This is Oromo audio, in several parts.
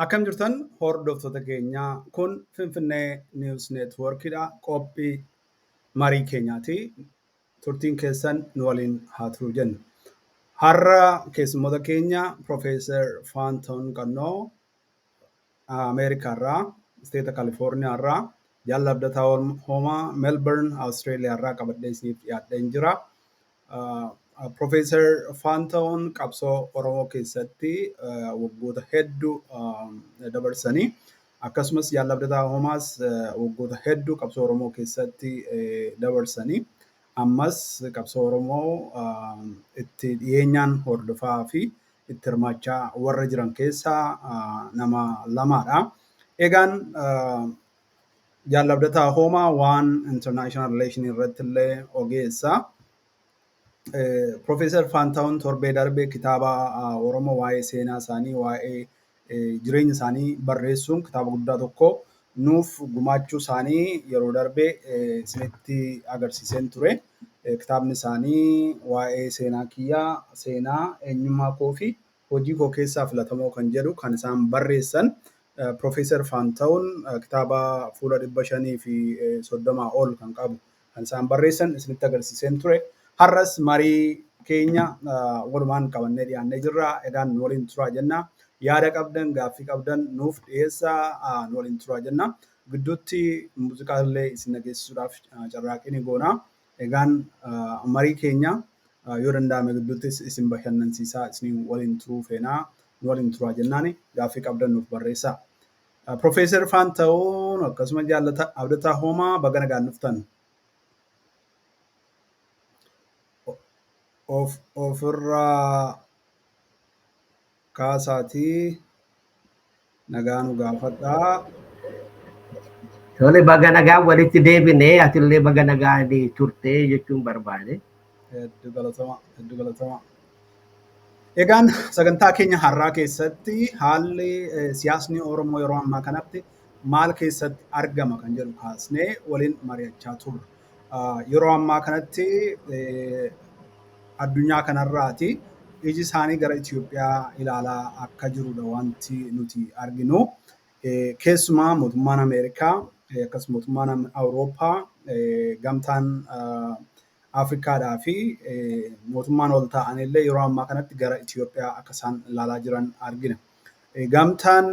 Akkam jirtan hordoftoota keenyaa, kun Finfinnee News Networkidha. Qophii marii keenyaati. Turtiin keessan nu waliin haa turu jenna. Har'a keessummoota keenya Profeesar Faantahuun Qannoo Ameerikaarraa, isteeta Kaalifoorniyaarraa, Jaal Abdataa Hoomaa Melbourne, Awustreeliyaarraa qabadhee isiniif dhiyaadheen jira. Profeesar Faantahuun qabsoo Oromoo keessatti waggoota hedduu dabarsanii, akkasumas Jaal Abdataa Hoomaas waggoota hedduu qabsoo Oromoo keessatti dabarsanii, ammas qabsoo Oromoo itti dhiyeenyaan hordofaa fi itti hirmaachaa warra jiran keessaa nama lamaadha. Egaan Jaal Abdataa Hoomaa waan international relation irratti illee ogeessa. Profeesar Faantahuun torbee darbe kitaaba Oromoo waa'ee seenaa isaanii, waa'ee jireenya isaanii barreessuun kitaaba guddaa tokko nuuf gumaachuu isaanii yeroo darbe isinitti agarsiiseen ture. Kitaabni isaanii waa'ee seenaa kiyyaa, seenaa eenyummaa koo fi hojii koo keessaa filatamoo kan jedhu kan isaan barreessan. Profeesar Faantahuun kitaaba fuula 530 ol kan qabu kan isaan barreessan isinitti agarsiiseen ture. Har'as marii keenya walumaan qabannee dhiyaannee jirra. Egaan nu waliin turaa jenna. Yaada qabdan, gaaffii qabdan nuuf dhiyeessaa, nu waliin turaa jenna. Gidduutti muuziqaa illee isin dhageessisuudhaaf carraaqqii ni goona. Egaan marii keenya yoo danda'ame gidduuttis isin bashannansiisaa isin waliin turuu feenaa, nu waliin turaa jennaani gaaffii qabdan nuuf barreessaa. Profeesar Faantahuun akkasuma Jaal Abdataa Hoomaa baga nagaan dhuftan. Of ofirraa kaasaatii nagaa nu gaafadhaa. Tole, baga nagaan walitti deebinee, atillee baga nagaan turtee jechuun barbaade. Hedduu galatama, hedduu galatama. Egaan sagantaa keenya har'aa keessatti haalli siyaasni Oromoo yeroo ammaa kanatti maal keessatti argama kan jedhu kaasnee waliin mari'achaa turre. Yeroo ammaa kanatti addunyaa kanarraati iji isaanii gara Itoophiyaa ilaalaa akka jirudha wanti nuti arginu. Keessumaa mootummaan Ameerikaa, akkasumas mootummaan Awurooppaa, gamtaan Afrikaadhaa fi mootummaan ol ta'anillee yeroo ammaa kanatti gara Itoophiyaa akka isaan ilaalaa jiran argina. Gamtaan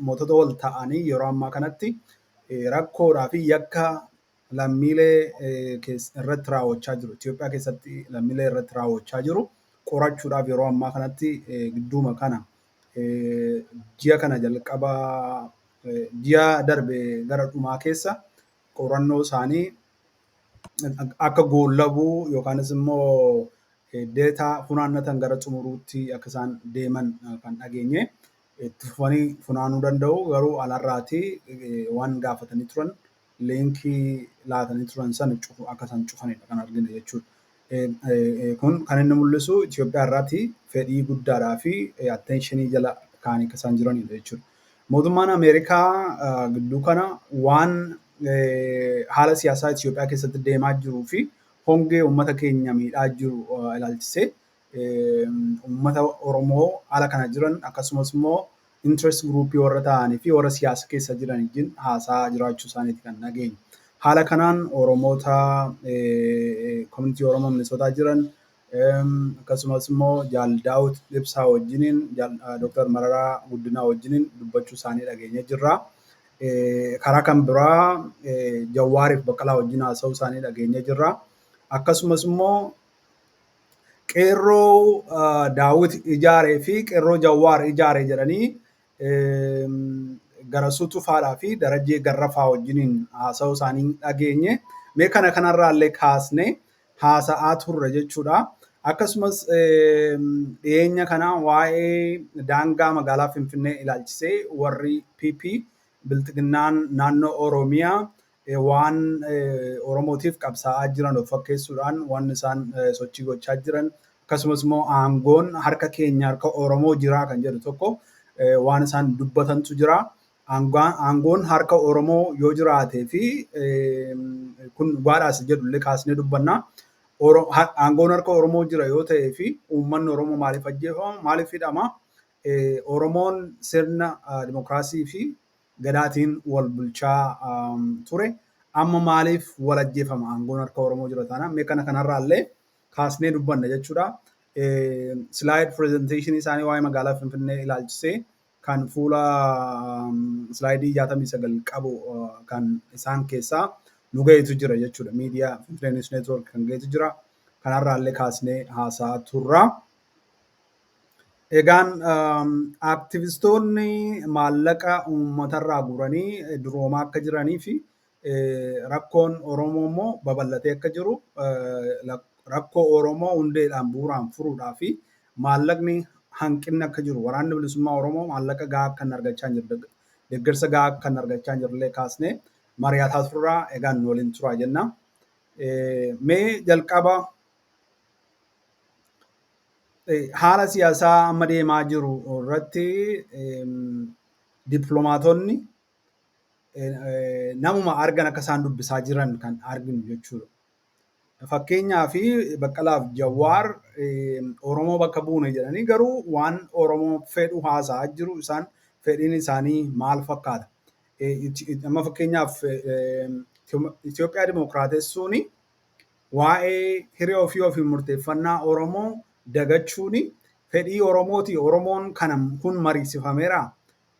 mootota wal ta'anii yeroo ammaa kanatti rakkoodhaa fi yakka lammiilee irratti raawwachaa jiru, Itoophiyaa keessatti lammiilee irratti raawwachaa jiru qorachuudhaaf yeroo ammaa kanatti gidduuma kana, ji'a kana jalqaba, ji'a darbe gara dhumaa keessa qorannoo isaanii akka goollabuu yookaanis immoo data funaannatan gara xumuruutti akka isaan deeman kan dhageenye. Itti fufanii funaanuu danda'u, garuu alarraati waan gaafatanii turan, liinkii laatanii turan sana akka isaan cufanidha kan arginu jechuudha. Kun kan inni mul'isu Itoophiyaa irraati fedhii guddaadhaa fi attentionii jala kaanii akka isaan jiranidha jechuudha. Mootummaan Ameerikaa gidduu kana waan haala siyaasaa Itoophiyaa keessatti deemaa jiruu fi hongee uummata keenya miidhaa jiru ilaalchisee uummata Oromoo haala kana jiran, akkasumas immoo interest groupii warra ta'anii fi warra siyaasa keessa jiran wajjin haasaa jiraachuu isaaniiti kan dhageenye. Haala kanaan Oromoota community Oromoo Minisootaa jiran, akkasumas immoo Jaal Daawit Ibsaa wajjiniin, Dr. Mararaa Guddinaa wajjiniin dubbachuu isaanii dhageenye jirra. Karaa kan biraa Jawaariif Baqqalaa wajjin haasa'uu isaanii dhageenye jirra. Akkasumas immoo qeerroo Daawit ijaaree fi qeerroo Jawaar ijaare jedhanii Garasuu Tufaadhaa fi Darajjee Garrafaa wajjiniin haasa'uu isaanii dhageenye. Mee kana kanarraallee kaasnee haasa'aa turre jechuudha. Akkasumas dhiyeenya kana waa'ee daangaa magaalaa Finfinnee ilaalchisee warri PP Bilxiginnaan naannoo Oromiyaa waan Oromootiif qabsaa'aa jiran of fakkeessuudhaan waan isaan sochii gochaa jiran, akkasumas immoo aangoon harka keenya, harka Oromoo jira kan jedhu tokko waan isaan dubbatantu jira. Aangoon harka Oromoo yoo jiraatee fi kun dhugaadhaas jedhu illee kaasnee dubbanna. Aangoon harka Oromoo jira yoo ta'ee fi uummanni Oromoo maaliif ajjeefama? Maaliif hidhama? Oromoon sirna dimokiraasii fi gadaatiin wal bulchaa ture. Amma maaliif wal ajjeefama, aangoon harka Oromoo jira taanaan? Mee kana kanarraallee kaasnee dubbanna jechuudha. Slide presentation isaanii waa'ee magaalaa Finfinnee ilaalchisee kan fuula slide 69 qabu kan isaan keessaa nu gaheetu jira jechuudha. Miidiyaa Finfinnee News Network kan gaheetu jira. Kanarraallee kaasnee haasa'aa turra. Egaan aktivistoonni maallaqa uummatarraa guuranii duroomaa akka jiranii fi rakkoon Oromoo immoo babal'atee akka jiru, rakkoo Oromoo hundeedhaan bu'uuraan furuudhaa fi maallaqni hanqinni akka jiru, waraanni bilisummaa Oromoo maallaqa gahaa akka hin argachaa hin jirre, deeggarsa gahaa akka hin argachaa hin jirrellee kaasnee mari'ataa turraa. Egaan nu waliin turaa jenna. Mee jalqaba haala siyaasaa amma deemaa jiru irratti dippiloomaatonni namuma argan akka isaan dubbisaa jiran kan arginu jechuudha. Fakkeenyaaf, Baqqalaaf Jawaar Oromoo bakka buune jedhanii garuu waan Oromoo fedhu haasa'aa jiru. Isaan fedhiin isaanii maal fakkaata? Amma fakkeenyaaf, Itoophiyaa dimokiraatessuun waa'ee hiree ofii ofiin murteeffannaa Oromoo dagachuun fedhii Oromooti. Oromoon kana kun mariisifameera.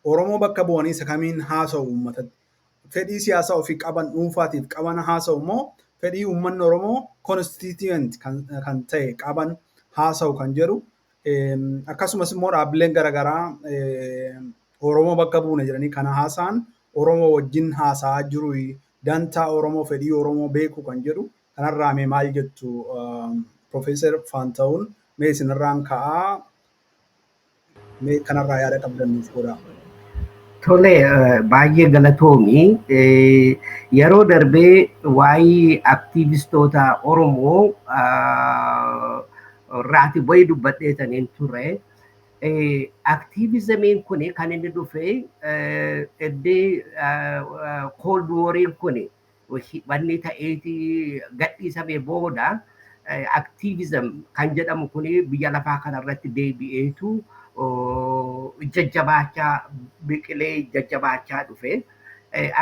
Oromoo bakka bu'anii isa kamiin haasa'u uummatatti? Fedhii siyaasaa ofii qaban dhuunfaatiif qaban haasa'u moo fedhii uummanni Oromoo constituent kan ta'e qaban haasa'u kan jedhu, akkasumas immoo dhaabbileen garaagaraa Oromoo bakka buune jedhanii kana haasa'an Oromoo wajjin haasa'aa jiru, dantaa Oromoo, fedhii Oromoo beeku kan jedhu kanarraa mee maal jettu, Profeesar Faanta'uun? Mee isinirraan ka'aa, mee kanarraa yaada qabdan nuuf godhaa. Tole, baay'ee galatoomi. Yeroo darbee waa'ee aktiivistoota Oromoo irraati wayii dubbadheetaniin ture. Activismiin kun kan inni dhufe iddee Cold Wariin kun wanni ta'eeti gadhiisame booda activism kan jedhamu kun biyya lafaa kanarratti deebi'eetu jajjabaachaa biqilee jajjabaachaa dhufe.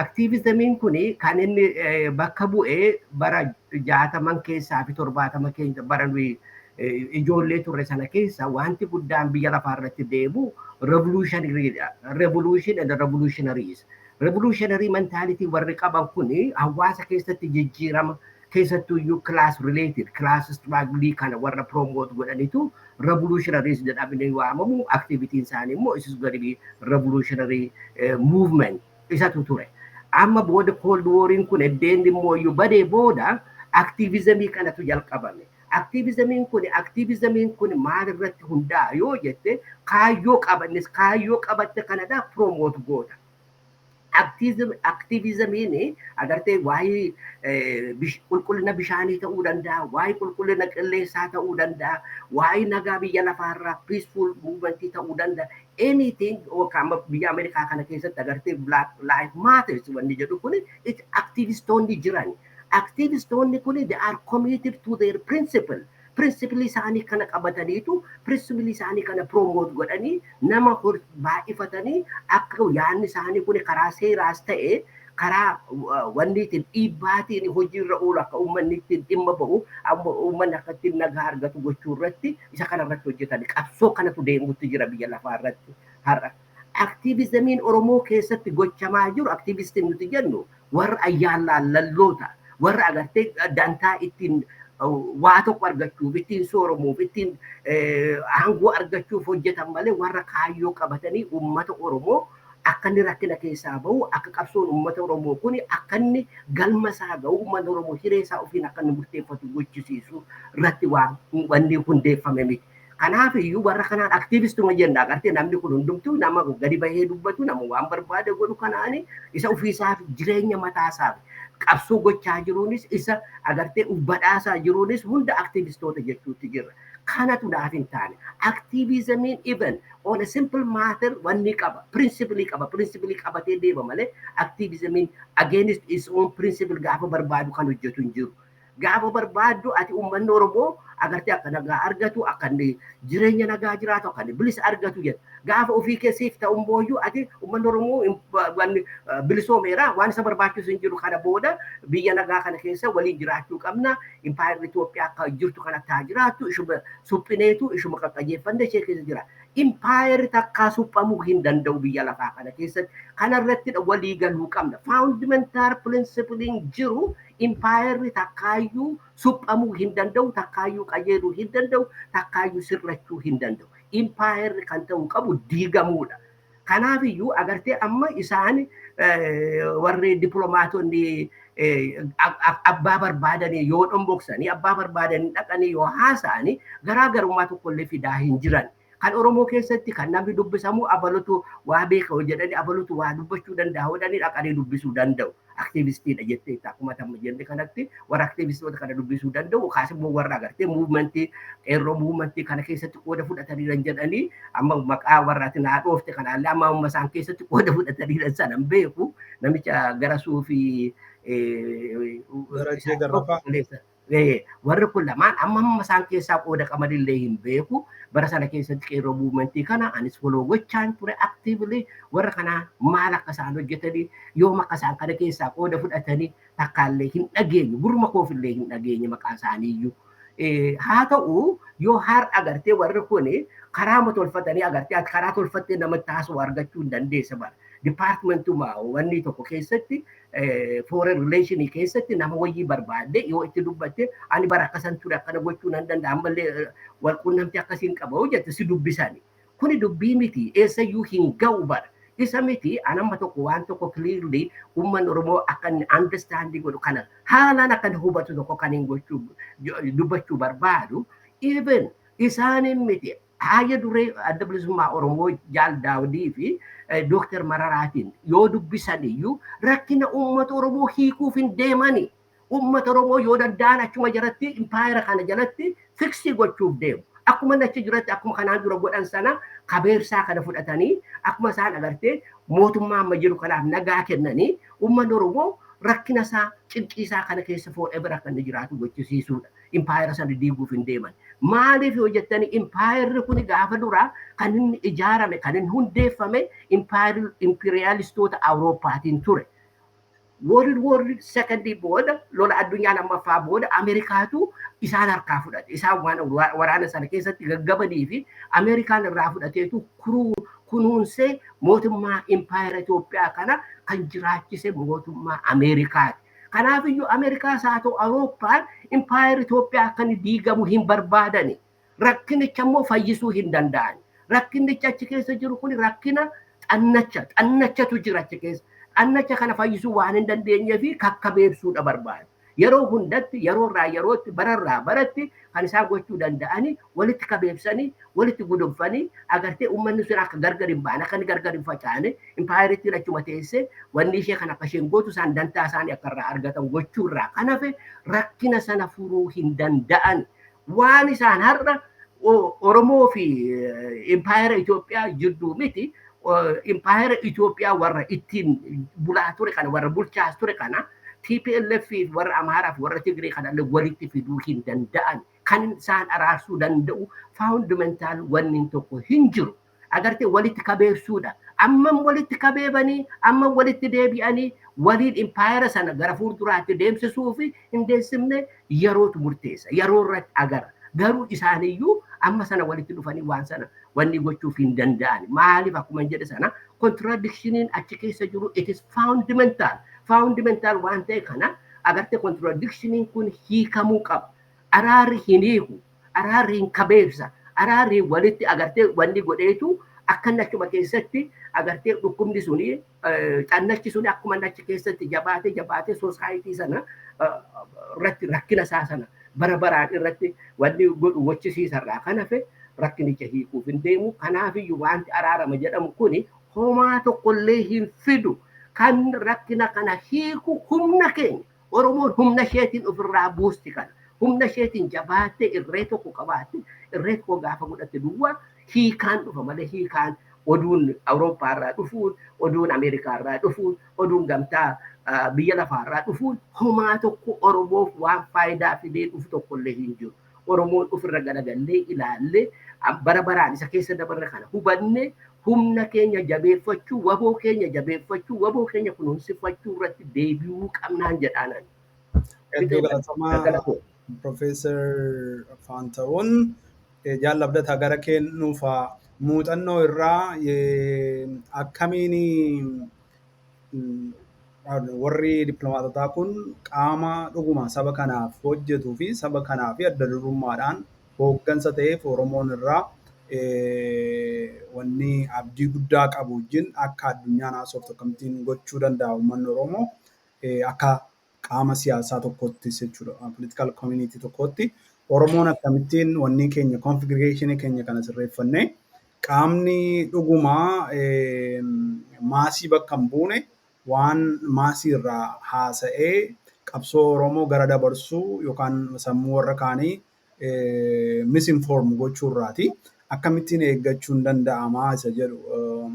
Activismiin kun kan inni bakka bu'ee bara 60n keessaa fi 70 keessa, bara nuyi ijoollee turre sana keessa, wanti guddaan biyya lafaa irratti deemu revolutionaryidha. Revolution and revolutionaries. Revolutionary mentality warri qaban kun hawaasa keessatti jijjiirama, keessattuyyuu class related, class struggle kana warra promote godhanitu revolutionaries jedhamanii waamamu. Activityn isaanii immoo is going to be revolutionary movement isatu ture. Amma booda Cold Wariin kun eddeen immoo iyyuu badee booda activismii kanatu jalqabame. Activismiin kun maal irratti hundaa'a yoo jette, kaayyoo qabannis kaayyoo qabatte kanadha promote goota. Activismiin agartee waa'ee qulqullina bishaanii ta'uu danda'a, waa'ee qulqullina qilleensaa ta'uu danda'a, waa'ee nagaa biyya lafaarraa peaceful movementii ta'uu danda'a. Anything yookaan biyya Ameerikaa kana keessatti agartee Black Life Matters wanni jedhu kun activistoonni jiran. Activistoonni kun they are committed to their principle. Principle isaanii kana qabataniitu principle isaanii kana promote godhanii nama baay'ifatanii akka yaadni isaanii kun karaa seeraas ta'e karaa wanni ittiin dhiibbaatiin hojiirra oolu, akka uummanni ittiin dhimma bahu, uummanni akka ittiin nagaa argatu gochuu irratti isa kana irratti hojjetan. Qabsoo kanatu deemutti jira biyya lafaa irratti har'a. Activismiin Oromoo keessatti gochamaa jiru, activistiin nuti jennu warra ayyaanlaallalloota, warra agartee dantaa ittiin waa tokko argachuuf, ittiin sooromuuf, ittiin aangoo argachuuf hojjetan malee warra kaayyoo qabatanii uummata Oromoo akka inni rakkina keessaa bahu, akka qabsoon uummata Oromoo kun akka inni galma isaa gahu, uummata Oromoo hiree isaa ofiin akka inni murteeffatu gochisiisu irratti waan wanni hundeeffame miti. Kanaaf iyyuu warra kanaan activistuma jenna. Agartee namni kun hundumtuu nama gadi bahee dubbatu, nama waan barbaade godhu kanaani isa ofiisaaf jireenya mataasaaf qabsoo gochaa jiruunis, isa agartee uf badhaasaa jiruunis hunda activistoota jechuutti jirra. Kanatu naaf hin taane. Activismiin even on a simple matter wanni qaba. Principle qaba. Principle qabatee deema malee activismiin against its own principle gaafa barbaadu kan hojjetu hin jiru. Gaafa barbaaddu ati uummanni Oromoo Agartee akka nagaa argatu, akka inni jireenya nagaa jiraatu, akka inni bilisa argatu jedha. Gaafa ofii keessiif ta'u booyyuu ati uummanni Oromoo bilisoomeera, waan isa barbaachisu hin jiru, kana booda biyya nagaa kana keessa waliin jiraachuu qabna. Impaayerri Itoophiyaa akka jirtu kanatti haa jiraattu, ishuma suphineetu ishuma qaqqajeeffanne ishee keessa jira. Impaayerri takkaa suphamuu hin danda'u biyya lafaa kana keessatti. Kanarratti walii galuu qabna. Fundamental principleiin jiru impaayerri takkaayyuu suphamuu hin danda'u, takkaayyuu qajeeluu hin danda'u, takkaayyuu sirrachuu hin danda'u. Impaayerri kan ta'uu qabu diigamuudha. Kanaafiyyuu agartee amma isaan warri dippiloomaatonni abbaa barbaadanii yoo dhomboksanii, abbaa barbaadanii dhaqanii yoo haasa'anii, garaagarummaa tokkollee fidaa hin jiran. Kan Oromoo keessatti kan namni dubbisamu abalutu waa beeka jedhanii, abalutu waa dubbachuu danda'a jedhanii dhaqanii dubbisuu danda'u. Aktiivistiidha jettee akkuma tamma jenne kanatti warra aktiivistoota kana dubbisuu danda'u, kaas immoo warra agartee movementii qeerroo, movementii kana keessatti qooda fudhataniiran jedhanii, amma maqaa warra ati naa dhoofte kanaallee amma amma isaan keessatti qooda fudhataniiran sana hin beeku, namicha gara suufii. Darajjee Garrafaa. Warri kun lamaan amma amma isaan keessaa qooda qabanillee hin beeku. Bara sana keessatti qeerroo movementii kana anis follow gochaan ture actively. Warra kanaa maal akka isaan hojjetanii, yoom akka isaan kana keessaa qooda fudhatanii takkaallee hin dhageenye, gurma koofillee hin dhageenye maqaa isaaniiyyuu. Haa ta'u, yoo har'a agartee warri kun karaa tolfatanii, agartee ati karaa tolfattee namatti haasa'u argachuu hin dandeessa bara. Departmentuma wanni tokko keessatti, foreign relationii keessatti nama wayii barbaadde yoo itti dubbatte, ani bara akkasan ture, akkana gochuu nan danda'a, ammallee wal quunnamtii akkasiin qaba jette, si dubbisani. Kuni dubbii miti, eessayyuu hin ga'u bara. Isa miti, anamma tokko waan tokko clearly uummanni Oromoo akka inni understanding godhu kana haalaan akka inni hubatu tokko kan hin gochuu dubbachuu barbaadu, even isaanin miti, haaya duree Adda Bilisummaa Oromoo Jaal Daawudii fi Dooktar Mararaatiin yoo dubbisan iyyuu rakkina uummata Oromoo hiikuuf hin deemani. Uummata Oromoo yoo danda'an achuma jalatti, impaayera kana jalatti fix gochuuf deemu. Akkuma achi jiratti, akkuma kanaan dura godhan sana, kabeersaa kana fudhatanii, akkuma isaan agartee mootummaa amma jiru kanaaf nagaa kennanii, uummanni Oromoo rakkina isaa, cinqii isaa kana keessa forever akka inni jiraatu gochisiisuudha. Impaayera sana diiguuf hin deeman. Maaliif yoo jettani, impaayerri kun gaafa duraa kan inni ijaarame, kan inni hundeeffame imperialistoota Awurooppaatiin ture. World War Second booda, lola addunyaa lammaffaa booda, Ameerikaatu isaan harkaa fudhate. Isaan waan waraana sana keessatti gaggabanii fi Ameerikaan irraa fudhateetu kunuunsee mootummaa impaayera Itoophiyaa kana kan jiraachise mootummaa Ameerikaati. Kanaafiyyuu Ameerikaas haa ta'u Awurooppaan impaayera Itoophiyaa akka inni diigamu hin barbaadani. Rakkinicha immoo fayyisuu hin danda'an. Rakkinicha achi keessa jiru kun rakkina xannacha, xannachatu jira achi keessa. Xannacha kana fayyisuu waan hin dandeenyee fi kakkabeebsuudha barbaada. Yeroo hundatti, yeroo irraa yerootti, bararraa baratti kan isaan gochuu danda'anii walitti kabeebsanii, walitti gudunfanii, agartee uummanni sun akka gargar hin baane, akka inni gargar hin facaane, impaayerittiin achuma teessee wanni ishee kan akka isheen gootu, isaan dantaa isaanii akka irraa argatan gochuu irraa kan hafe rakkina sana furuu hin danda'an. Waan isaan har'a Oromoo fi impaayera Itoophiyaa jidduu miti, impaayera Itoophiyaa warra ittiin bulaa ture kana, warra bulchaas ture kana, TPLF fi warra Amaaraa fi warra Tigree kanallee walitti fiduu hin danda'an. Kan isaan araarsuu danda'u fundamental wanni tokko hin jiru. Agartee walitti kabeebsuudha. Ammam walitti kabeebanii, ammam walitti deebi'anii waliin impaayera sana gara fuulduraatti deemsisuu fi hin deemsifne yerootu murteessa. Yeroo irratti agara. Garuu isaaniyyuu amma sana walitti dhufanii waan sana wanni gochuuf hin danda'an. Maaliif, akkuma jedhe sana, contradictioniin achi keessa jiru it is fundamental. Fundamental waan ta'e kana agartee contradictioniin kun hiikamuu qaba. Araarri hin hiiku. Araarri hin kabeebsa. Araarri walitti agartee wanni godheetu akka inni achuma keessatti agartee dhukkubni suni, xannachi suni akkuma inni achi keessatti jabaatee jabaatee society sana irratti rakkina isaa sana bara baraan irratti wanni godhu gochisiisarraa kan hafe rakkinicha hiikuuf hin deemu. Kanaafiyyuu wanti araarama jedhamu kuni homaa tokkollee hin fidu. Kan rakkina kana hiiku humna keenya. Oromoon humna isheetiin ofirraa buusti kana. Humna isheetiin jabaattee irree tokko qabaatte, irree tokko gaafa godhatte duwwaa hiikaan dhufa malee, hiikaan oduun Awurooppaarraa dhufuun, oduun Ameerikaarraa dhufuun, oduun gamtaa biyya lafaarraa dhufuun homaa tokko Oromoof waan faayidaa fidee dhufu tokkollee hin jiru. Oromoon ofirra garagallee ilaallee, bara baraan isa keessa dabarre kana hubanne, humna keenya jabeeffachuu, waboo keenya jabeeffachuu, waboo keenya kunuunsifachuu irratti deebi'uu qabnaan jedhaanan. Hedduu galatamaa, Profeesar Faanta'uun. Jaal Abdataa, gara kennuufa muuxannoo irraa akkamiin warri dippiloomaatotaa kun qaama dhuguma saba kanaaf hojjetuu fi saba kanaaf adda durummaadhaan hooggansa ta'eef Oromoon irraa wanni abdii guddaa qabu wajjin akka addunyaan haasoftu akkamittiin gochuu danda'a uummanni Oromoo akka qaama siyaasaa tokkottis jechuudha, political community tokkotti Oromoon akkamittiin wanni keenya, configuration keenya kana sirreeffannee, qaamni dhugumaa maasii bakka hin buune waan maasii irraa haasa'ee qabsoo Oromoo gara dabarsuu yookaan sammuu warra kaanii misinform gochuu irraati. Akkamittiin eeggachuun danda'amaa isa jedhu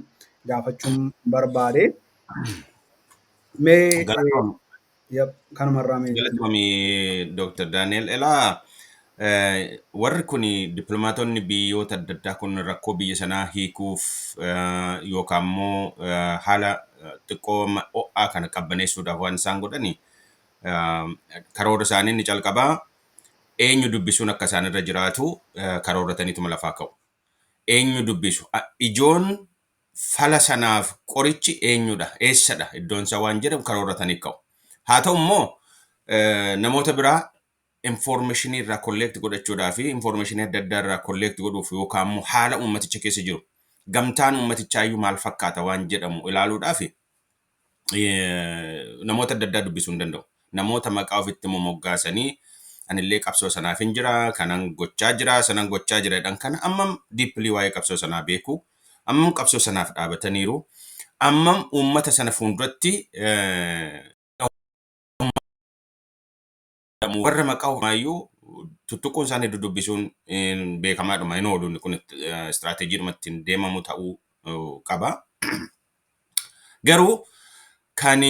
gaafachuun barbaade. Mee kanumarraa mee. Galatoomii, Dr. Daniel. Elaa, warri kun dippiloomaatonni biyyoota adda addaa kun rakkoo biyya sanaa hiikuuf yookaan immoo haala xiqqoo ho'aa kana qabbaneessuudhaaf waan isaan godhani, karoora isaanii inni calqabaa eenyu dubbisuun akka isaan irra jiraatu karoorrataniituma lafaa ka'u. Eenyu dubbisu? Ijoon fala sanaaf qorichi eenyudha? Eessadha? Iddoon isaa waan jedhamu karoorratanii ka'u. Haa ta'u immoo namoota biraa informationii irraa collect godhachuudhaa fi informationii adda addaa irraa collect godhuuf yookaan immoo haala uummaticha keessa jiru, gamtaan uummatichaa maal fakkaata waan jedhamu ilaaluudhaaf namoota adda addaa dubbisuu hin danda'u. Namoota maqaa ofitti moggaasanii anillee qabsoo sanaaf hin jira, kanan gochaa jira, sanan gochaa jira jedhan kana ammam deeply waa'ee qabsoo sanaa beeku, ammam qabsoo sanaaf dhaabataniiru, ammam uummata sana fuulduratti warra maqaa homaayyuu tuttuquun isaanii dudubbisuun beekamaadhuma, hin oolu. Kun istiraateejiidhuma ittiin deemamu ta'uu qaba. Garuu kan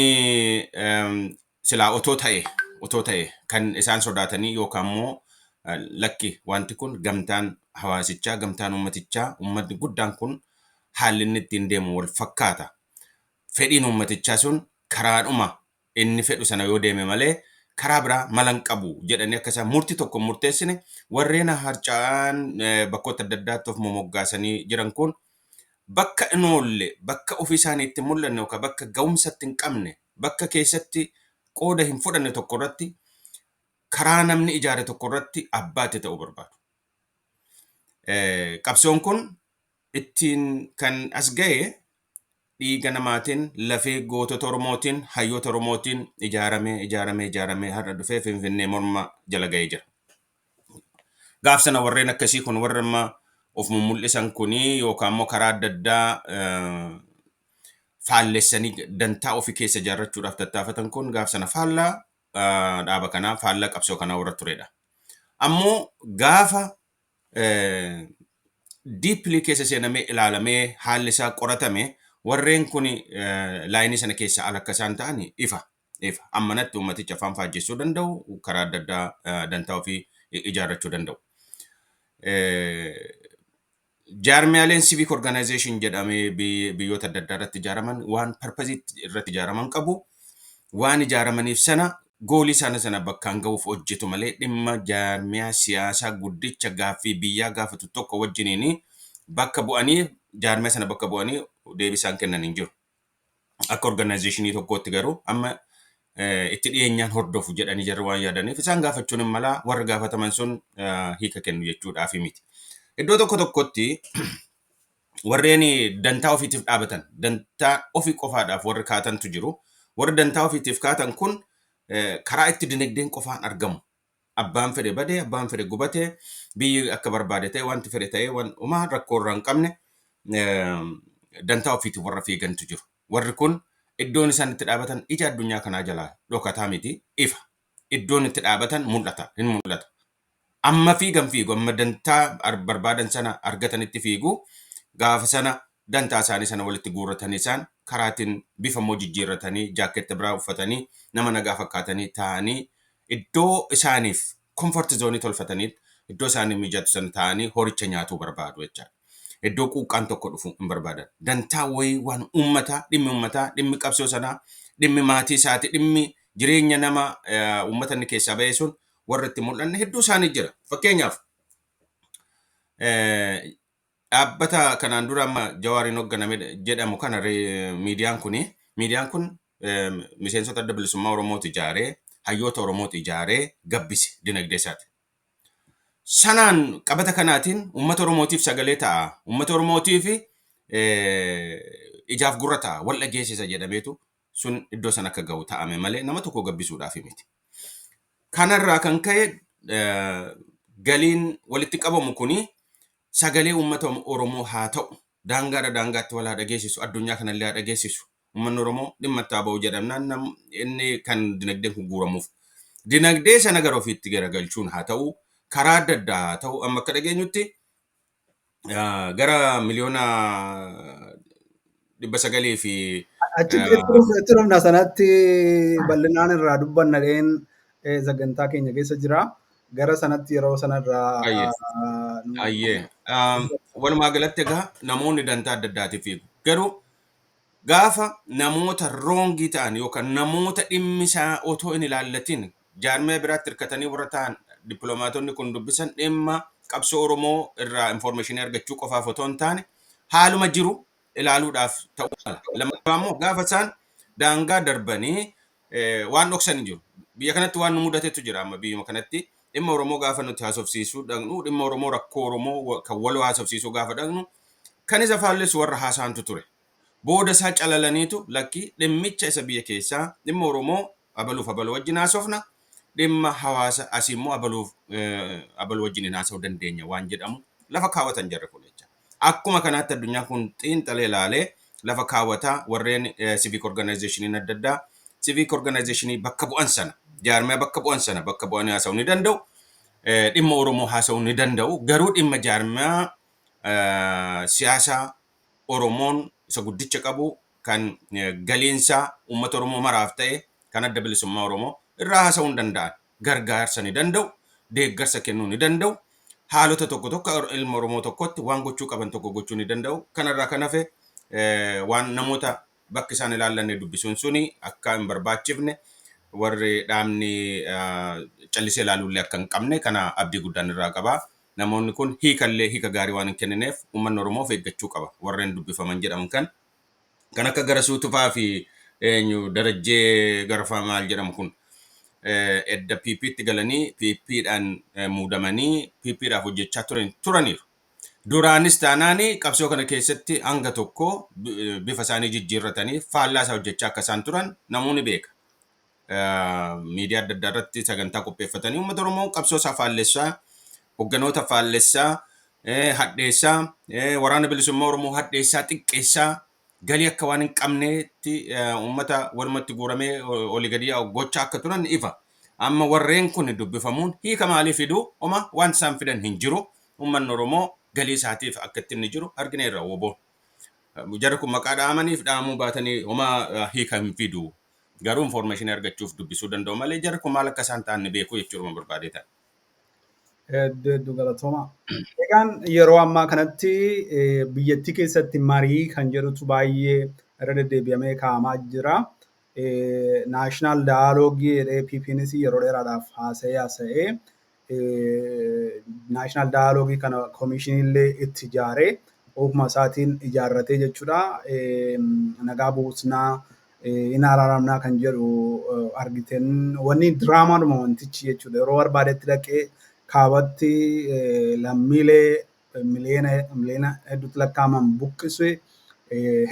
silaa otoo ta'e kan isaan sodaatanii yookaan immoo lakki, wanti kun gamtaan hawaasichaa, gamtaan uummatichaa, uummatni guddaan kun haalli inni ittiin deemu wal fakkaata. Fedhiin uummatichaa sun karaadhuma inni fedhu sana yoo deeme malee karaa biraa mala hin qabu jedhanii akka isaan murtii tokko hin murteessine, warreen harca'an bakkoota adda addaatti of momoggaasanii jiran kun bakka hin oolle, bakka ofii isaanii itti mul'anne yookaan bakka ga'umsa itti hin qabne, bakka keessatti qooda hin fudhanne tokko irratti, karaa namni ijaare tokko irratti abbaatti ta'uu barbaadu. Qabsoon kun ittiin kan as ga'e dhiiga namaatiin, lafee gootota Oromootiin, hayyoota Oromootiin ijaaramee, ijaaramee, ijaaramee har'a dhufee Finfinnee morma jala ga'ee jira. Gaaf sana warreen akkasii kun, warra amma of mul'isaan kunii yookaan immoo karaa adda addaa faallessanii dantaa ofii keessa ijaarrachuudhaaf tattaafatan kun, gaaf sana faallaa dhaaba kanaa, faallaa qabsoo kanaa warra turedha. Ammoo gaafa deeply keessa seenamee ilaalamee haalli isaa qoratame, warreen kun lineii sana keessa ala akka isaan ta'an ifa. Ifa. Ammanatti uummaticha afaan faajjessuu danda'u, karaa adda addaa dantaa ofii ijaarrachuu danda'u. Jaarmiyaaleen civic organization jedhamee biyyoota adda addaa irratti ijaaraman waan purposeii irratti ijaaraman qabu. Waan ijaaramaniif sana, goalii sana sana bakkaan ga'uuf hojjetu malee dhimma jaarmiyaa siyaasaa guddicha gaaffii biyyaa gaafatu tokko wajjiniin bakka bu'anii, jaarmiyaa sana bakka bu'anii deebii isaan kennan hin jiru. Akka organizationii tokkootti garuu amma itti dhiyeenyaan hordofu jedhanii jarri waan yaadaniif isaan gaafachuun hin malaa, warra gaafataman sun hiika kennu jechuudhaaf miti. Iddoo tokko tokkotti warreen dantaa ofiitiif dhaabatan, dantaa ofii qofaadhaaf warri kaatantu jiru. Warri dantaa ofiitiif kaatan kun karaa itti dinagdeen qofaan argamu. Abbaan fedhe badee, abbaan fedhe gubatee, biyyi akka barbaade ta'e, wanti fedhe ta'e, waan homaa rakkoo irraa hin qabne, dantaa ofiitiif warra fiigantu jiru. Warri kun iddoon isaan itti dhaabatan ija addunyaa kanaa jalaa dhokataa miti, ifa. Iddoon itti dhaabatan mul'ata, hin mul'ata. Amma fiigan fiigu, amma dantaa barbaadan sana argatanitti fiigu, gaafa sana dantaa isaanii sana walitti guurratanii, isaan karaatiin bifa immoo jijjiirratanii, jaakketta biraa uffatanii, nama nagaa fakkaatanii taa'anii iddoo isaaniif comfort zoneii tolfatanii Iddoo isaanii mijatu sana taa'anii horicha nyaatuu barbaadu jechaadha. Iddoo quuqqaan tokko dhufu hin barbaadan. Dantaa wayii waan uummataa, dhimmi uummataa, dhimmi qabsoo sanaa, dhimmi maatii isaati, dhimmi jireenya nama uummata inni keessaa ba'e sun warra itti mul'anne hedduu isaanii jira. Fakkeenyaaf, dhaabbata kanaan dura amma Jawaariin hoogganame jedhamu kana, miidiyaan kun miseensota Adda Bilisummaa Oromooti ijaaree, hayyoota Oromooti ijaaree gabbise dinagdee isaati. Sanaan qabata kanaatiin uummata Oromootiif sagalee ta'a. Uummata Oromootiif ijaaf gurra ta'a. Wal dhageessisa jedhameetu sun iddoo sana akka ga'u ta'ame malee nama tokko gabbisuudhaaf miti. Kanarraa kan ka'e, galiin walitti qabamu kuni sagalee uummata Oromoo haa ta'u, daangaadha daangaatti wal haa dhageessisu, addunyaa kanallee haa dhageessisu. Uummanni Oromoo dhimma itti haa ba'u jedhamnaan inni kan dinagdeen kun guuramuuf. Dinagdee sana gara ofiitti garagalchuun haa ta'u, karaa adda addaa haa ta'u, amma akka dhageenyutti gara 900,000 fi Achitti itti dhufna, sanatti bal'inaan irraa dubbanna dheen sagantaa keenya keessa jira. Gara sanatti yeroo sanarraa. Ayyee. Walumaa galatti egaa namoonni dantaa adda addaatiif fiigu. Garuu gaafa namoota wrong ta'an yookaan namoota dhimmi isaa otoo hin ilaallatin jaarmaya biraatti hirkatanii warra ta'an dippiloomaatonni kun dubbisan, dhimma qabsoo Oromoo irraa information argachuu qofaaf otoo hin taane haaluma jiru ilaaluudhaaf ta'uu mala. Lammaffaa immoo, gaafa isaan daangaa darbanii waan dhoksan hin jiru. Biyya kanatti waan nu mudatetu jira. Amma biyyuma kanatti dhimma Oromoo gaafa nuti haasofsiisuu dhaqnu, dhimma Oromoo, rakkoo Oromoo kan waloo haasofsiisuu gaafa dhaqnu, kan isa faallessu warra haasaantu ture. Booda isaa calalaniitu, lakkii, dhimmicha isa biyya keessaa, dhimma Oromoo abaluuf abaluu wajjin haasofna, dhimma hawaasa asii immoo abaluuf abaluu wajjin hin haasa'uu dandeenya waan jedhamu lafa kaawwatan jarri kun jecha. Akkuma kanaatti addunyaan kun xiinxalee ilaalee lafa kaawwataa. Warreen civic organizationiin adda addaa civic organizationii bakka bu'an sana, jaarmiyaa bakka bu'an sana bakka bu'anii haasa'uu ni danda'u. Dhimma Oromoo haasa'uu ni danda'u. Garuu dhimma jaarmiyaa siyaasaa Oromoon isa guddicha qabu, kan galiinsaa uummata Oromoo maraaf ta'e, kan Adda Bilisummaa Oromoo irraa haasa'uu hin danda'an. Gargaarsa ni danda'u, deeggarsa kennuu ni danda'u. Haalota tokko tokko ilma Oromoo tokkotti waan gochuu qaban tokko gochuu ni danda'u. Kanarraa kan hafe waan namoota bakka isaan ilaallanne dubbisuun suni akka hin barbaachifne, warri dhaabni callisee ilaaluullee akka hin qabne kana abdii guddaan irraa qaba. Namoonni kun hiikallee hiika gaarii waan hin kennineef uummanni Oromoo of eeggachuu qaba. Warreen dubbifaman jedhaman kan akka Garasuu Tufaa fi eenyu, Darajjee Garfaa maal jedhamu kun, edda PP'tti galanii PP'dhaan muudamanii PP'dhaaf hojjechaa turaniiru. Duraanis taanaani qabsoo kana keessatti hanga tokko bifa isaanii jijjiirratanii faallaa isaa hojjechaa akka isaan turan namoonni beeka. Miidiyaa adda addaa irratti sagantaa qopheeffatanii uummata Oromoo qabsoo isaa faallessaa, hogganoota faallessaa, hadheessaa, Waraana Bilisummaa Oromoo hadheessaa, xiqqeessaa, galii akka waan hin qabneetti uummata walumatti guuramee olii gadi yaa'u gochaa akka turan ifa. Amma warreen kun dubbifamuun hiika maalii fiduu? Oma waan isaan fidan hin jiru. Uummanni Oromoo galii isaatiif akka itti inni jiru argineerra WBO. Jarri kun maqaa dhahamaniif dhahamuu baatanii homaa hiika hin fidu. Garuu information argachuuf dubbisuu danda'u malee jarri kun maal akka isaan ta'an ni beeku jechuudha barbaadee ta'an. Hedduu hedduu galatooma. Egaan yeroo ammaa kanatti biyyattii keessatti marii kan jedhutu baay'ee irra deddeebi'amee kaa'amaa jira. National dialogue jedhee PPnis yeroo dheeraadhaaf haasa'ee haasa'ee, national dialogue kana koomishiniillee itti ijaaree, ofuma isaatiin ijaarratee jechuudha. Nagaa buusnaa, hin araaramnaa kan jedhu argiteen, wanni diraamaadhuma wantichi jechuudha. Yeroo barbaadetti dhaqee kaabatti lammiilee miliyoona miliyoona hedduutti lakkaa'aman buqqise,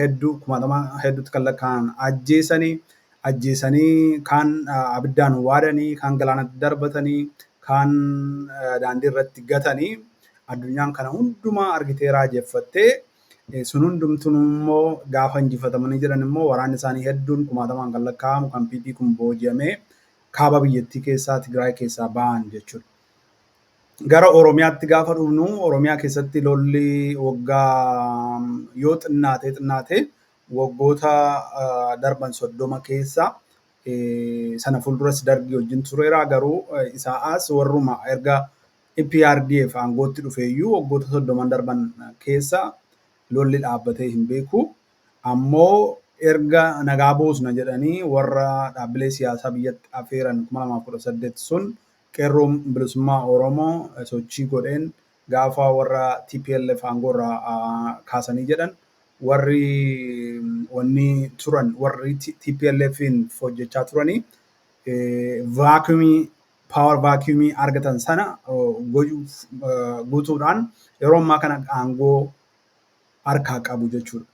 hedduu kumaatama hedduutti kan lakkaa'aman ajjeesanii, ajjeesanii, kaan abiddaan waadanii, kaan galaanatti darbatanii, kaan daandii irratti gatanii, addunyaan kana hundumaa argitee raajeffattee, sun hundumtuun immoo gaafa injifatamanii jedhan immoo waraanni isaanii hedduun kumaatamaan kan lakkaa'amu kan PP kun booji'amee kaaba biyyattii keessaa, Tigraay keessaa ba'an jechuudha. Gara Oromiyaatti gaafa dhufnu, Oromiyaa keessatti lolli waggaa yoo xinnaate xinnaate waggoota darban 30 keessa, sana fuulduras dargii wajjin tureera, garuu isaa as warruma erga EPRDF aangootti dhufeeyyuu waggoota 30 darban keessa lolli dhaabbatee hin beeku. Ammoo erga nagaa buusna jedhanii warra dhaabbilee siyaasaa biyyatti afeeran 2018 sun qeerroon bilisummaa Oromoo sochii godheen gaafa warra TPLF aangoorraa kaasanii jedhan, warri wanni turan, warri TPLFin hojjechaa turanii vacuumii, power vacuumii argatan sana guutuudhaan yeroo ammaa kana aangoo harkaa qabu jechuudha.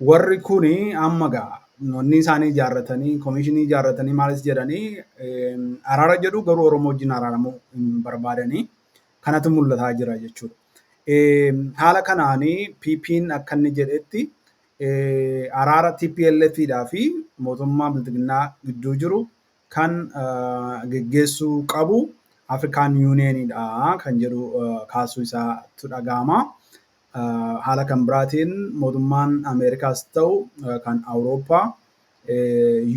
Warri kuni amma gaa wanni isaanii ijaarratanii, komishinii ijaarratanii, maalis jedhanii araara jedhu, garuu Oromoo wajjin araaramuu hin barbaadanii kanatu mul'ataa jira jechuudha. Haala kanaanii PP'n akka inni jedhetti araara TPLF fi mootummaa bilxiginnaa gidduu jiru kan geggeessuu qabu African Unionidha kan jedhu kaasuu isaatu dhaga'ama. Haala kan biraatiin mootummaan Ameerikaas ta'u kan Awurooppaa,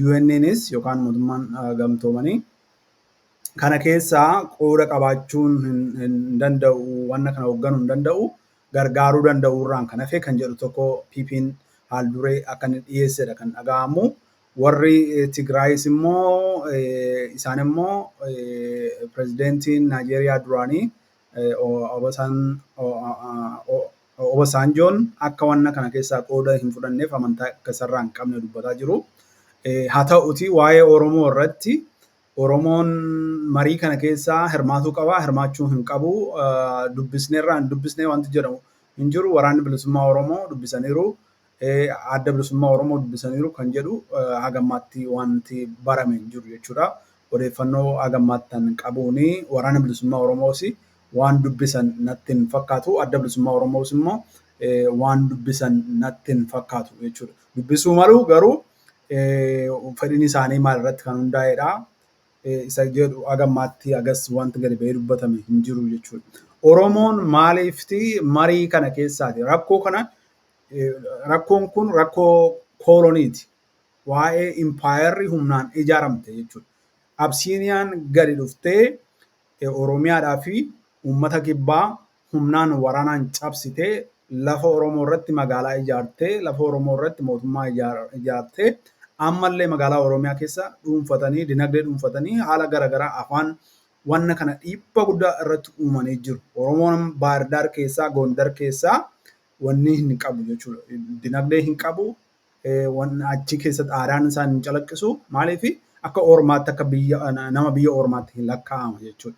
UNnis yookaan mootummaan gamtoomanii kana keessaa qooda qabaachuun hin danda'u, wanna kana hoogganuu hin danda'u, gargaaruu danda'u irraan kan hafe kan jedhu tokko PP'n haal duree akka inni dhiyeessedha kan dhaga'amu. Warri Tigraayis immoo isaan immoo pirezidentiin Naajeeriyaa duraanii Obasanjoon akka wanna kana keessaa qooda hin fudhanneef amantaa akka isarraa hin qabne dubbataa jiru. Haa ta'uti, waa'ee Oromoo irratti Oromoon marii kana keessaa hirmaatuu qaba, hirmaachuu hin qabu, dubbisneerraa hin dubbisnee wanti jedhamu hin jiru. Waraanni bilisummaa Oromoo dubbisaniiru, adda bilisummaa Oromoo dubbisaniiru kan jedhu hagammaatti wanti barame hin jiru jechuudha. Odeeffannoo hagammaatti kan qabuuni waraana bilisummaa Oromoos waan dubbisan natti hin fakkaatu. Adda bilisummaa Oromoos immoo waan dubbisan natti hin fakkaatu jechuudha. Dubbisuu malu, garuu fedhiin isaanii maal irratti kan hundaa'edha isa jedhu hagammaatti agas wanti gadi ba'ee dubbatame hin jiru jechuudha. Oromoon maaliifti marii kana keessaati? Rakkoo kana, rakkoon kun rakkoo kooloniiti. Waa'ee impaayerri humnaan ijaaramte jechuudha. Absiiniyaan gadi dhuftee Oromiyaadhaa fi uummata kibbaa humnaan waraanaan cabsitee lafa Oromoo irratti magaalaa ijaartee, lafa Oromoo irratti mootummaa ijaartee, ammallee magaalaa Oromiyaa keessa dhuunfatanii, dinagdee dhuunfatanii, haala garaagaraa afaan wanna kana dhiibbaa guddaa irratti uumanii jiru. Oromoon Baahirdaar keessaa, Gondar keessaa wanni hin qabu jechuudha. Dinagdee hin qabu. Achi keessatti aadaan isaa hin calaqqisu. Maaliif? Akka ormaatti, akka biyya nama biyya ormaatti hin lakkaa'ama jechuudha.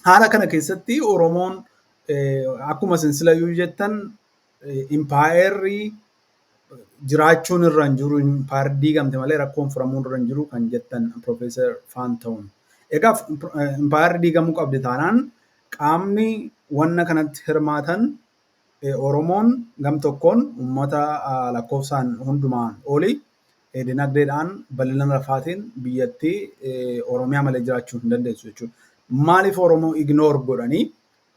Haala kana keessatti Oromoon akkuma isin silayyuu jettan impaayerri jiraachuun irra hin jiru, impaayerri diigamte malee rakkoon furamuun irra hin jiru kan jettan, Profeesar Faanta'uun. Egaa impaayerri diigamuu qabdi taanaan qaamni wanna kanatti hirmaatan, Oromoon gam tokkoon uummata lakkoofsaan hundumaan oli, dinagdeedhaan, bal'ina lafaatiin biyyattii Oromiyaa malee jiraachuu hin dandeessu jechuudha. Maaliif Oromoo ignore godhanii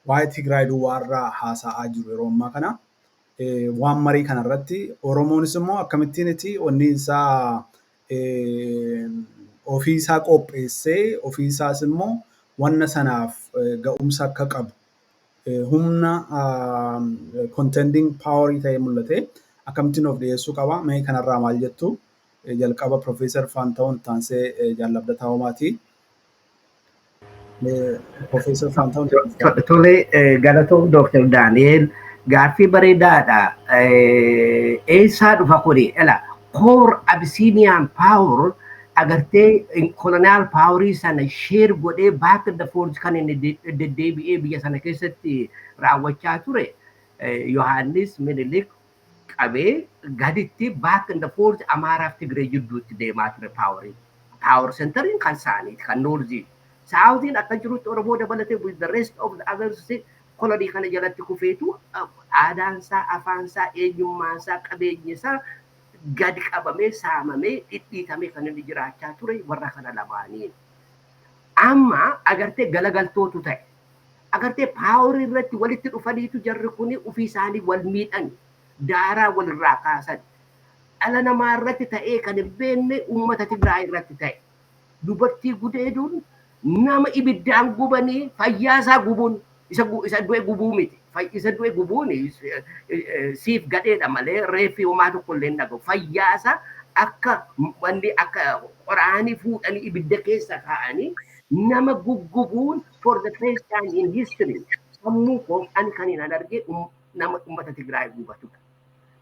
waa'ee Tigraay duwwaarraa haasa'aa jiru yeroo ammaa kana? Waan marii kanarratti Oromoonis immoo akkamittiin itti wanni isaa ofii isaa qopheessee, ofii isaas immoo wanna sanaaf ga'umsa akka qabu, humna contending powerii ta'ee mul'ate akkamittiin of dhiyeessuu qaba? Mee kanarraa maal jettu? Jalqaba Profeesar Faanta'uun, taansee Jaallabdataa Homaati. Profeesar Faanta'uun. Tole, galatoom Dooktar Daani'eel, gaaffii bareedaadha. Eessaa dhufa kuni? Ela core Abyssinian power agartee, colonial powerii sana share godhee back and forth kan inni deddeebi'ee biyya sana keessatti raawwachaa ture. Yohaannis, Minilik qabee gaditti back and forth Amaaraaf Tigree jidduutti deemaa ture powerii. Power centeriin kan isaaniiti, kan northii. Southiin akka jirutti Oromoo dabalatee with the rest of the others kolonii kana jalatti kufeetu aadaansaa, afaansaa, eenyummaasaa, qabeenyisaa gadi qabamee, saamamee, dhidhiitamee kan inni jiraachaa ture warra kana lamaaniin. Amma agartee galagaltootu ta'e. Agartee powerii irratti walitti dhufaniitu jarri kuni ofii isaanii wal miidhan, daaraa walirraa kaasan. Dhala namaa irratti ta'ee kan hin beekne uummata Tigraay irratti ta'e. Dubartii gudeeduun Nama ibiddaan gubanii fayyaasaa gubuun isa du'e gubuu miti. Isa du'e gubuun siif gadheedha malee reeffi homaa tokko illee hin dhagahu. Fayyaasaa akka wanni akka qoraanii fuudhanii ibidda keessa kaa'anii nama guggubuun for the first time in history sammuu koo ani kan hin arge nama uummata Tigraay gubatudha.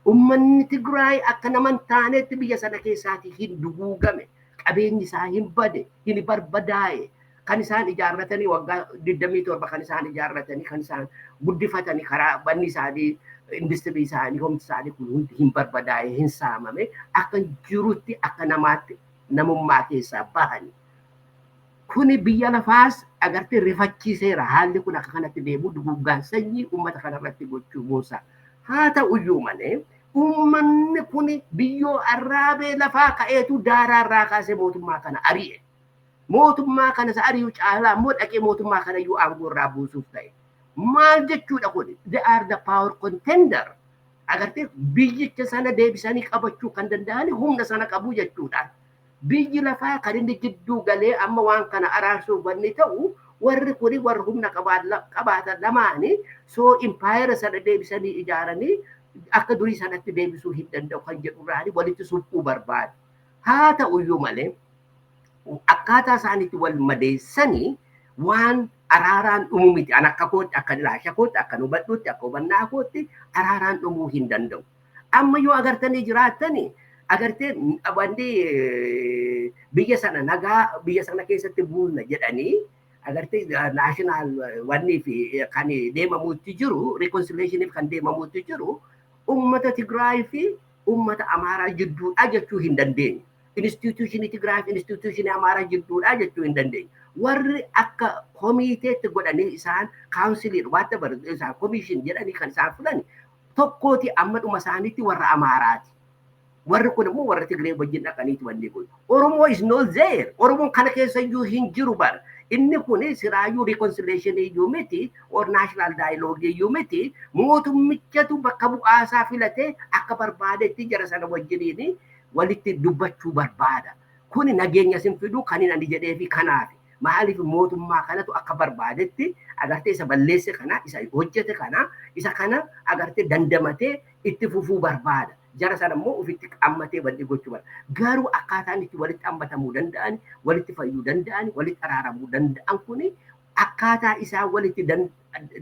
Uummanni Tigraay akka nama hin taanetti biyya sana keessaatii hin duguugame, qabeenyi isaa hin bade, hin barbadaa'e. Kan isaan ijaarratanii waggaa 27 kan isaan ijaarratanii, kan isaan guddifatanii, karaa banni isaanii, industirii isaanii, homti isaanii kun hundi hin barbadaa'e, hin saamame, akka jirutti akka namaatti namummaa keessaa bahani. Kuni biyya lafaas agartee rifachiiseera. Haalli kun akka kanatti deemu duguuggaan sanyii uummata kanarratti gochuu muusa. Haa ta'uyyuu malee uummanni kun biyyoo arraabee lafaa ka'eetu daaraarraa kaasee mootummaa kana ari'e. Mootummaa kana isa ari'u caalaa immoo dhaqee mootummaa kana iyyuu aangoo irraa buusuuf ta'e. Maal jechuudha kun? They are the power contender. Agartee biyyicha sana deebisanii qabachuu kan danda'an humna sana qabu jechuudha. Biyyi lafaa kan inni jidduu galee amma waan kana araarsuuf wanni ta'u, warri kuni warri humna qabaatan lamaanii soo impaayera sana deebisanii ijaaranii akka durii sanatti deebisuu hin danda'u kan jedhurraani walitti suphuu barbaadu. Haa ta'uyyuu malee akkaataa isaaniitti wal madeessanii waan araaraan dhumuu miti. An akka kootti, akka ilaasha kootti, akka hubadhutti, akka hubannaa kootti araaraan dhumuu hin danda'u. Amma yoo agartanii jiraattanii, agartee wanti biyya sana nagaa biyya sana keessatti buusna jedhanii, agartee national wanni fi kan deemamuutti jiru, reconciliationiif kan deemamuutti jiru ummata Tigraay fi ummata Amaaraa jidduudha jechuu hin dandeenye. Institutionii Tigraay fi institutionii Amaaraa jidduudha jechuu hin dandeenye. Warri akka komiteetti godhanii isaan councilii whatever isaan commission jedhanii kan isaan fulan tokkooti amma dhuma isaaniitti warra Amaaraati. Warri kun immoo warra Tigree wajjin dhaqaniiti wanni kun. Oromoo is not there. Oromoon kana keessa iyyuu hin jiru bara. Inni kun siraayyuu reconciliation iyyuu miti or national dialogue iyyuu miti. Mootummichatu bakka bu'aasaa filatee akka barbaadetti jara sana wajjiniin walitti dubbachuu barbaada. Kuni nageenya sin fiduu kan inni jedhee fi kanaafi. Maaliif mootummaa kanatu akka barbaadetti agartee isa balleesse kana, isa hojjete kana, isa kana agartee dandamatee itti fufuu barbaada. Jara sana immoo ofitti hammatee wanni gochuu barbaada. Garuu akkaataan itti walitti hammatamuu danda'an, walitti fayyuu danda'an, walitti araaramuu danda'an kuni akkaataa isaan walitti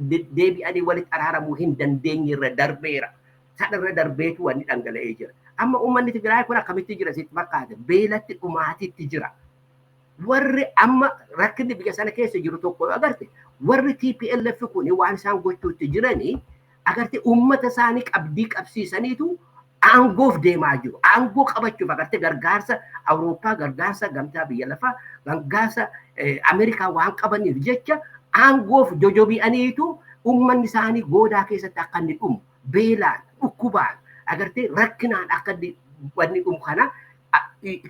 deebi'anii walitti araaramuu hin dandeenye irra darbeera. Sana irra darbeetu wanni dhangala'ee jira. Amma uummanni Tigraay kun akkamitti jira sitti fakkaata? Beelatti dhumaatitti jira. Warri amma rakkinni biyya sana keessa jiru tokko yoo agarte, warri TPLF kun waan isaan gochuutti jiranii agarte uummata isaanii qabdii qabsiisaniitu aangoof deemaa jiru. Aangoo qabachuuf agarte gargaarsa Awurooppaa, gargaarsa gamtaa biyya lafaa, gargaarsa Ameerikaa waan qabaniif jecha aangoof jojobi'aniitu uummanni isaanii goodaa keessatti akka inni dhumu beelaan, dhukkubaan, agartee rakkinaan akka inni wanni dhumu kana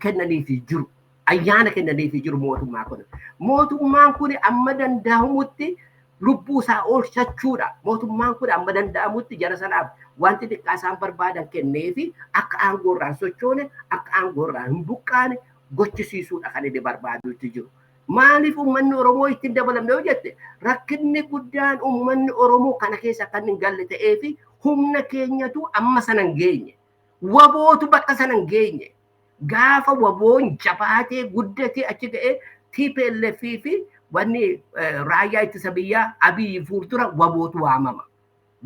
kennaniifi jiru. Ayyaana kennaniifi jiru mootummaa kun. Mootummaan kun amma danda'amutti lubbuu isaa oolchachuudha. Mootummaan kun amma danda'amutti jara sanaaf wanti xiqqaa isaan barbaadan kenneefi akka aangoo irraa hin sochoone, akka aangoo irraa hin buqqaane gochisiisuudha kan inni barbaadutti jiru. Maaliif uummanni Oromoo ittiin dabalamne yoo jette, rakkinni guddaan uummanni Oromoo kana keessa kan hin galle ta'ee fi humna keenyatu amma sana hin geenye. Wabootu bakka sana hin geenye. Gaafa waboon jabaatee guddatee achi ga'ee TPLF fi wanni raayyaa ittisa biyyaa Abiyyi fuuldura wabootu waamama.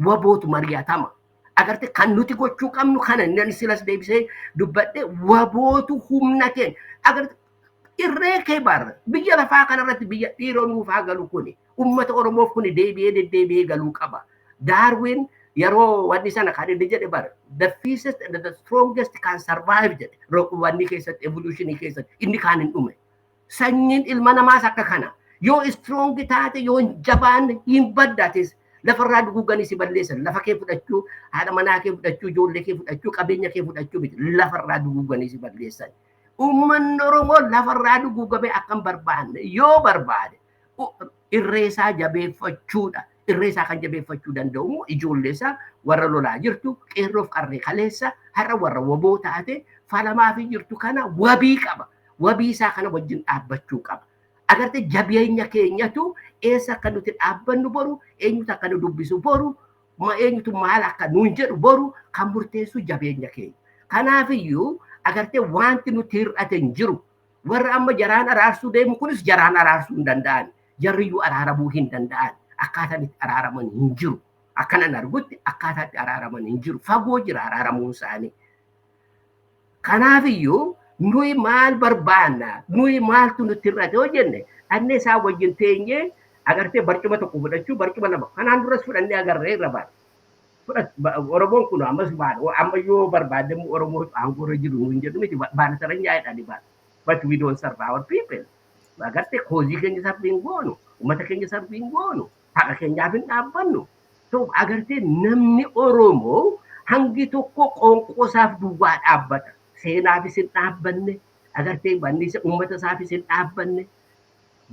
Wabootu mari'atama. Agarte kan nuti gochuu qabnu kana inni silas deebisee dubbadhe, wabootu humna keenya. Agarte irree kee bar biyya lafaa kanarratti biyya dhiiroo nuuf haa galu, kuni ummata Oromoof kuni deebi'ee deddeebi'ee galuu qaba. Darwin yeroo wanni sana kan inni jedhe bar, "The fittest and the strongest can survive" jedhe. Wanni keessatti, evolutionii keessatti inni kaan hin dhume. Sanyiin ilma namaas akka kana. Yoo strong taate, yoo hin jabaanne, hin baddaates, lafarraa duguuganii si balleessan. Lafa kee fudhachuu, haadha manaa kee fudhachuu, ijoollee kee fudhachuu, qabeenya kee fudhachuu miti, lafarraa duguuganii si balleessan. Uummanni Oromoo lafarraa duguugamee akka hin barbaanne yoo barbaade irree isaa jabeeffachuudha. Irree isaa kan jabeeffachuu danda'u immoo ijoollee isaa warra lolaa jirtu, qeerroof qarree kaleessa har'a warra waboo taate falamaa fi jirtu kana wabii qaba. Wabii isaa kana wajjin dhaabbachuu qaba. Agartee jabeenya keenyatu eessa akka nuti dhaabbannu boru, eenyutu akka nu dubbisu boru, eenyutu maal akka nuun jedhu boru kan murteessu jabeenya keenya. Kanaafiyyuu agartee wanti nuti hir'ate hin jiru. Warra amma jaraan araarsuu deemu kunis jaraan araarsuu hin danda'an. Jarriyyuu araaramuu hin danda'an. Akkaataan itti araaraman hin jiru. Akkanan argutti akkaataa itti araaraman hin jiru. Fagoo jira araaramuun isaanii. Kanaafiyyuu nuyi maal barbaanna? Nuyi maaltu nutti hir'ate yoo jenne, dhannee isaa wajjin teenyee agartee barcuma tokko fudhachuu, barcuma lama kanaan duras fudhannee agarree irra baana. Oromoon kun ammas baana, amma yoo barbaadde Oromoo aangoo irra jiru nuun jedhu miti, baana saranyaa jedhani baana. But we don't serve our people. Agartee cause keenya serve hin goonu, uummata keenya serve hin goonu, haqa keenyaaf hin dhaabbannu. So agartee namni Oromoo hangi tokko qoonqoo isaaf duwwaa dhaabbata. Seenaafis hin dhaabbanne, agartee wanni uummata isaafis hin dhaabbanne.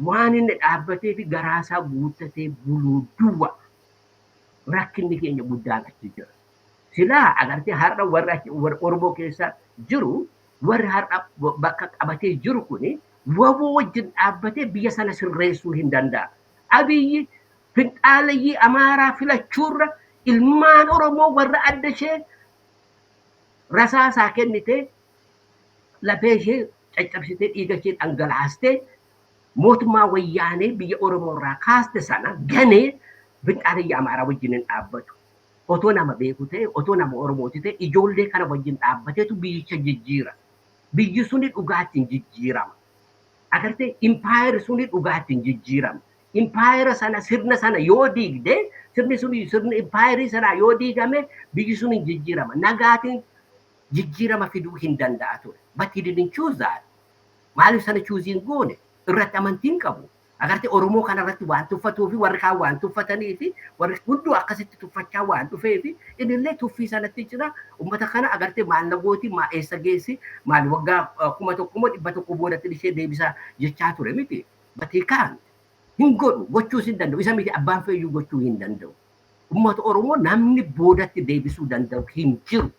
Waan inni dhaabbatee fi garaa isaa guuttatee buluu duwwa. Rakkinni keenya guddaan achi jira. Silaa agartee har'a warra Oromoo keessa jiru, warri har'a bakka qabatee jiru kuni WBO wajjin dhaabbatee biyya sana sirreessuu hin danda'a. Abiyyi finxaalayyii Amaaraa filachuurra ilmaan Oromoo warra adda ishee rasaasaa kennitee, lafee ishee caccabsitee, dhiiga ishee dhangalaastee mootummaa Wayyaanee biyya Oromoo irraa kaaste sana ganee finxaalayyii Amaaraa wajjin hin dhaabbatu. Otoo nama beeku ta'e, otoo nama Oromooti ta'e, ijoollee kana wajjin dhaabbateetu biyyicha jijjiira. Biyyi suni dhugaatti hin jijjiirama. Agartee impaayerri suni dhugaatti hin jijjiirama. Impaayera sana, sirna sana yoo diigde, sirni suni, sirni impaayerii sanaa yoo diigame, biyyi sun hin jijjiirama. Nagaatiin jijjiirama fiduu hin danda'a ture. But he didn't choose that. Maaliif sana choose hin goone? Irratti amantiin qabu. Agartee Oromoo kana irratti waan tuffatuu fi warri kaan waan tuffatanii fi warri hunduu akkasitti tuffachaa waan dhufee fi innillee tuffii sanatti jira. Uummata kana agartee maal na gooti, maa eessa geessi, maal waggaa 1100 boodatti ishee deebisaa jechaa ture miti. But he can't. Hin godhu, gochuus hin danda'u. Isa miti, abbaan feeyyuu gochuu hin danda'u. Uummata Oromoo namni boodatti deebisuu danda'u hin jiru.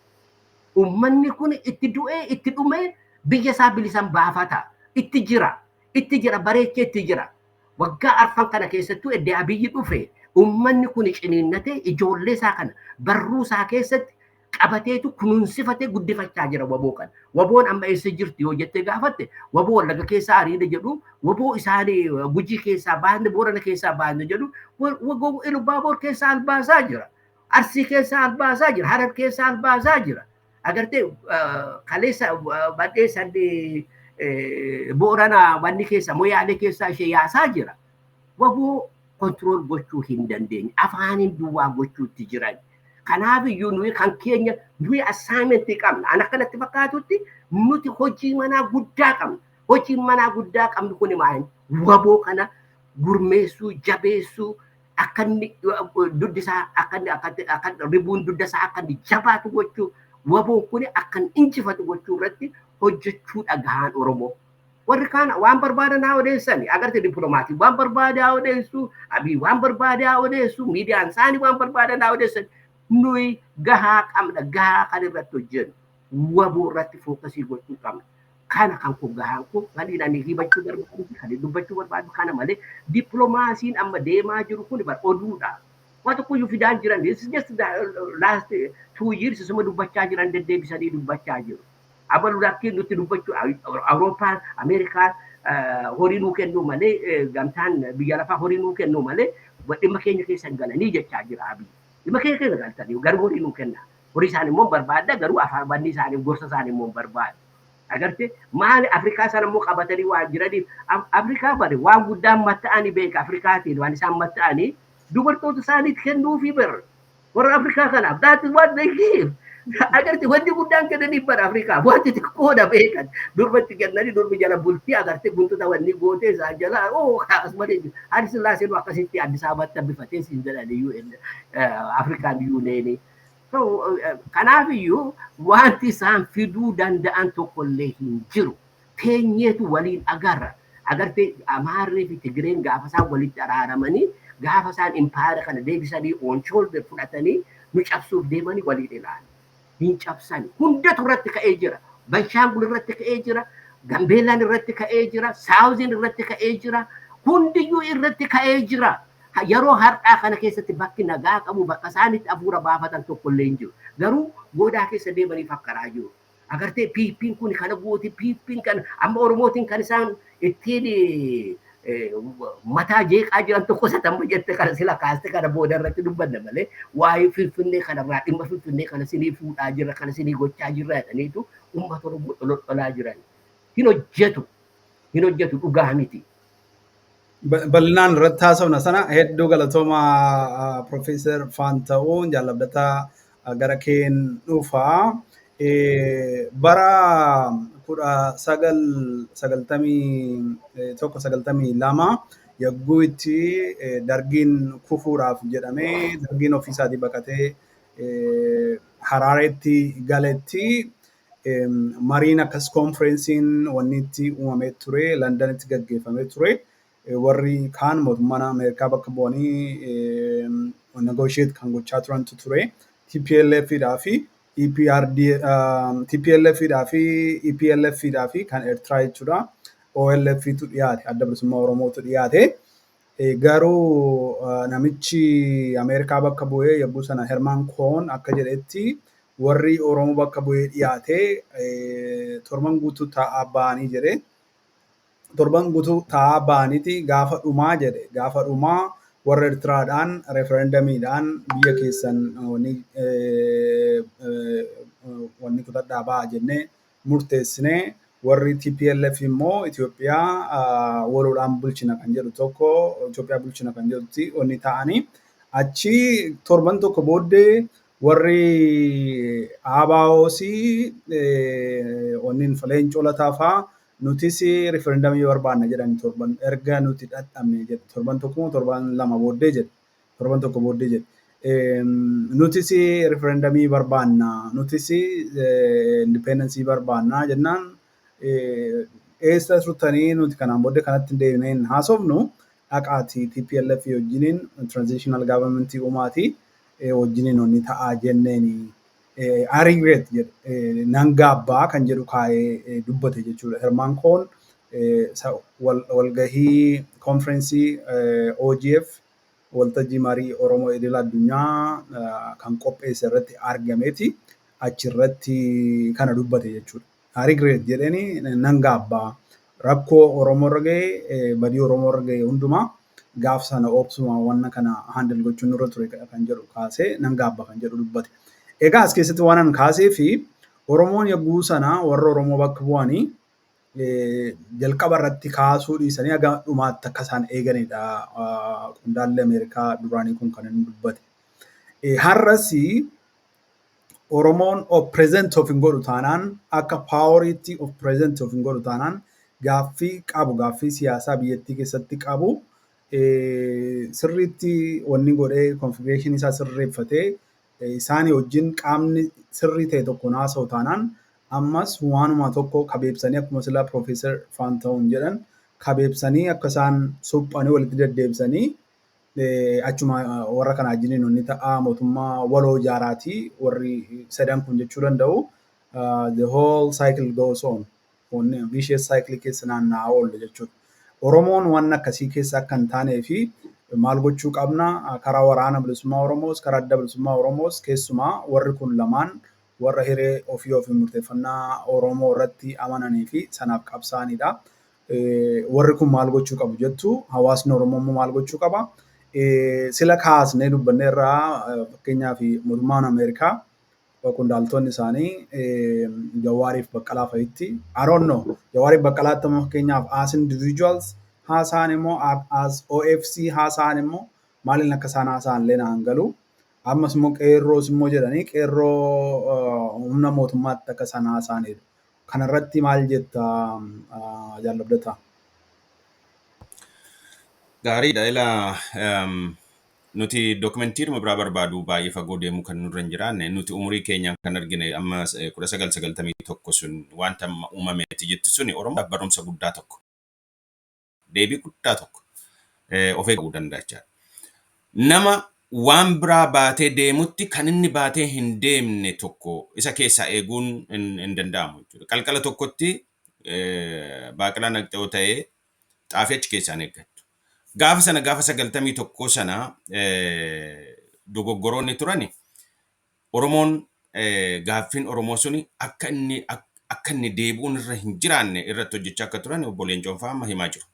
Uummanni kun itti du'ee itti dhumee biyya isaa bilisan baafata. Itti jira. Itti jira, bareechee itti jira. Waggaa 4 kana keessattuu edde Abiyyi dhufe uummanni kun ciniinnatee ijoollee isaa kana barruu isaa keessatti qabateetu kunuunsifatee guddifachaa jira WBO kana. WBOn amma eessa jirti yoo jettee gaafatte, WBO Wallaga keessaa ariina jedhu, WBO isaanii Gujii keessaa baasne, Boorana keessaa baasne jedhu, WBO Ilubaaboor keessaa albaasaa jira. Arsii keessaa albaasaa jira. Harar keessaa albaasaa jira. Agartee kaleessa badheessan Boorana wanni keessa Moyaalee keessaa ishee yaasaa jira. WBO control gochuu hin dandeenye. Afaaniin duwwaa gochuutti jiran. Kanaaf iyyuu nuyi kan keenya nuyi assignment qabna. An akkanatti fakkaatutti nuti hojii manaa guddaa qabna. Hojii manaa guddaa qabnu kun maali? WBO kana gurmeessuu, jabeessuu, akka inni duddi isaa akka inni akka ribuun dudda isaa akka inni jabaatu gochuu, WBOn kun akka inni injifatu gochuu irratti hojjechuudha gahaan Oromoo. Warri kaan waan barbaadan haa odeessan. Agartee dippiloomaasii waan barbaade haa odeessu, Abii waan barbaade haa odeessu, miidiyaan isaanii waan barbaadan haa odeessan. Nuyi gahaa qabna, gahaa kan irratti hojjennu. WBO irratti focus gochuu qabna. Kana kan kun gahaan kun kan ani himachuu barbaadu, kan dubbachuu barbaadu kana malee dippiloomaasiin amma deemaa jiru kun bar oduudha. Waa tokkoyyuu fidaan jiran. This is just the last 2 years isuma dubbachaa jiran, deddeebisanii dubbachaa jiru. Abalu lakkiin nutti dubbachuu, Awurooppaan, Ameerikaan horii nuu kennuu malee, gamtaan biyya lafaa horii nuu kennuu malee dhimma keenya keessa hin galanii jechaa jira Abiy. Dhimma keenya keessa galtanii garuu horii nuu kenna. Horii isaanii immoo barbaadda, garuu afaan banni isaanii gorsa isaanii immoo barbaada. Agartee maali, Afrikaa sana immoo qabatanii waan jiraniif Afrikaa bari waan guddaan matta'anii beeka. Afrikaatiin waan isaan matta'anii dubartoota isaaniitti kennuufii bar warra Afrikaa kanaaf, that is what they give. Agartee wanti guddaan kennaniif bara Afrikaa wanti xiqqoodha beekan, durbatti kennanii durbi jala bultii, agartee guntuta wanni gootee isaan jala oo as malee jiru. Haayile Sillaaseen akkasitti Addis Ababaatti hambifatee siin jedhani UN Afrikaan Union. So kanaaf iyyuu wanti isaan fiduu danda'an tokkollee hin jiru. Teenyeetu waliin agarra. Agartee Amaarrii fi Tigireen gaafa isaan walitti araaramanii, gaafa isaan impaayera kana deebisanii on shoulder fudhatanii nu cabsuuf deemanii waliin ilaalu. Hin cabsani. Hundatu irratti ka'ee jira. Banshaangul irratti ka'ee jira. Gambeellaan irratti ka'ee jira. Southiin irratti ka'ee jira. Hundiyyuu irratti ka'ee jira. Yeroo har'aa kana keessatti bakki nagaa qabu, bakka isaanitti hafuura baafatan tokko illee hin jiru. Garuu goodaa keessa deemanii fakkaraa jiru. Agartee, PP'n kun kana gooti, PP'n kan amma Oromootiin kan isaan ittiin mataa jeeqaa jiran tokko isa tamma jette kana sila kaaste kana booda irratti dubbanna malee, waa'ee Finfinnee kanarraa, dhimma Finfinnee kana sinii fuudhaa jirra, kana sinii gochaa jirra jedhaniitu uummata Oromoo dholodholaa jiran. Hin hojjetu. Hin hojjetu, dhugaa miti. Bal'inaan irratti haasofna sana. Hedduu galatooma, Profeesar Faanta'uun. Jaalabdataa, gara keen dhufaa. Bara 1991, 92 yagguu itti dargiin kufuudhaaf jedhamee dargiin ofiisaatii baqatee Haraareetti galetti, mariin akkas koonfirensiin wanni itti uumamee ture, Londanitti gaggeeffamee ture. Warri kaan mootummaan Ameerikaa bakka bu'anii negotiate kan gochaa turantu ture. TPLF dhaa fi EPRD, TPLF dhaa fi EPLF dhaa fi kan Eertiraa jechuudha. OLF tu dhiyaate, Adda Bilisummaa Oromootu dhiyaate. Garuu namichi Ameerikaa bakka bu'ee yogguu sana Hermaan Koon akka jedhetti, warri Oromoo bakka bu'ee dhiyaate torban guutuu taa'aa ba'anii jedhe. Torban guutuu taa'aa ba'aniiti gaafa dhumaa jedhe. Gaafa dhumaa warra Eertiraadhaan referendumiidhaan biyya keessan wanni kutadhaa ba'a jennee murteessinee, warri TPLF immoo Itoophiyaa waloodhaan bulchina kan jedhu tokko, Itoophiyaa bulchina kan jedhutti wanni ta'anii, achi torban tokko booddee warri ABOs wanni Leencoo Lataa fa'aa nutis referendumii barbaanna jedhan, torban erga nuti dhadhabne jedhe, torban tokko, torban lama booddee jedhe, torban tokko booddee jedhe. Nutis referendumii barbaanna, nutis independenceii barbaanna jennaan, eessa turtanii, nuti kanaan booddee kanatti hin deebinee hin haasofnu, dhaqaatii TPLF wajjiniin transitional government uumaatii wajjiniin wanni ta'aa jenneeni. I regret jedhe, nan gaabbaa kan jedhu kaa'ee dubbate jechuudha. Hermaan Koon walgahii konferensii OGF, waltajjii marii Oromoo idil addunyaa kan qopheesse irratti argameeti achirratti kana dubbate jechuudha. I regret jedheeni, nan gaabbaa, rakkoo Oromoo irra ga'e, badii Oromoo irra ga'e hundumaa gaaf sana obsuma wanna kana handle gochuun nurra ture kan jedhu kaasee, nan gaabba kan jedhu dubbate. Egaa as keessatti waan an kaasee fi Oromoon yogguu sana warra Oromoo bakka bu'anii jalqaba irratti kaasuu dhiisanii haga dhumaatti akka isaan eeganidha qondaalli Ameerikaa duraanii kun kan inni dubbate. Har'as Oromoon of present of hin godhu taanaan, akka poweriitti of present of hin godhu taanaan, gaaffii qabu, gaaffii siyaasaa biyyattii keessatti qabu sirriitti wanni godhee, configurationii isaa sirreeffatee isaanii wajjin qaamni sirrii ta'e tokko haasa'u taanaan, ammas waanuma tokko kabeebsanii, akkuma silaa Piroofeesar Faanta'uun jedhan, kabeebsanii akka isaan suphanii walitti deddeebisanii achuma warra kana wajjiniin wanni ta'aa, mootummaa waloo ijaaraatii warri sadan kun jechuu danda'u. The whole cycle goes on. Vicious cycle keessa naanna'aa oolle jechuudha. Oromoon waan akkasii keessa akka hin taanee fi maal gochuu qabna? Karaa Waraana Bilisummaa Oromoos, karaa Adda Bilisummaa Oromoos, keessumaa warri kun lamaan warra hiree ofii ofii murteeffannaa Oromoo irratti amananii fi sanaaf qabsaa'anidha. Warri kun maal gochuu qabu jettu? Hawaasni Oromoo immoo maal gochuu qaba? Sila kaasnee dubbanne irraa, fakkeenyaaf mootummaan Ameerikaa qondaaltonni isaanii Jawaariif Baqqalaa fa'itti, I don't know, Jawaariif Baqqalaatti amma fakkeenyaaf as individuals haasa'an immoo, as OFC haasa'an immoo, maaliin akka isaan haasa'an illee naan galu. Ammas immoo qeerroos immoo jedhanii qeerroo humna mootummaatti akka isaan haasa'anidha. Kanarratti maal jetta, Jaalabdataa? Gaariidha. Ilaa, nuti documentiidhuma biraa barbaadu baay'ee fagoo deemuu kan nurra hin jiraanne. Nuti umurii keenyaan kan argine amma 1991 sun wanta amma uumameeti jettu suni Oromoodhaaf barumsa guddaa tokko, deebii guddaa tokko of eeguu danda'a jechaadha. Nama waan biraa baatee deemutti kan inni baatee hin deemne tokko isa keessaa eeguun hin danda'amu jechuudha. Qalqala tokkotti Baaqelaa naqxee ta'ee xaafii achi keessaan eeggattu. Gaafa sana, gaafa 91 sana dogoggoroonni turani, Oromoon gaaffiin Oromoo suni akka inni deebi'uun irra hin jiraanne irratti hojjechaa akka turan obbo Leencoon fa'aa amma himaa jiru.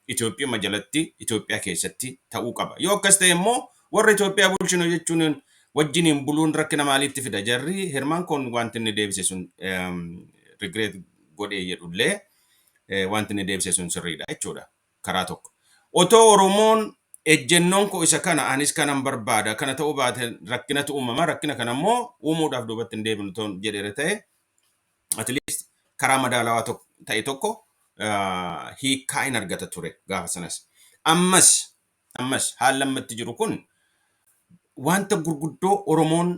Itoophiyaa jalatti, Itoophiyaa keessatti ta'uu qaba. Yoo akkas ta'e immoo warra Itoophiyaa bulchinu jechuun wajjiniin buluun rakkina maaliitti fida? Jarri Hirmaan kun wanti inni deebise sun, regret godhee jedhullee, wanti inni deebise sun sirriidha jechuudha karaa tokko. Otoo Oromoon ejjennoon koo isa kana, anis kanan barbaada, kana ta'uu baate rakkinatu uumama, rakkina kana immoo uumuudhaaf duubatti hin deebinu ta'uun jedheera ta'e, at least karaa madaalawaa ta'e tokko hiikkaa hin argata ture gaafa sanas. Ammas haalli ammatti jiru kun wanta gurguddoo Oromoon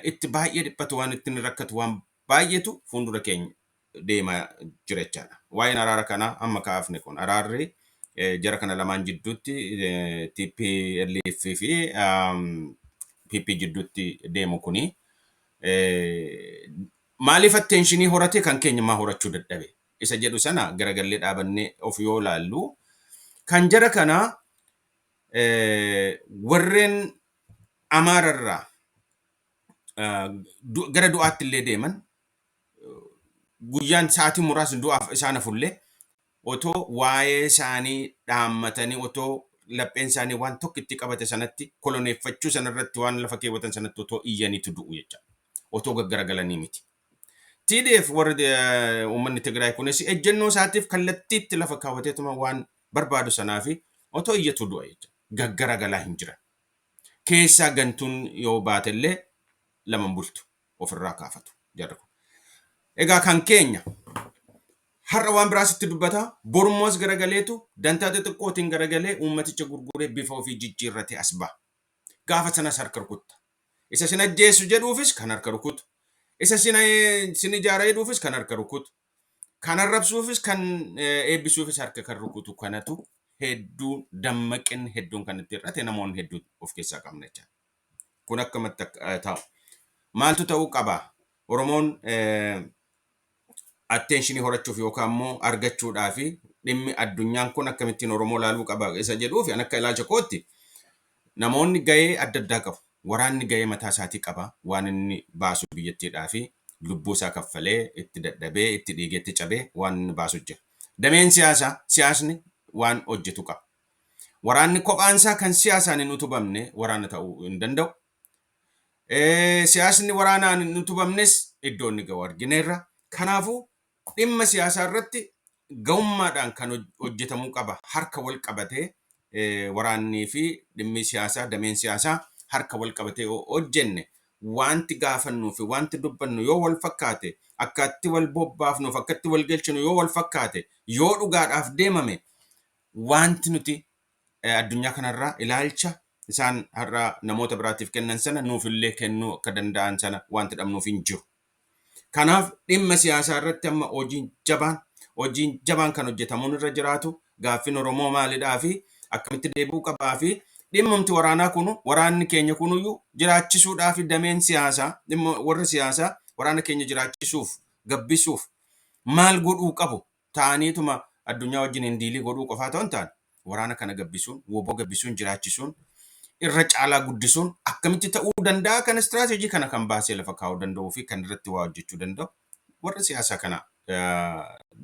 itti baay'ee dhiphatu, waan ittiin rakkatu waan baay'eetu fuuldura keenya deemaa jira jechaadha. Waa'een araara kanaa amma kaafne kun, araarri jara kana lamaan jidduutti, TPLF fi PP jidduutti deemu kuni maaliif attention horate, kan keenya maa horachuu dadhabe isa jedhu sana garagallee dhaabannee of yoo laallu, kan jara kanaa warreen Amaararraa gara du'aatti illee deeman, guyyaan sa'aatii muraasni du'aaf isaan hafullee, otoo waa'ee isaanii dhaammatanii, otoo lapheen isaanii waan tokko itti qabate sanatti, koloneeffachuu sanarratti waan lafa keewwatan sanatti otoo iyyaniitu du'u jecha. Otoo gaggaragalanii miti. TDF, warri uummanni Tigraay kunis ejjennoo isaatiif kallattiitti lafa kaawwateetuma waan barbaadu sanaa fi otoo iyyatu du'a jecha. Gaggaragalaa hin jiran. Keessaa gantuun yoo baatellee lama bultu ofirraa kaafatu jarri kun. Egaa kan keenya har'a waan biraas itti dubbata, borummoos garagaleetu dantaa xixiqqootiin garagalee uummaticha gurguree bifa ofii jijjiirratee as ba'a. Gaafa sanas harka rukutta. Isa sin ajjeessu jedhuufis kan harka rukutu. Isa sin ijaara jedhuufis kan harka rukutu. Kan arrabsuufis, kan eebbisuufis harka kan rukutu kanatu hedduu dammaqinni hedduun kan itti hir'ate, namoonni hedduu of keessaa qabna jechaadha. Kun akkamatti akka ta'u. Maaltu ta'uu qaba? Oromoon attention horachuuf yookaan immoo argachuudhaa fi dhimmi addunyaan kun akkamittiin Oromoo ilaaluu qaba isa jedhuuf, an akka ilaalcha kootti namoonni gahee adda addaa qabu. Waraanni gahee mataa isaatii qaba. Waan inni baasu biyyattiidhaa fi lubbuu isaa kaffalee, itti dadhabee, itti dhiigee, itti cabee waan inni baasu jira. Dameen siyaasaa, siyaasni waan hojjetu qaba. Waraanni kophaansaa kan siyaasaan hin utubamne waraana ta'uu hin danda'u. Siyaasni waraanaan hin utubamnes iddoo inni ga'u argineerra. Kanaafuu dhimma siyaasaa irratti ga'ummaadhaan kan hojjetamuu qaba. Harka wal qabatee waraannii fi dhimmi siyaasaa, dameen siyaasaa harka wal qabatee yoo hojjenne, wanti gaafannuu fi wanti dubbannu yoo wal fakkaate, akkatti wal bobbaafnuuf akkatti wal galchinu yoo wal fakkaate, yoo dhugaadhaaf deemame, wanti nuti addunyaa kanarraa ilaalcha isaan har'a namoota biraatiif kennan sana nuufillee kennuu akka danda'an sana wanti dhabnuuf hin jiru. Kanaaf dhimma siyaasaa irratti amma hojiin jabaan kan hojjetamuun irra jiraatu, gaaffiin Oromoo maalidhaa fi akkamitti deebi'uu qabaa fi dhimmamti waraanaa kunu, waraanni keenya kunuyyuu jiraachisuudhaa fi dameen siyaasaa, dhimma warra siyaasaa waraana keenya jiraachisuuf, gabbisuuf maal godhuu qabu? Ta'aniituma addunyaa wajjin hin deal godhuu qofaa ta'uu hin taane, waraana kana gabbisuun, WBO gabbisuun, jiraachisuun, irra caalaa guddisuun akkamitti ta'uu danda'a? Kan istiraatejii kana kan baasee lafa kaa'uu danda'uu fi kan irratti waa hojjechuu danda'u warra siyaasaa kana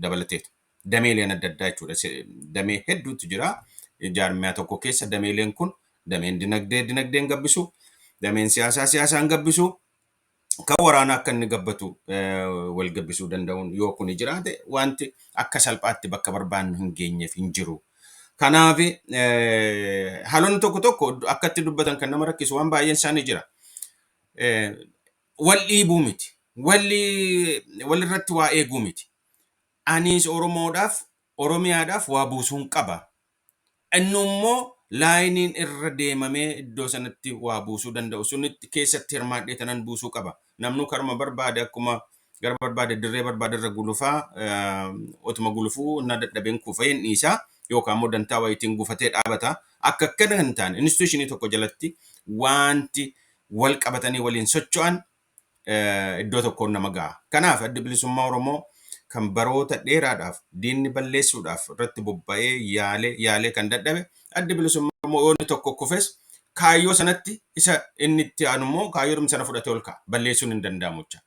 dabalateetu. Dameeleen adda addaa jechuudha. Damee hedduutu jira. Jaarmiyaa tokko keessa dameeleen kun, dameen dinagdee dinagdeen gabbisu, dameen siyaasaa siyaasaan gabbisu, kan waraanaa akka inni gabbatu wal gabbisuu danda'uun yoo kun jiraate, wanti akka salphaatti bakka barbaannu hin geenyeef hin jiru. Kanaaf haalonni tokko tokko akka itti dubbatan kan nama rakkisu waan baay'een isaanii jira. Wal dhiibuu miti. Walirratti waa eeguu miti. Anis Oromoodhaaf, Oromiyaadhaaf waa buusuun qaba. Inni immoo lineiin irra deemamee iddoo sanatti waa buusuu danda'u sunitti keessatti hirmaadhee tanan buusuu qaba. Namnu karuma barbaade, akkuma gara barbaade, dirree barbaade irra gulufaa, otuma gulufuu na dadhabeen kufee hin dhiisaa yookaan immoo dantaa wayiitiin gufatee dhaabata. Akka akkana hin taane, institution tokko jalatti wanti wal qabatanii waliin socho'an iddoo tokkoon nama ga'a. Kanaaf Adda Bilisummaa Oromoo kan baroota dheeraadhaaf diinni balleessuudhaaf irratti bobba'ee yaalee yaalee kan dadhabe, Addi Bilisummaa Oromoo yoo inni tokko kufes kaayyoo sanatti isa inni itti aanu immoo kaayyoodhuma sana fudhatee ol ka'a. Balleessuun hin danda'amu jecha.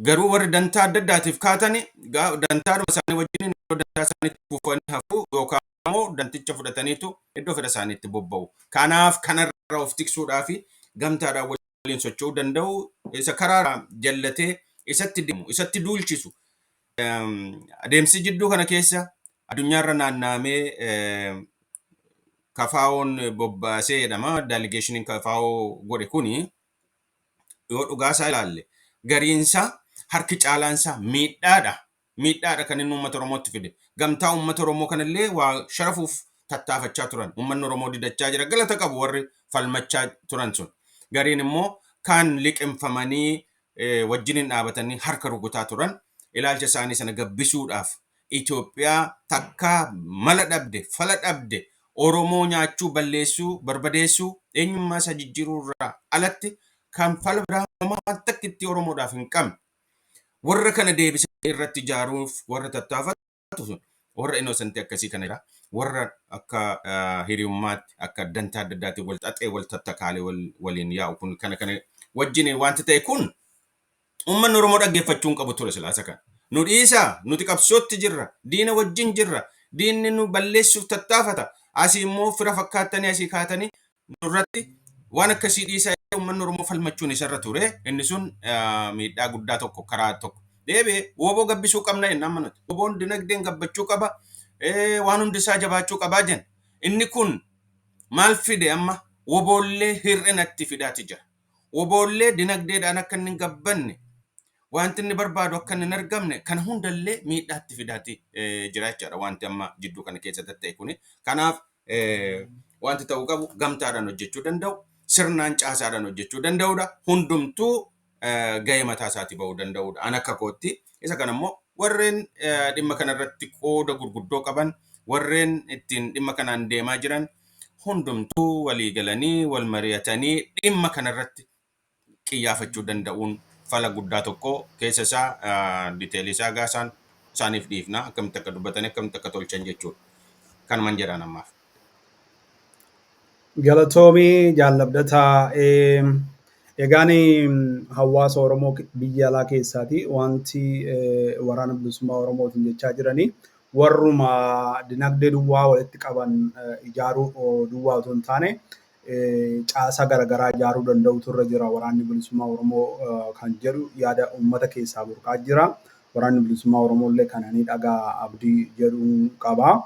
Garuu warri dantaa adda addaatiif kaatani dantaadhuma isaanii wajjin iddoo dantaa isaaniitti kufanii hafu yookaan immoo danticha fudhataniitu iddoo fedha isaaniitti bobba'u. Kanaaf kanarraa of tiksuudhaa fi gamtaadhaan waliin socho'uu danda'u, isa karaa jallatee isatti deemu, isatti duulchisu. Adeemsi jidduu kana keessa addunyaarra naanna'amee KFO'n bobbaasee jedhama. Delegationiin KFO godhe kuni yoo dhugaasaa ilaalle gariinsaa, harki caalaansaa miidhaadha. Miidhaadha kan inni uummata Oromootti fide. Gamtaa uummata Oromoo kanallee waa sharafuuf tattaafachaa turan. Uummanni Oromoo didachaa jira. Galata qabu warri falmachaa turan sun. Gariin immoo kan liqimfamanii wajjiniin dhaabatanii harka rukutaa turan, ilaalcha isaanii sana gabbisuudhaaf Itoophiyaa takkaa mala dhabde, fala dhabde, Oromoo nyaachuu, balleessuu, barbadeessuu, eenyummaa isaa jijjiiruu irraa alatti kan fala biraa waan takka itti Oromoodhaaf hin qabne. Warra kana deebisanii irratti ijaaruuf warra tattaafatu sun warra innocent akkasii kana jira. Warra akka hiriyummaatti, akka dantaa adda addaatti wal xaxee, wal tattakaalee waliin yaa'u kun kana kana wajjin wanti ta'e kun uummanni Oromoo dhaggeeffachuu hin qabu ture silaasa kana. Nu dhiisaa, nuti qabsootti jirra, diina wajjin jirra, diinni nu balleessuuf tattaafata. Asii immoo fira fakkaattanii asii kaatanii nurratti waan akkasii dhiisaa, uummanni Oromoo falmachuun isarra ture. Inni sun miidhaa guddaa tokko karaa tokko. Deebi'ee WBO gabbisuu qabna jenna amma nuti. WBOn dinagdeen gabbachuu qaba. Waan hundi isaa jabaachuu qabaa jenna. Inni kun maal fide amma? WBOllee hir'inatti fidaati jira. WBOllee dinagdeedhaan akka inni hin gabbanne, wanti inni barbaadu akka inni hin argamne, kana hundallee miidhaatti fidaati jira jechaadha wanti amma jidduu kana keessa ta'e kuni. Kanaaf wanti ta'uu qabu gamtaadhaan hojjechuu danda'u, sirnaan caasaadhaan hojjechuu danda'udha. Hundumtuu gahee mataa isaatii bahuu danda'udha. An akka kootti isa kana immoo warreen dhimma kanarratti qooda gurguddoo qaban, warreen ittiin dhimma kanaan deemaa jiran hundumtuu walii galanii wal mari'atanii dhimma kanarratti qiyyaafachuu danda'uun fala guddaa tokko. Keessa isaa, detailii isaa gaasaan isaaniif dhiifna, akkamitti akka dubbatanii, akkamitti akka tolchan jechuudha. Kanuman jedhaan ammaaf. Galatoomii, jaallabdataa. Egaan hawaasa Oromoo biyya alaa keessaati wanti Waraana Bilisummaa Oromootiin jechaa jiranii warruma dinagdee duwwaa walitti qaban ijaaruu duwwaa otoo hin taane caasaa garaagaraa ijaaruu danda'utu irra jira Waraanni Bilisummaa Oromoo kan jedhu yaada uummata keessaa burqaa jira. Waraanni Bilisummaa Oromoo illee kana ni dhagaa abdii jedhuun qaba.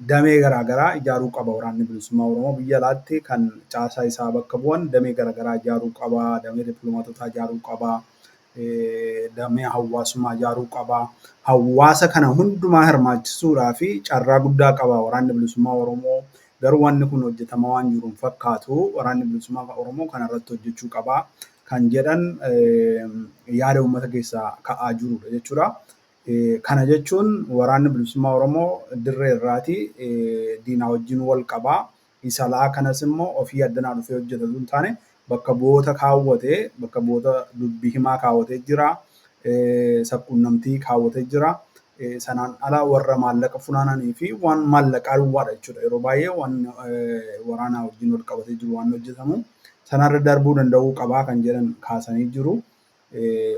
Damee garaagaraa ijaaruu qaba Waraanni Bilisummaa Oromoo biyya alaatti, kan caasaa isaa bakka bu'an damee garaagaraa ijaaruu qaba. Damee dippiloomaatotaa ijaaruu qaba. Damee hawaasummaa ijaaruu qaba. Hawaasa kana hundumaa hirmaachisuudhaa fi carraa guddaa qaba Waraanni Bilisummaa Oromoo. Garuu wanni kun hojjetamaa waan jiru hin fakkaatu. Waraanni Bilisummaa Oromoo kana irratti hojjechuu qaba kan jedhan yaada uummata keessaa ka'aa jirudha jechuudha. Kana jechuun Waraanni Bilisummaa Oromoo dirree irraati diinaa wajjin wal qabaa. Isa alaa kanas immoo ofii addanaa dhufee hojjetatu hin taane, bakka bu'oota kaawwatee, bakka bu'oota dubbii himaa kaawwatee jira. Sabquunnamtii kaawwatee jira. Sanaan ala warra maallaqa funaananii fi waan maallaqaa duwwaadha jechuudha. Yeroo baay'ee waan waraanaa wajjin wal qabatee jiru waan hojjetamu. Sanarra darbuu danda'uu qabaa kan jedhan kaasanii jiru.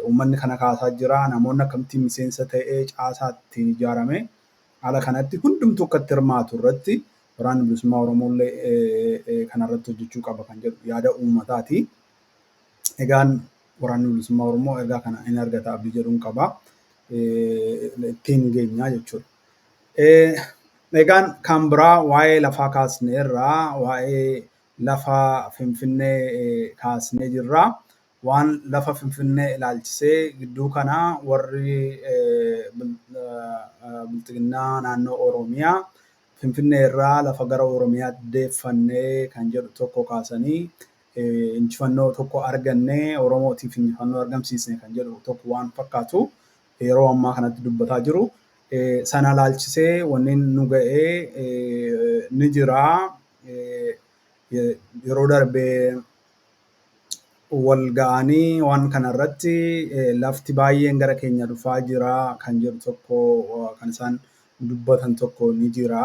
Uummanni kana kaasaa jira. Namoonni akkamittiin miseensa ta'ee caasaatti ijaarame haala kanatti hundumtuu akka itti hirmaatu irratti Waraanni Bilisummaa Oromoo illee kanarratti hojjechuu qaba kan jedhu yaada uummataati. Egaan Waraanni Bilisummaa Oromoo ergaa kana hin argata abdii jedhuun qaba. Ittiin geenya jechuudha. Egaan kan biraa waa'ee lafaa kaasneerraa, waa'ee lafa Finfinnee kaasnee jirra. Waan lafa Finfinnee ilaalchisee gidduu kana warri Bilxiginnaa naannoo Oromiyaa Finfinnee irraa lafa gara Oromiyaatti deeffannee kan jedhu tokko kaasanii, injifannoo tokko argannee, Oromootiif injifannoo argamsiisne kan jedhu tokko waan fakkaatu yeroo ammaa kanatti dubbataa jiru. Sana ilaalchisee wanni nu ga'ee ni jira. Yeroo darbee Wal ga'anii waan kanarratti lafti baay'een gara keenya dhufaa jira kan jedhu tokko kan isaan dubbatan tokko ni jira.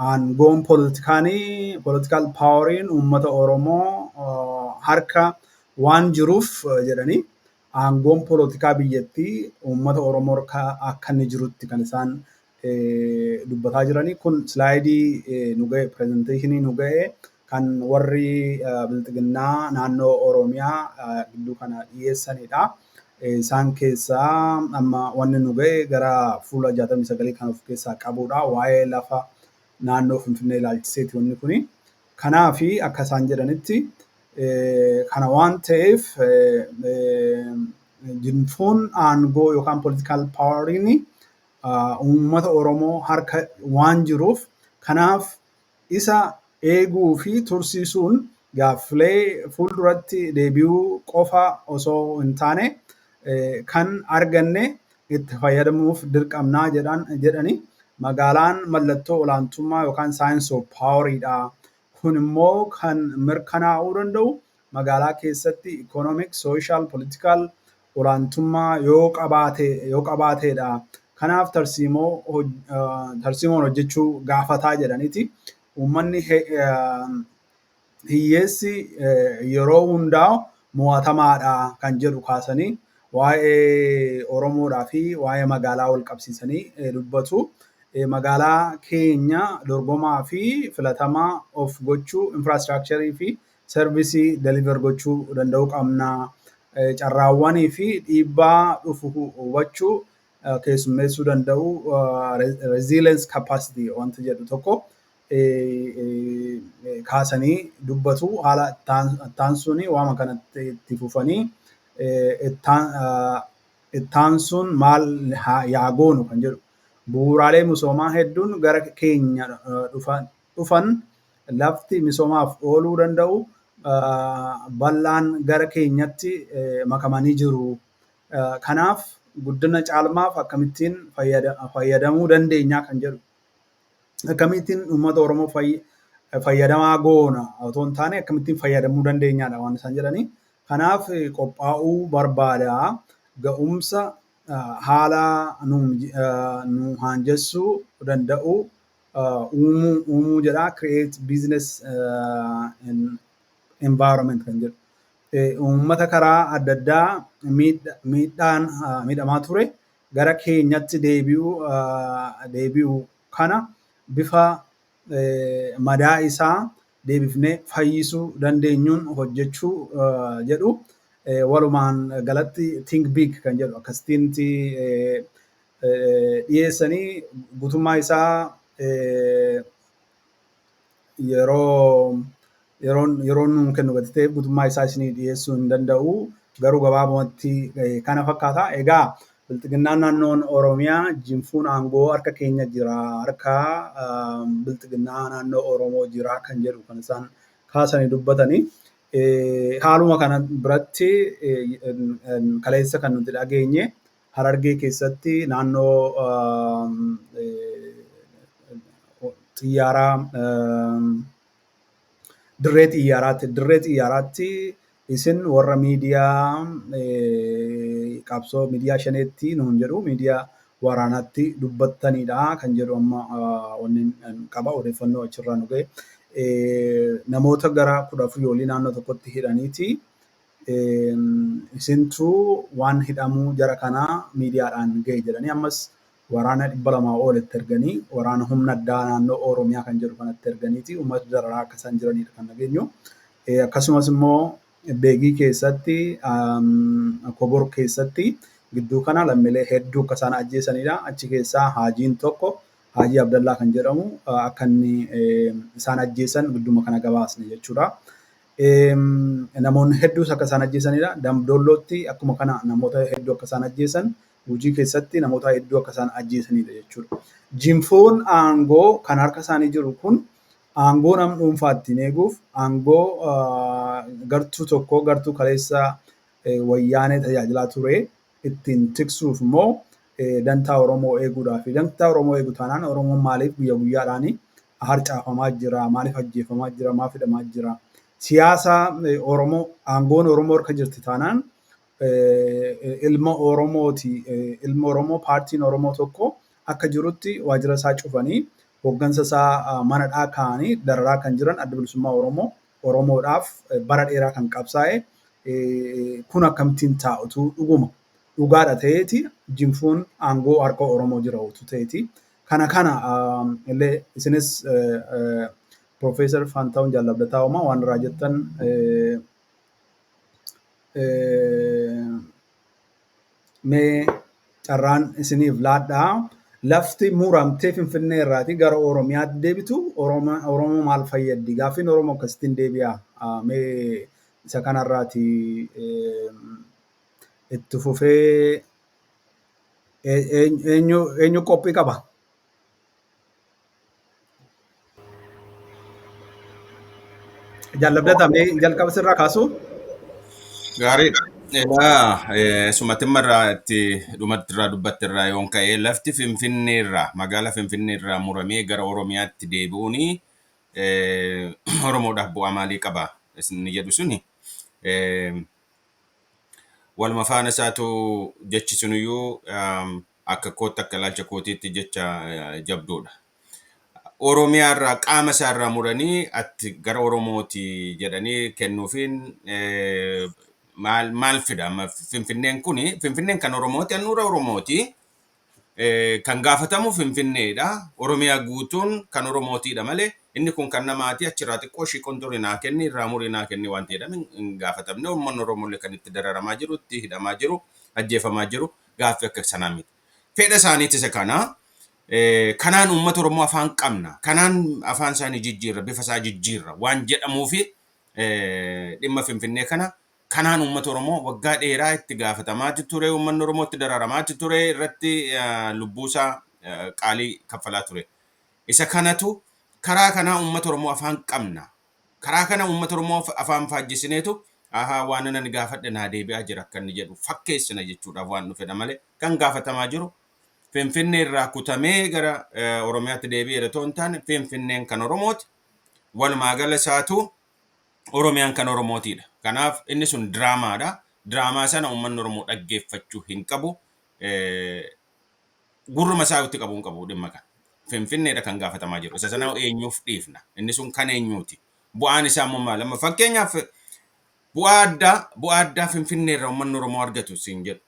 Aangoon poolitikaanii, political poweriin uummata Oromoo harka waan jiruuf jedhanii, aangoon poolitikaa biyyattii uummata Oromoo harka akka inni jirutti kan isaan dubbataa jiranii. Kun slideii nu ga'e, presentationii nu ga'e kan warri bilxiginnaa naannoo Oromiyaa gidduu kana dhiyeessanidha. Isaan keessaa amma wanni nu ga'e gara fuula 69 kan of keessaa qabudha. Waa'ee lafa naannoo Finfinnee ilaalchiseeti wanni kuni. Kanaafi akka isaan jedhanitti, kana waan ta'eef jinfuun aangoo yookaan political poweriin uummata Oromoo harka waan jiruuf, kanaaf isa eeguu fi tursiisuun gaaffilee fuulduratti deebi'uu qofa osoo hin taane kan arganne itti fayyadamuuf dirqamnaa jedhani. Magaalaan mallattoo olaantummaa yookaan signs of poweriidha. Kun immoo kan mirkanaa'uu danda'u magaalaa keessatti economic, social, political olaantummaa yoo qabaateedha. Kanaaf tarsiimoon hojjechuu gaafataa jedhaniiti. Uummanni hiyyeessi yeroo hundaa mo'atamaadha kan jedhu kaasanii waa'ee Oromoodhaa fi waa'ee magaalaa wal qabsiisanii dubbatu. Magaalaa keenya dorgomaa fi filatamaa of gochuu, infrastructureii fi serviceii deliver gochuu danda'uu qabna. Carraawwanii fi dhiibbaa dhufu hubachuu, keessummeessuu danda'u, resilience capacity wanti jedhu tokko kaasanii dubbatu. Haala ittaansuun waama kanatti itti fufanii ittaansuun maal yaa goonu kan jedhu. Bu'uuraalee misoomaa hedduun gara keenya dhufan, lafti misoomaaf ooluu danda'u bal'aan gara keenyatti makamanii jiru. Kanaaf guddina caalmaaf akkamittiin fayyadamuu dandeenya kan jedhu. Akkamittiin uummata Oromoo fayyadamaa goona otoo hin taane, akkamittiin fayyadamuu dandeenyaadha waan isaan jedhanii. Kanaaf qophaa'uu barbaada. Ga'umsa haala nu haanjessuu danda'u uumuu jedha. Create business environment kan jedhu. Uummata karaa adda addaa miidhaan miidhamaa ture gara keenyatti deebi'u kana bifa madaa isaa deebifnee fayyisuu dandeenyuun hojjechuu jedhu. Walumaan galatti think big kan jedhu akkasittiin dhiyeessanii. Guutummaa isaa yeroon nuun kennu gati ta'eef guutummaa isaa isinii dhiyeessuu hin danda'u. Garuu gabaabumatti kana fakkaata. Egaa bilxiginnaan naannoon Oromiyaa jinfuun aangoo harka keenya jira, harka bilxiginnaa naannoo Oromoo jira kan jedhu kan isaan kaasanii dubbatanii. Haaluma kana biratti kaleessa kan nuti dhageenye, Harargee keessatti naannoo xiyyaaraa, dirree xiyyaaraatti isin warra miidiyaa qabsoo, miidiyaa shaneetti nuun jedhu, miidiyaa waraanaatti dubbattanidha kan jedhu amma wanni qaba, odeeffannoo achirraa nu ga'e. Namoota gara 14 olii naannoo tokkotti hidhaniiti, isintuu waan hidhamuu jara kanaa miidiyaadhaan ga'e jedhanii, ammas waraana 200 ol itti erganii, waraana humna addaa naannoo Oromiyaa kan jedhu kanatti erganiiti uummata dararaa akka isaan jiranidha kan dhageenyu. Akkasumas immoo Beegii keessatti, Kobor keessatti gidduu kana lammiilee hedduu akka isaan ajjeesanidha. Achi keessaa Haajiin tokko, Haajii Abdallaa kan jedhamu, akka inni isaan ajjeesan gidduma kana gabaasne jechuudha. Namoonni hedduus akka isaan ajjeesanidha. Damdoollootti akkuma kana namoota hedduu akka isaan ajjeesan, Gujii keessatti namoota hedduu akka isaan ajjeesanidha jechuudha. Jinfoon aangoo kan harka isaanii jiru kun aangoo nama dhuunfaa ittiin eeguuf, aangoo gartuu tokkoo, gartuu kaleessa wayyaanee tajaajilaa ture ittiin tiksuuf immoo dantaa Oromoo eeguudhaaf. Dantaa Oromoo eegu taanaan Oromoon maaliif guyyaa guyyaadhaan harcaafamaa jira? Maaliif ajjeefamaa jira? Maaf hidhamaa jira? Siyaasa Oromoo, aangoon Oromoo harka jirti taanaan, ilma Oromooti, ilma Oromoo, paartiin Oromoo tokko akka jirutti waajjira isaa cufanii, hooggansa isaa manadhaa kaa'anii dararaa kan jiran Adda Bilisummaa Oromoo, Oromoodhaaf bara dheeraa kan qabsaa'e, kun akkamittiin taa'utu dhuguma dhugaadha ta'eeti, jinfuun aangoo harka Oromoo jira utuu ta'eeti. Kana illee isinis, Profeesar Faantahuun Jaallabdataa Uumaa, waan irraa jettan mee carraan isiniif laadhaa. Lafti muramtee Finfinnee irraati gara Oromiyaatti deebitu Oromoo maal fayyaddi? Gaaffiin Oromoo akkasittiin deebi'a. Mee isa kanarraati itti fufee eenyu qophii qaba? Jaallabdataa, mee jalqaba sirraa kaasu? Gaariidha. Egaa sumatimma irraa itti dhumatti irraa dubbatti irraa yoon ka'e, lafti Finfinnee irraa, magaalaa Finfinnee irraa muramee gara Oromiyaatti deebi'uuni Oromoodhaaf bu'aa maalii qaba inni jedhu suni, waluma faana isaatu jechi suniyyuu akka kootti, akka ilaalcha kootiitti jecha jabduudha. Oromiyaa irraa qaama isaa irraa muranii atti gara Oromooti jedhanii kennuufiin maal maal fida? Amma Finfinneen kuni, Finfinneen kan Oromooti, handhuura Oromooti. Kan gaafatamu Finfinneedha. Oromiyaa guutuun kan Oromootiidha malee inni kun kan namaati, achirraa xiqqoo ishii qonxorii naa kenni, irraa murii naa kenni waan ta'edha hin gaafatamne. Uummanni Oromooillee kan itti dararamaa jiru, itti hidhamaa jiru, ajjeefamaa jiru gaaffii akka sanaa miti. Fedha isaaniiti isa kana. Kanaan uummata Oromoo afaan qabna. Kanaan afaan isaanii jijjiirra, bifa isaa jijjiirra waan jedhamuufi dhimma Finfinnee kana kanaan uummata Oromoo waggaa dheeraa itti gaafatamaati ture, uummanni Oromoo itti dararamaati ture, irratti lubbuusaa qaalii kaffalaa ture. Isa kanatu karaa kanaa uummata Oromoo afaan qabna. Karaa kana uummata Oromoo afaan faajjisineetu ahaa waan ani gaafadhe naa deebi'aa jira akka inni jedhu fakkeessina jechuudhaaf waan dhufedha malee, kan gaafatamaa jiru Finfinnee irraa kutamee gara Oromiyaatti deebi'eera otoo hin taane, Finfinneen kan Oromooti. Walumaa gala isaatu Oromiyaan kan Oromootiidha. Kanaaf inni sun diraamaadha. Diraamaa sana uummanni Oromoo dhaggeeffachuu hin qabu. Gurruma isaa itti qabuu hin qabu dhimma kana. Finfinneedha kan gaafatamaa jiru. Isa sana eenyuuf dhiifna? Inni sun kan eenyuuti? Bu'aan isaa immoo maal? Amma fakkeenyaaf bu'aa addaa Finfinnee irraa uummanni Oromoo argatu siin jedhu.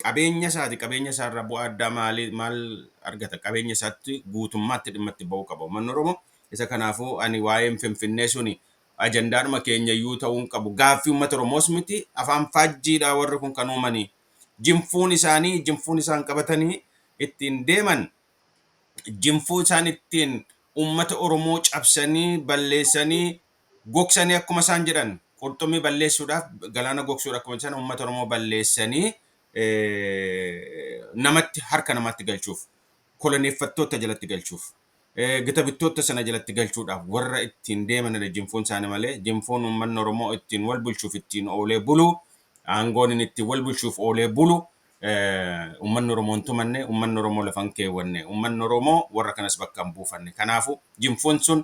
Qabeenya isaati, qabeenya isaarraa bu'aa addaa maali, maal argata? Qabeenya isaatti guutummaatti dhimma itti ba'uu qaba uummanni Oromoo. Isa kanaafuu ani waa'een Finfinnee suni ajandaadhuma keenya iyyuu ta'uu hin qabu. Gaaffii uummata Oromoos miti, afaan faajjiidha warri kun kan uumanii. Jinfuun isaanii, jinfuun isaan qabatanii ittiin deeman, jinfuu isaan ittiin uummata Oromoo cabsanii balleessanii gogsanii, akkuma isaan jedhan qurxummii balleessuudhaaf galaana gogsuudha, akkuma isaan uummata Oromoo balleessanii namatti harka namaatti galchuuf, koloneeffattoota jalatti galchuuf, gita bittoota sana jalatti galchuudhaaf warra ittiin deemanidha jinfuun isaanii malee, jinfuun uummanni Oromoo ittiin wal bulchuuf ittiin oolee bulu, aangoon inni ittiin wal bulchuuf oolee bulu, uummanni Oromoo hin tumanne, uummanni Oromoo lafa hin keewwanne, uummanni Oromoo warra kanas bakka hin buufanne. Kanaafuu jinfuun sun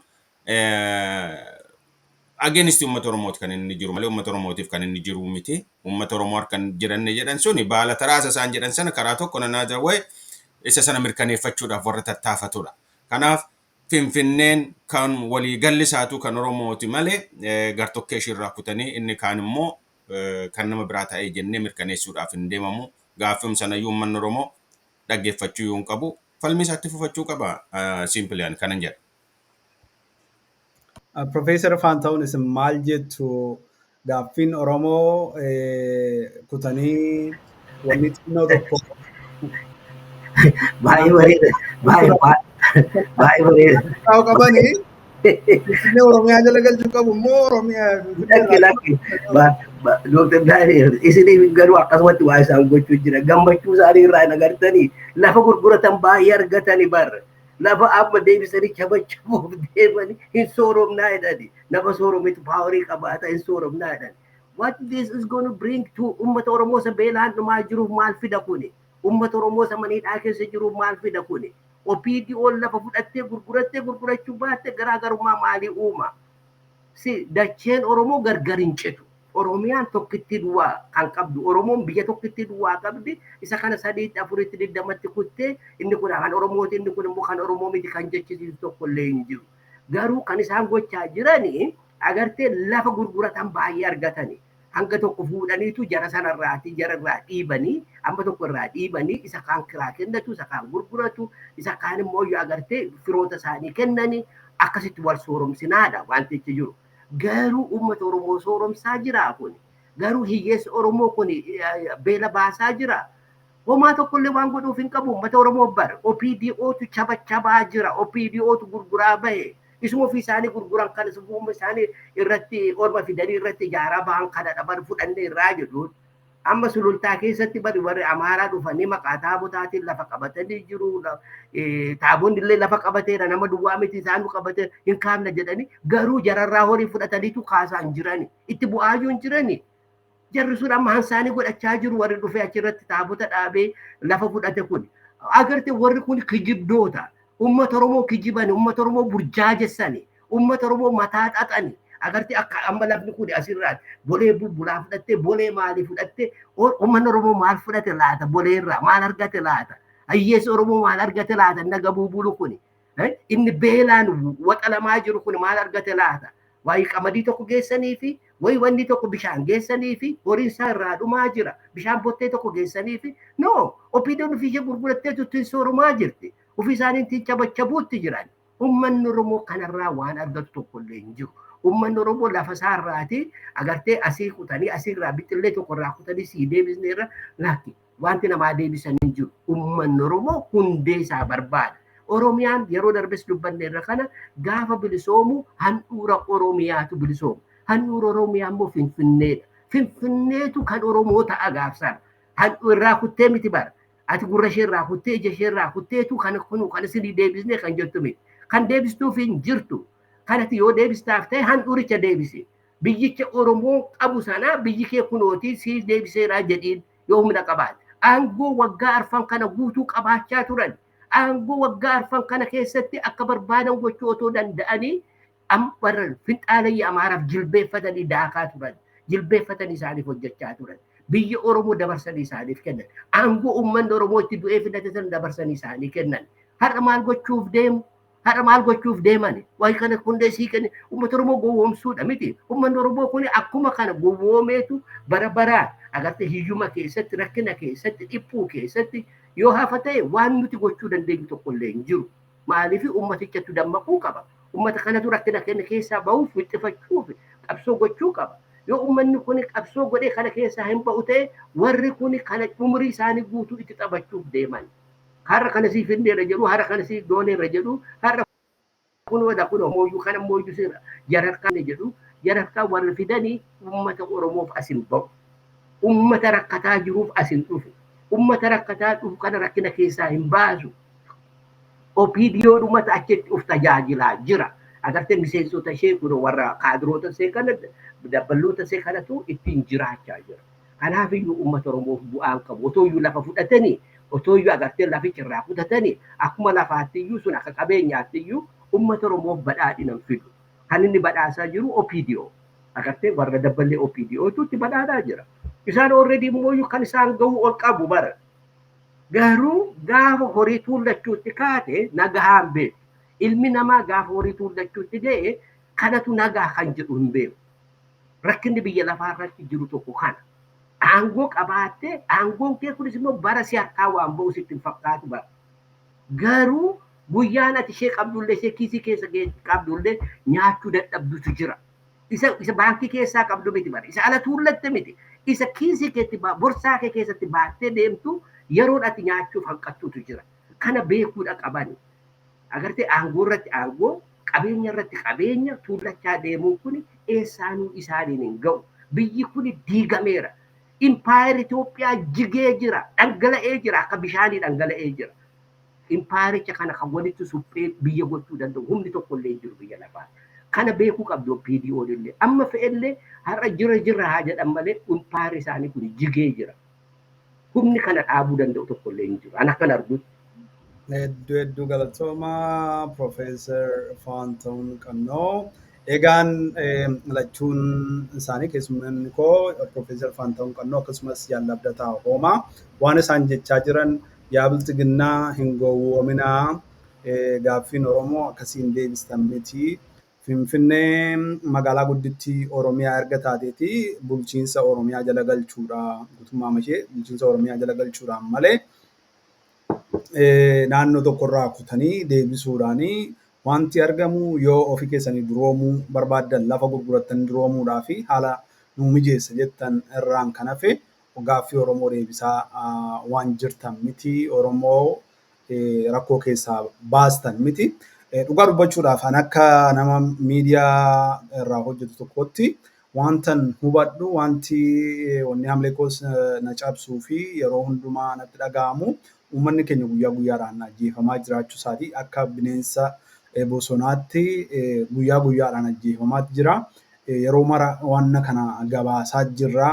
against uummata Oromooti kan inni jiru malee uummata Oromootiif kan inni jiru miti. Uummata Oromoo harkan jiranne jedhan suni baala taraasa isaan jedhan sana karaa tokko nanaa wayi isa sana mirkaneeffachuudhaaf warra tattaafatudha. Kanaaf Finfinneen kan waliigalli isaatu kan Oromooti malee gartokkee ishiirraa kutanii inni kaan immoo kan nama biraa ta'ee jennee mirkaneessuudhaaf hin deemamu. Gaaffii sanayyuu uummanni Oromoo dhaggeeffachuu yoo hin qabu, falmii isaatti fufachuu qaba. Simply kanan jedha. Profeesar Faantahuun, isin maal jettu? Gaaffiin Oromoo kutanii wanni xinnoo tokko Baay'ee bareeda. Baay'ee baay'ee bareeda. Ta'uu qabanii Finfinnee Oromiyaa jala galchuu qabu immoo Oromiyaa Lakki, lakki. Dooktar Daani'el, isiniif garuu akkasumatti waa isaan gochuu jira. Gammachuu isaanii irraa hin agartanii, lafa gurguratan baay'ee argatanii bar. Lafa amma deebisanii chabachabuuf deemanii hin sooromnaa jedhani. Nama soorometu power qabaata, hin sooromnaa jedhani. What this is going to bring to uummata Oromoo isa beelaan dhumaa jiruuf maal fida kuni? Uummata Oromoo isa maniidhaa keessa jiruuf maal fida kuni? OPDO'n lafa fudhattee gurgurattee gurgurachuu baatte garaagarummaa maalii uuma? Si dacheen Oromoo gargar hin citu. Oromiyaan tokkitti duwwaa kan qabdu. Oromoon biyya tokkitti duwwaa qabdi. Isa kana sadiitti, afuritti, 20tti kuttee inni kun kan Oromooti, inni kun immoo kan Oromoo miti kan jechisiisu tokko illee hin jiru. Garuu kan isaan gochaa jiranii agartee lafa gurguratan baay'ee argatani. Hanga tokko fuudhaniitu jara sanarraati jararraa dhiibanii, amma tokko irraa dhiibanii, isa kaan kiraa kennatu, isa kaan gurguratu, isa kaan immoo yoo agartee firoota isaanii kennanii akkasitti wal sooromsinaadha wantichi jiru. Garuu uummata Oromoo sooromsaa jira kun. Garuu hiyyeessi Oromoo kun beela baasaa jira. Homaa tokkollee waan godhuuf hin qabu uummata Oromoo bara. OPDOtu chabachabaa jira. OPDOtu gurguraa bahe. Isuma ofii isaanii gurguran kan isuma isaanii irratti orma fidanii irratti ijaaraa bahan kana dhaban fudhannee irraa jedhu. Amma Sulultaa keessatti bari warri Amaaraa dhufanii maqaa taabotaatiin lafa qabatanii jiru. Taabonni illee lafa qabateera, nama duwwaa miti, isaan qabatee hin kaafne jedhanii, garuu jararraa horii fudhataniitu kaasaa hin jirani. Itti bu'aa hin jirani. Jarri sun amma hansaanii godhachaa jiru, warri dhufee achirratti taabota dhaabee lafa fudhate kun. Agarte warri kun kijibdoota. Uummata Oromoo kijibani, uummata Oromoo burjaajessani, uummata Oromoo mataa xaxani. Agartee akka amma lafni kun asirraa Bolee Bulbulaa fudhattee, Bolee maalii fudhattee, uummanni Oromoo maal fudhate laata? Bolee irraa maal argate laata? Hiyyeessi Oromoo maal argate laata? Inni gabuu bulu kun, inni beelaan waxalamaa jiru kun maal argate laata? Waayii qamadii tokko geessanii fi wayi wanni tokko bishaan geessanii fi horiin isaa irraa dhumaa jira. Bishaan bottee tokko geessanii fi no, OPDOn ofii ishee gurgurattee ittiin soorumaa jirti. Ofii isaanii ittiin chabachabuutti jiran. Uummanni Oromoo kanarraa waan argatu tokko illee hin jiru. Uummanni Oromoo lafa isaarraati agartee asii kutanii, asirraa bixxillee tokko irraa kutanii sii deebisne irra lakki wanti namaa deebisan hin jiru. Uummanni Oromoo hundee isaa barbaada. Oromiyaan yeroo darbes dubbanne irra kana, gaafa bilisoomu handhuura Oromiyaatu bilisooma. Handhuura Oromiyaa immoo Finfinneedha. Finfinneetu kan Oromoo ta'a gaafsan. Handhuura irraa kuttee miti bara. Ati gurra ishee irraa kuttee, ija ishee irraa kutteetu kan kunu kan isinii deebisne kan jettu miti. Kan deebistuuf hin jirtu. Kanatti yoo deebistaaf ta'e handhuuricha deebisi. Biyyicha Oromoo qabu sana biyyi kee kunootii sii deebiseeraa jedhiin yoo humna qabaate. Aangoo waggaa 4 kana guutuu qabaachaa turan. Aangoo waggaa 4 kana keessatti akka barbaadan gochuu otoo danda'anii warra finxaalayyi Amaaraaf jilbeeffatanii daakaa turan. Jilbeeffatanii isaaniif hojjechaa turan. Biyya Oromoo dabarsanii isaaniif kennan. Aangoo uummanni Oromoo itti du'ee filate sana dabarsanii isaanii kennan. Har'a maal gochuuf deemu? Har'a maal gochuuf deeman? Wayi kana hundee sii kenne uummata Oromoo gowwoomsuudha miti. Uummanni Oromoo kun akkuma kana gowwoomeetu bara baraan agartee hiyyuma keessatti, rakkina keessatti, dhiphuu keessatti yoo hafa ta'e waan nuti gochuu dandeenyu tokko illee hin jiru. Maaliif? Uummatichatu dammaquu qaba. Uummata kanatu rakkina keenya keessaa bahuuf wixxifachuuf qabsoo gochuu qaba. Yoo uummanni kun qabsoo godhee kana keessaa hin ba'u ta'e, warri kun kana umurii isaanii guutuu itti taphachuuf deeman. Har'a kana siif finneerra jedhu, har'a kana siif gooneerra jedhu, har'a kun wada kun mooyyuu kana mooyyuu sirra jararkaan jedhu, jararkaan warri fidanii uummata Oromoof as hin ba'u. Uummata rakkataa jiruuf as hin dhufu. Uummata rakkataa dhufu kana rakkina keessaa hin baasu. OPDO dhumata achitti uf tajaajilaa jira. Agartee miseensota ishee kun warra kaadiroota ishee kana, dabballoota ishee kanatu ittiin jiraachaa jira. Kanaaf iyyuu uummata Oromoof bu'aan qabu. Otoo iyyuu lafa fudhatanii, otoo iyyuu agartee laficha irraa kutatanii, akkuma lafaatti iyyuu sun akka qabeenyaatti iyyuu uummata Oromoof badhaadhina hin fidu. Kan inni badhaasaa jiru OPDO. Agartee warra dabballee OPDOtu itti badhaadhaa jira. Isaan already immoo kan isaan gahuu ol qabu bara. Garuu gaafa horii tuullachuutti kaate nagahaan beeku. Ilmi namaa gaafa horii tuullachuutti ga'e kanatu nagaa kan jedhu hin beeku. Rakkinni biyya lafaa irratti jiru tokko kana. Aangoo qabaattee aangoon kee kunis immoo bara si harkaa waan ba'u sitti hin fakkaatu bara. Garuu guyyaan ati ishee qabdullee, ishee kiisii keessa qabdullee nyaachuu dadhabdutu jira. Isa baankii keessaa qabdu miti bara. Isa ala tuullatte miti. Isa kiisii keetti, borsaa kee keessatti baattee deemtu yeroon ati nyaachuuf hanqattutu jira. Kana beekuudha qabani. Agartee aangoo irratti aangoo, qabeenya irratti qabeenya tuullachaa deemuun kun eessaanuu isaaniin hin ga'u. Biyyi kun diigameera. Impaayerri Itoophiyaa jigee jira. Dhangala'ee jira. Akka bishaanii dhangala'ee jira. Impaayericha kana kan walitti suphee biyya gochuu danda'u humni tokko illee hin jiru biyya lafaa. Kana beekuu qabdu OPDO'n illee. Amma fe'ellee har'a jira jira haa jedhan malee impaayerri isaanii kun jigee jira. Humni kana dhaabuu danda'u tokko illee hin jiru. Ani akkan argutti. Hedduu hedduu galatoomaa, Profeesar Faantahuun Qannoo. Egaan lachuun isaanii keessummoonni koo Piroofeesar Faantahuun Qannoo akkasumas Jaal Abdataa Hoomaa waan isaan jechaa jiran yaa bilxiginnaa hin gowwoominaa, gaaffiin Oromoo akkasiin deebistan miti. Finfinnee magaalaa guddittii Oromiyaa erga taateeti bulchiinsa Oromiyaa jala galchuudha. Guutummaa ishee bulchiinsa Oromiyaa jala galchuudhaan malee naannoo tokkorraa kutanii deebisuudhaanii wanti argamu yoo ofii keessanii duroomuu barbaaddan lafa gurgurattanii duroomuudhaa fi haala nuu mijeessa jettan irraan kan hafe gaaffii Oromoo deebisaa waan jirtan miti. Oromoo rakkoo keessaa baastan miti. Dhugaa dubbachuudhaaf an akka nama miidiyaa irraa hojjetu tokkotti wantan hubadhu, wanti wanni hamlee koos na cabsuu fi yeroo hundumaa natti dhaga'amu, uummanni keenya guyyaa guyyaadhaan ajjeefamaa jiraachuu isaati. Akka bineensa bosonaatti guyyaa guyyaadhaan ajjeefamaa jira. Yeroo mara wanna kana gabaasaa jirra.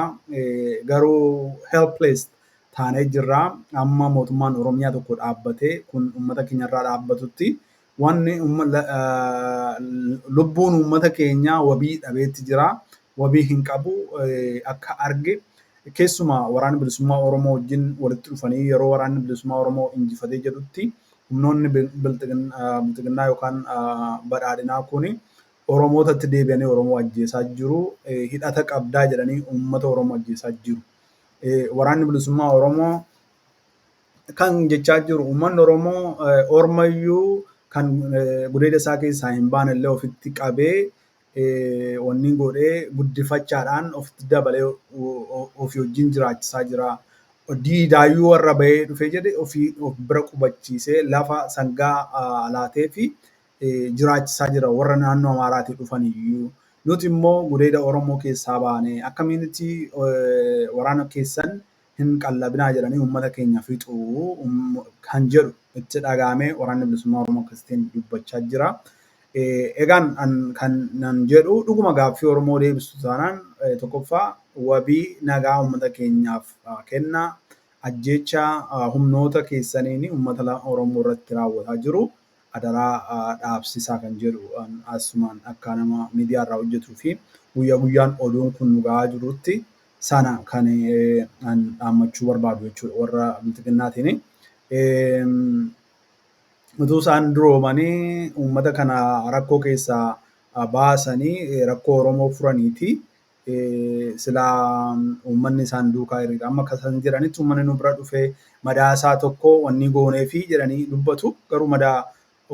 Garuu helpless taanee jirra. Amma mootummaan Oromiyaa tokko dhaabbatee kun uummata keenyarraa dhaabbatutti wanni lubbuun uummata keenyaa wabii dhabeetti jira. Wabii hin qabu akka arge. Keessumaa waraana bilisummaa Oromoo wajjin walitti dhufanii yeroo waraanni bilisummaa Oromoo injifatee jedhutti humnoonni bilxiginnaa yookaan badhaadhinaa kuni Oromootatti deebi'anii Oromoo ajjeesaa jiru. Hidhata qabdaa jedhanii uummata Oromoo ajjeesaa jiru. Waraanni bilisummaa Oromoo kan jechaa jiru uummanni Oromoo ormayyuu kan gudeeda isaa keessaa hin baane illee ofitti qabee wanni godhee guddifachaadhaan ofitti dabalee ofii wajjin jiraachisaa jira. Diidaayyuu warra bahee dhufee jedhe ofii of bira qubachiisee lafa sangaa laatee fi jiraachisaa jira warra naannoo Amaaraatii dhufan iyyuu. Nuti immoo gudeeda Oromoo keessaa baane akkamitti waraana keessan hin qallabinaa jedhanii uummata keenya fixuu kan jedhu itti dhaga'amee waraanni bilisummaa Oromoo akkasitiin dubbachaa jira. Egaan kan nan jedhu dhuguma gaaffii Oromoo deebistu taanaan tokkoffaa wabii nagaa uummata keenyaaf kenna. Ajjeechaa humnoota keessaniin uummata Oromoo irratti raawwataa jiru adaraa dhaabsisaa kan jedhu asumaan akka nama miidiyaa irraa hojjetuu fi guyyaa guyyaan oduun kun nu gahaa jirutti sana kan an dhaammachuu barbaadu jechuudha warra bilxiginnaatiin. Utuu isaan duroomanii uummata kana rakkoo keessaa baasanii rakkoo Oromoo furaniiti. Silaa uummanni isaan duukaa hiriira. Amma akka isaan jedhanitti uummanni nu bira dhufee madaasaa tokko wanni goonee fi jedhanii dubbatu. Garuu madaa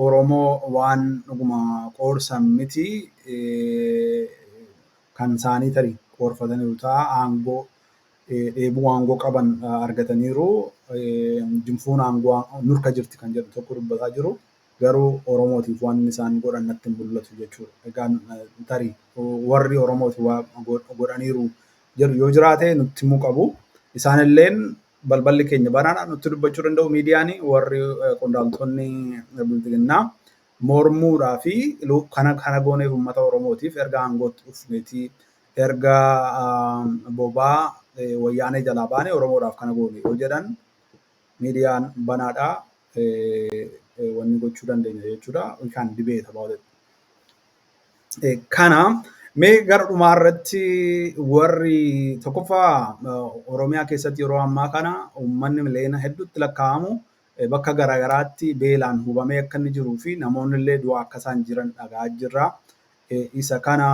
Oromoo waan dhuguma qoorsan miti. Kan isaanii tarii qoorfataniiru ta'a. Aangoo dheebuu aangoo qaban argataniiru. Jinfuun aangoo nurka jirti kan jedhu tokko dubbataa jiru. Garuu Oromootiif waan isaan godhan natti hin mul'atu jechuudha. Egaan tarii warri Oromootiif waa godhaniiru jedhu yoo jiraate nutti himuu qabu. Isaanilleen balballi keenya banaadha nutti dubbachuu danda'u miidiyaan warri qondaaltonni bilxiginnaa mormuudhaa fi kana kana gooneef uummata Oromootiif erga aangootti dhufneeti erga bobaa wayyaanee jalaa baane Oromoodhaaf kana goone yoo jedhan miidiyaan banaadha wanni gochuu dandeenya jechuudha. We can debate about it. Kana mee gara dhumaa irratti warri tokkoffaa Oromiyaa keessatti yeroo ammaa kana uummanni miliyoona hedduutti lakkaa'amu bakka garaagaraatti beelaan hubamee akka inni jiruu fi namoonni illee du'aa akka isaan jiran dhagaa jirra. Isa kana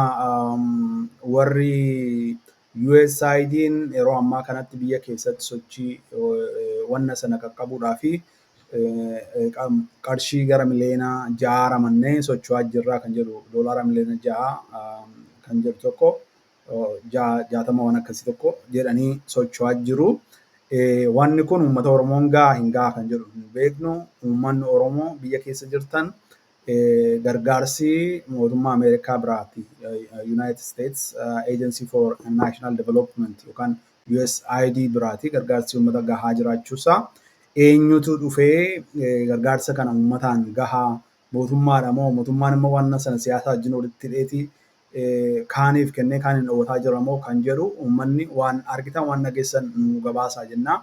warri USAID'n yeroo ammaa kanatti biyya keessatti sochii wanna sana qaqqabuudhaa fi qarshii gara miliyoona 6 ramannee socho'aa jirra kan jedhu, doolaara miliyoona 6 kan jedhu tokko 60 waan akkasii tokko jedhanii socho'aa jiru. Wanni kun uummata Oromoon gahaa hin gahaa kan jedhu hin beeknu. Uummanni Oromoo biyya keessa jirtan gargaarsi mootummaa Ameerikaa biraati. United States Agency for National Development yookaan USAID biraati gargaarsi uummata gahaa jiraachuusaa. Eenyutu dhufee gargaarsa kana uummataan gahaa? Mootummaadha moo mootummaan immoo waan sana siyaasa wajjin walitti hidheeti kaaniif kennee kaaniin dhoowwataa jira moo kan jedhu uummanni waan argitan waan dhageessan nu gabaasaa jenna.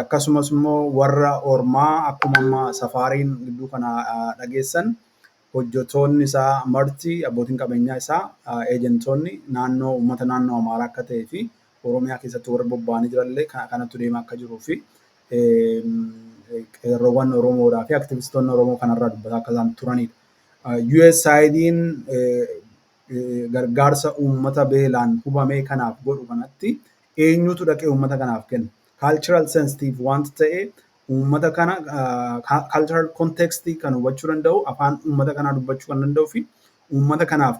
Akkasumas immoo warra ormaa akkuma amma safaariin gidduu kana dhageessan Hojjettoonni isaa marti, abbootiin qabeenyaa isaa, eejentoonni naannoo uummata naannoo Amaaraa akka ta'ee fi Oromiyaa keessatti warri bobba'anii jiranillee kanatu deemaa akka jiruu fi qeerroowwan Oromoodhaa fi aktivistoonni Oromoo kanarraa dubbataa akka isaan turanidha. USAID'n gargaarsa uummata beelaan hubame kanaaf godhu kanatti eenyutu dhaqee uummata kanaaf kenna? Cultural sensitive wanta ta'e, uummata kana cultural context kan hubachuu danda'u, afaan uummata kanaa dubbachuu kan danda'u fi uummata kanaaf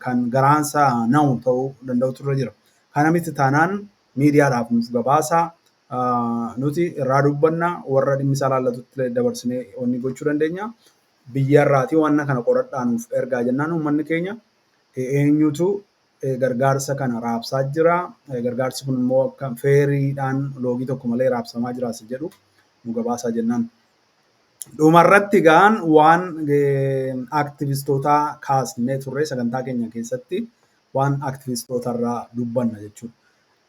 kan garaansaa na'u ta'uu danda'utu irra jira. Kana miti taanaan miidiyaadhaaf nuuf gabaasaa, nuti irraa dubbanna, warra dhimmi isaa ilaallatutti dabarsinee wanni gochuu dandeenya. Biyyarraatii waan kana qoradhaa nuuf ergaa jennaan, uummanni keenya eenyutu gargaarsa kana raabsaa jira, gargaarsi kun immoo akka fairiidhaan loogii tokko malee raabsamaa jiraas jedhu nu gabaasaa jennaan. Dhumarratti gaan waan aktivistootaa kaasnee turre, sagantaa keenya keessatti waan aktivistootarraa dubbanna jechuudha.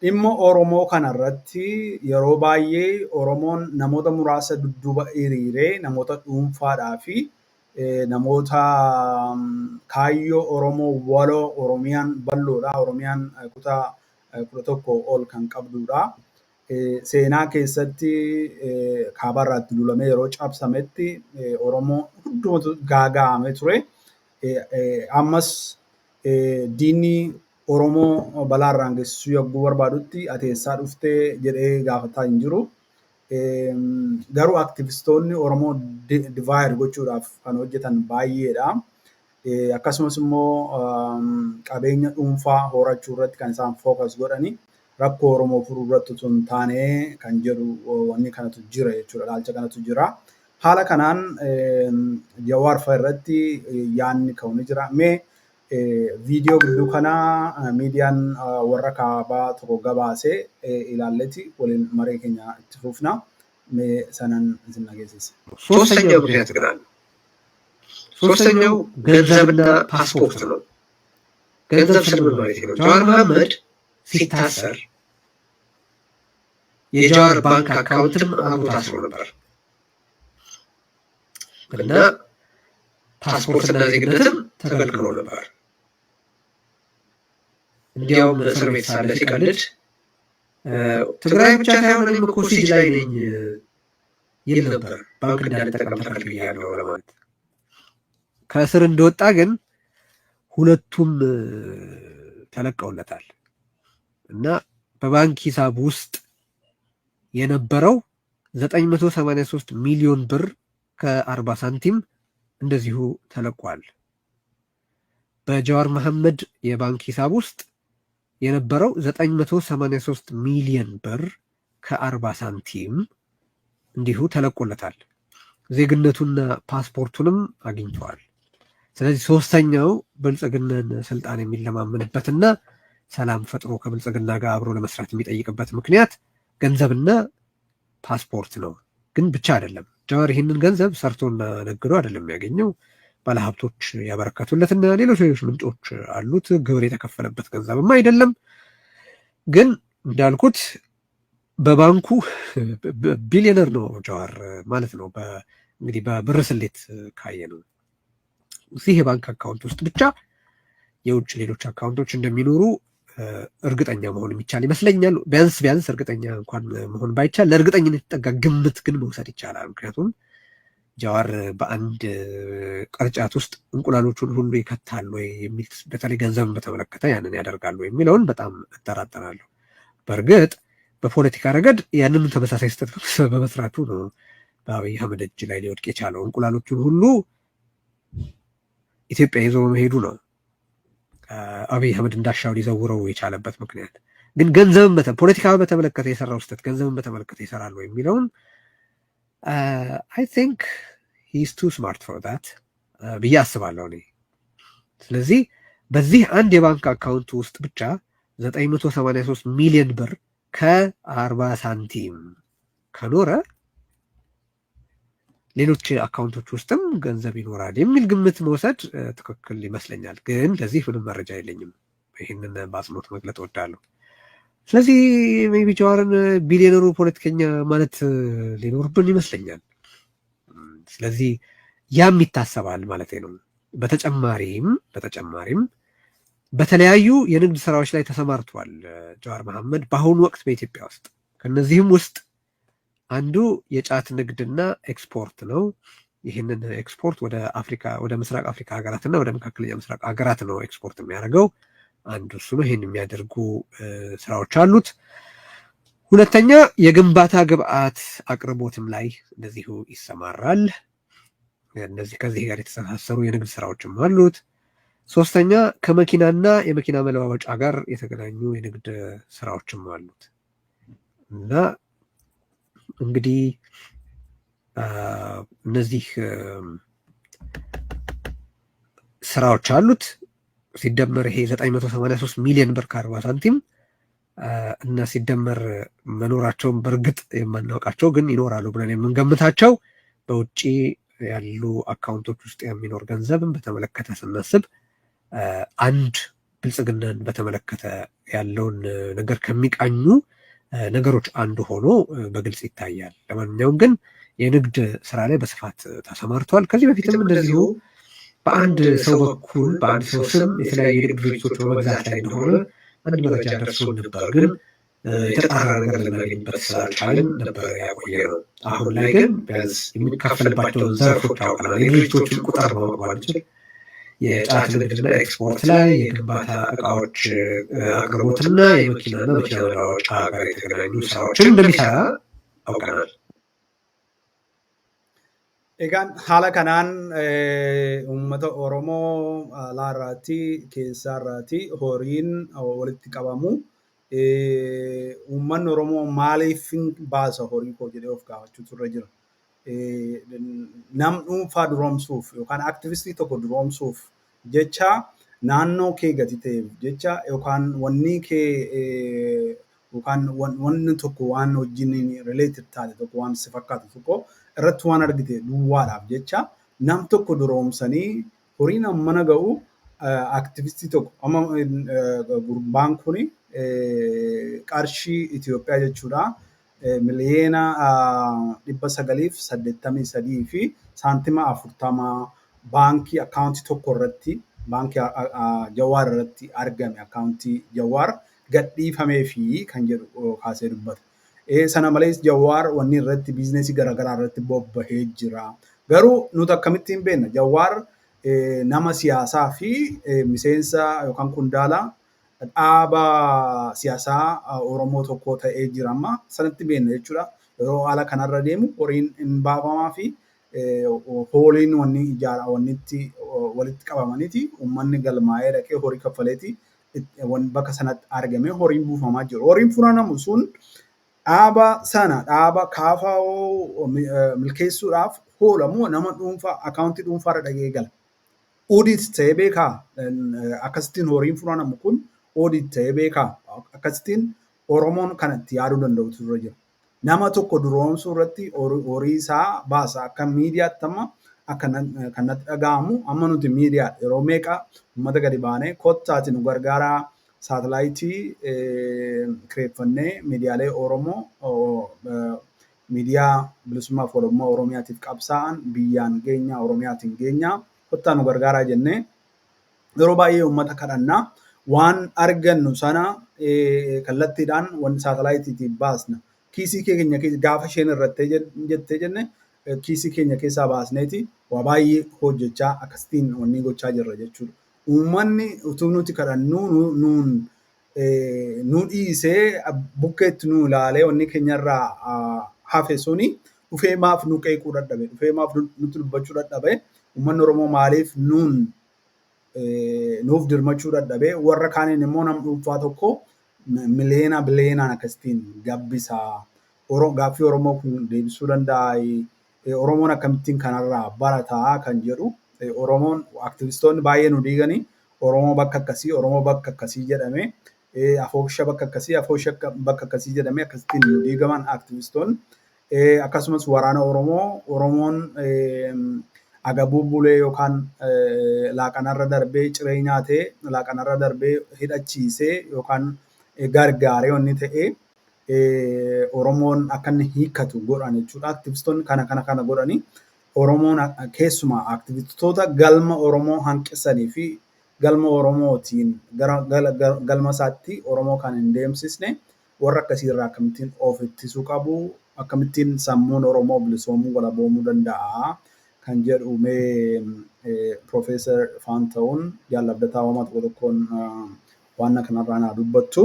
Dhimma Oromoo kanarratti yeroo baay'ee Oromoon namoota muraasa dudduuba hiriiree namoota dhuunfaadhaa fi namoota kaayyoo Oromoo waloo. Oromiyaan bal'oodha. Oromiyaan kutaa 11 ol kan qabdudha. Seenaa keessatti kaabarraa itti duulamee yeroo cabsametti Oromoo hundumatu gaaga'amee ture. Ammas diinni Oromoo balaa irraan geessisuu yogguu barbaadutti ati eessaa dhuftee jedhee gaafataa hin jiru. Garuu aktivistoonni Oromoo divide gochuudhaaf kan hojjetan baay'eedha. Akkasumas immoo qabeenya dhuunfaa horachuu irratti kan isaan focus godhani, rakkoo Oromoo furuu irratti osoo hin taane kan jedhu wanni kanatu jira jechuudha. Ilaalcha kanatu jira. Haala kanaan Jawaar fa'a irratti yaadni ka'u ni jira. Mee viidiyoo gidduu kanaa miidiyaan warra kaabaa tokko gabaasee ilaalleti waliin maree keenya itti fufna. Mee sanan isin dhageessisa. ሶስተኛው ምክንያት ግን አለ። ሶስተኛው ገንዘብና ፓስፖርት ነው። ገንዘብ ስል ምን ማለት ነው? ጀዋር መሐመድ ሲታሰር የጀዋር ባንክ አካውንትም አብሮ ታስሮ ነበር እና ፓስፖርትና ዜግነትም ተከልክሎ ነበር። እንዲያውም እስር ቤት ሳለ ሲቀልድ ትግራይ ብቻ ሳይሆን እኔም እኮ siege ላይ ነኝ ይል ነበር። ባንክ እንዳልጠቀም ተከልክያለሁ ለማለት። ከእስር እንደወጣ ግን ሁለቱም ተለቀውለታል እና በባንክ ሂሳብ ውስጥ የነበረው 983 ሚሊዮን ብር ከ40 ሳንቲም እንደዚሁ ተለቋል። በጀዋር መሐመድ የባንክ ሂሳብ ውስጥ የነበረው 983 ሚሊዮን ብር ከ40 ሳንቲም እንዲሁ ተለቆለታል። ዜግነቱና ፓስፖርቱንም አግኝተዋል። ስለዚህ ሶስተኛው ብልጽግናን ስልጣን የሚለማመንበትና ሰላም ፈጥሮ ከብልጽግና ጋር አብሮ ለመስራት የሚጠይቅበት ምክንያት ገንዘብና ፓስፖርት ነው። ግን ብቻ አይደለም። ጀዋር ይህንን ገንዘብ ሰርቶና ነግዶ አይደለም የሚያገኘው። ባለሀብቶች ያበረከቱለትና ሌሎች ሌሎች ምንጮች አሉት። ግብር የተከፈለበት ገንዘብም አይደለም። ግን እንዳልኩት በባንኩ ቢሊዮነር ነው ጀዋር ማለት ነው። እንግዲህ በብር ስሌት ካየ ነው እዚህ የባንክ አካውንት ውስጥ ብቻ የውጭ ሌሎች አካውንቶች እንደሚኖሩ እርግጠኛ መሆን የሚቻል ይመስለኛል። ቢያንስ ቢያንስ እርግጠኛ እንኳን መሆን ባይቻል ለእርግጠኝነት የተጠጋ ግምት ግን መውሰድ ይቻላል። ምክንያቱም ጀዋር በአንድ ቅርጫት ውስጥ እንቁላሎቹን ሁሉ ይከታል ወይ የሚል፣ በተለይ ገንዘብን በተመለከተ ያንን ያደርጋሉ የሚለውን በጣም እጠራጠራለሁ። በእርግጥ በፖለቲካ ረገድ ያንን ተመሳሳይ ስህተት በመስራቱ ነው በአብይ አህመድ እጅ ላይ ሊወድቅ የቻለው። እንቁላሎቹን ሁሉ ኢትዮጵያ ይዞ በመሄዱ ነው አብይ አህመድ እንዳሻው ሊዘውረው የቻለበት ምክንያት። ግን ገንዘብን ፖለቲካ በተመለከተ የሰራው ስህተት ገንዘብን በተመለከተ ይሰራል ወይ የሚለውን I think he's too smart for that ብዬ አስባለሁ እኔ። ስለዚህ በዚህ አንድ የባንክ አካውንት ውስጥ ብቻ 983 ሚሊዮን ብር ከ40 ሳንቲም ከኖረ ሌሎች አካውንቶች ውስጥም ገንዘብ ይኖራል የሚል ግምት መውሰድ ትክክል ይመስለኛል። ግን ለዚህ ምንም መረጃ የለኝም። ይህንን በአጽንኦት መግለጥ እወዳለሁ። ስለዚህ maybe ጀዋርን ቢሊዮነሩ ፖለቲከኛ ማለት ሊኖርብን ይመስለኛል። ስለዚህ ያም ይታሰባል ማለት ነው። በተጨማሪም በተለያዩ የንግድ ስራዎች ላይ ተሰማርቷል ጀዋር መሐመድ በአሁኑ ወቅት በኢትዮጵያ ውስጥ። ከነዚህም ውስጥ አንዱ የጫት ንግድና ኤክስፖርት ነው። ይህንን ኤክስፖርት ወደ አፍሪካ፣ ወደ ምስራቅ አፍሪካ ሀገራትና ወደ መካከለኛ ምስራቅ ሀገራት ነው ኤክስፖርት የሚያደርገው። አንዱ እሱ ነው። ይህን የሚያደርጉ ስራዎች አሉት። ሁለተኛ የግንባታ ግብአት አቅርቦትም ላይ እንደዚሁ ይሰማራል። እነዚህ ከዚህ ጋር የተሳሰሩ የንግድ ስራዎችም አሉት። ሶስተኛ ከመኪናና የመኪና መለዋወጫ ጋር የተገናኙ የንግድ ስራዎችም አሉት። እና እንግዲህ እነዚህ ስራዎች አሉት፣ ሲደመር ይሄ 983 ሚሊዮን ብር ከ40 ሳንቲም እና ሲደመር መኖራቸውን በእርግጥ የማናውቃቸው ግን ይኖራሉ ብለን የምንገምታቸው በውጭ ያሉ አካውንቶች ውስጥ የሚኖር ገንዘብን በተመለከተ ስናስብ አንድ ብልጽግናን በተመለከተ ያለውን ነገር ከሚቃኙ ነገሮች አንዱ ሆኖ በግልጽ ይታያል። ለማንኛውም ግን የንግድ ስራ ላይ በስፋት ተሰማርተዋል። ከዚህ በፊትም እንደዚሁ በአንድ ሰው በኩል በአንድ ሰው ስም የተለያዩ የንግድ ድርጅቶች በመግዛት ላይ እንደሆነ አንድ መረጃ ደርሶን ነበር፣ ግን የተጣራ ነገር ልናገኝበት ስላልቻልን ነበር ያቆየነው። አሁን ላይ ግን ቢያንስ የሚካፈልባቸውን ዘርፎች አውቀናል። የድርጅቶችን ቁጥር ማወቅ ባንችል የጫት ንግድና ኤክስፖርት ላይ፣ የግንባታ እቃዎች አቅርቦትና የመኪናና መኪና መለዋወጫ ጋር የተገናኙ ስራዎችን እንደሚሰራ አውቀናል። Egaan haala kanaan uummata Oromoo alaarraatti keessaarraatti horiin walitti qabamu. Uummanni Oromoo maaliif baasa horii koo jedhee of gaafachuutu irra jira. Nam dhuunfaa duroomsuuf yookaan aktivistii tokko duroomsuuf jecha, naannoo kee gati ta'eef jecha, yookaan wanni kee yookaan wanni tokko waan wajjin related taate tokko, waan si fakkaatu tokko irratti waan argite duwwaadhaaf jecha nam tokko duroomsanii horiin hammana ga'u, aktivistii tokko amma gurbaan kuni qarshii Itoophiyaa jechuudha, 983.40 miliyoona baankii akkaawuntii tokko irratti, baankii Jawaar irratti argame, akkaawuntii Jawaar gadhiifamee fi kan jedhu kaasee dubbata. Sana malees Jawaar wanni irratti biizinesii garaagaraa irratti bobbahee jira. Garuu nuti akkamittiin beekna? Jawaar nama siyaasaa fi miseensa yookaan qondaala dhaaba siyaasaa Oromoo tokko ta'ee jira amma sanatti beekna jechuudha. Yeroo haala kanarra deemu horiin hin baafamaa fi hooliin wanni ijaara wanni itti walitti qabamaniiti uummanni galmaa'ee dhaqee horii kaffaleeti bakka sanatti argamee horiin buufamaa jiru. Horiin funaanamu sun dhaaba sana, dhaaba KFO milkeessuudhaaf oolamu, nama dhuunfaa akkaawuntii dhuunfaarra dhaqee gala. Audit ta'ee beekaa? Akkasittiin horiin funaanamu kun audit ta'ee beekaa? Akkasittiin Oromoon kan itti yaaduu danda'utu irra jira. Nama tokko duroomsuu irratti horii isaa baasa. Akka miidiyaatti amma akka kan natti dhaga'amu, amma nuti miidiyaa yeroo meeqa uummata gadi baanee kottaati nu gargaaraa, saatalaayitii kireeffannee miidiyaalee Oromoo, miidiyaa bilisummaa fi walabummaa Oromiyaatiif qabsaa'an biyyaan geenya, Oromiyaatiin geenya, kottaa nu gargaaraa jennee yeroo baay'ee uummata kadhannaa. Waan argannu sana kallattiidhaan wanti saatalaayitiitiin baasna. Kiisii keenya gaafa isheen irrattee jettee jenne kiisii keenya keessaa baasneeti waa baay'ee hojjechaa akkasitiin wanni gochaa jirra jechuudha. Uummanni utuu nuti kadhannuu nuun nu dhiisee bukkeetti nu ilaalee wanni keenyarraa hafe suni dhufee maaf nu qeequu dadhabe? Dhufee maaf nutti dubbachuu dadhabe? Uummanni Oromoo maaliif nuun nuuf dirmachuu dadhabe? Warra kaaniin immoo nam dhuunfaa tokko miliyoona biliyeenaan akkasitiin gabbisaa. Gaaffii Oromoo kun deebisuu danda'a? Oromoon akkamittiin kanarraa barataa kan jedhu. Oromoon aktivistoonni baay'ee nu diiganii Oromoo bakka akkasii, Oromoo bakka akkasii jedhamee, afoosha bakka akkasii, afoosha bakka akkasii jedhamee akkasittiin nu diigaman aktivistoonni. Akkasumas waraana Oromoo, Oromoon agabuu bulee yookaan laaqanarra darbee ciree nyaatee laaqanarra darbee hidhachiisee yookaan gargaaree wanni ta'ee Oromoon akka inni hiikkatu godhan jechuudha. Aktivistoonni kana kana kana godhanii Oromoon keessumaa aktivistoota galma Oromoo hanqisanii fi galma Oromootiin gara galma isaatti Oromoo kan hin deemsisne warra akkasiirraa akkamittiin of ittisuu qabu, akkamittiin sammuun Oromoo bilisoomuu walaboomuu danda'a kan jedhu mee Profeesar Faanta'uun Jaalabdataa Uumaa tokko tokkoon waan kanarraa naa dubbattu.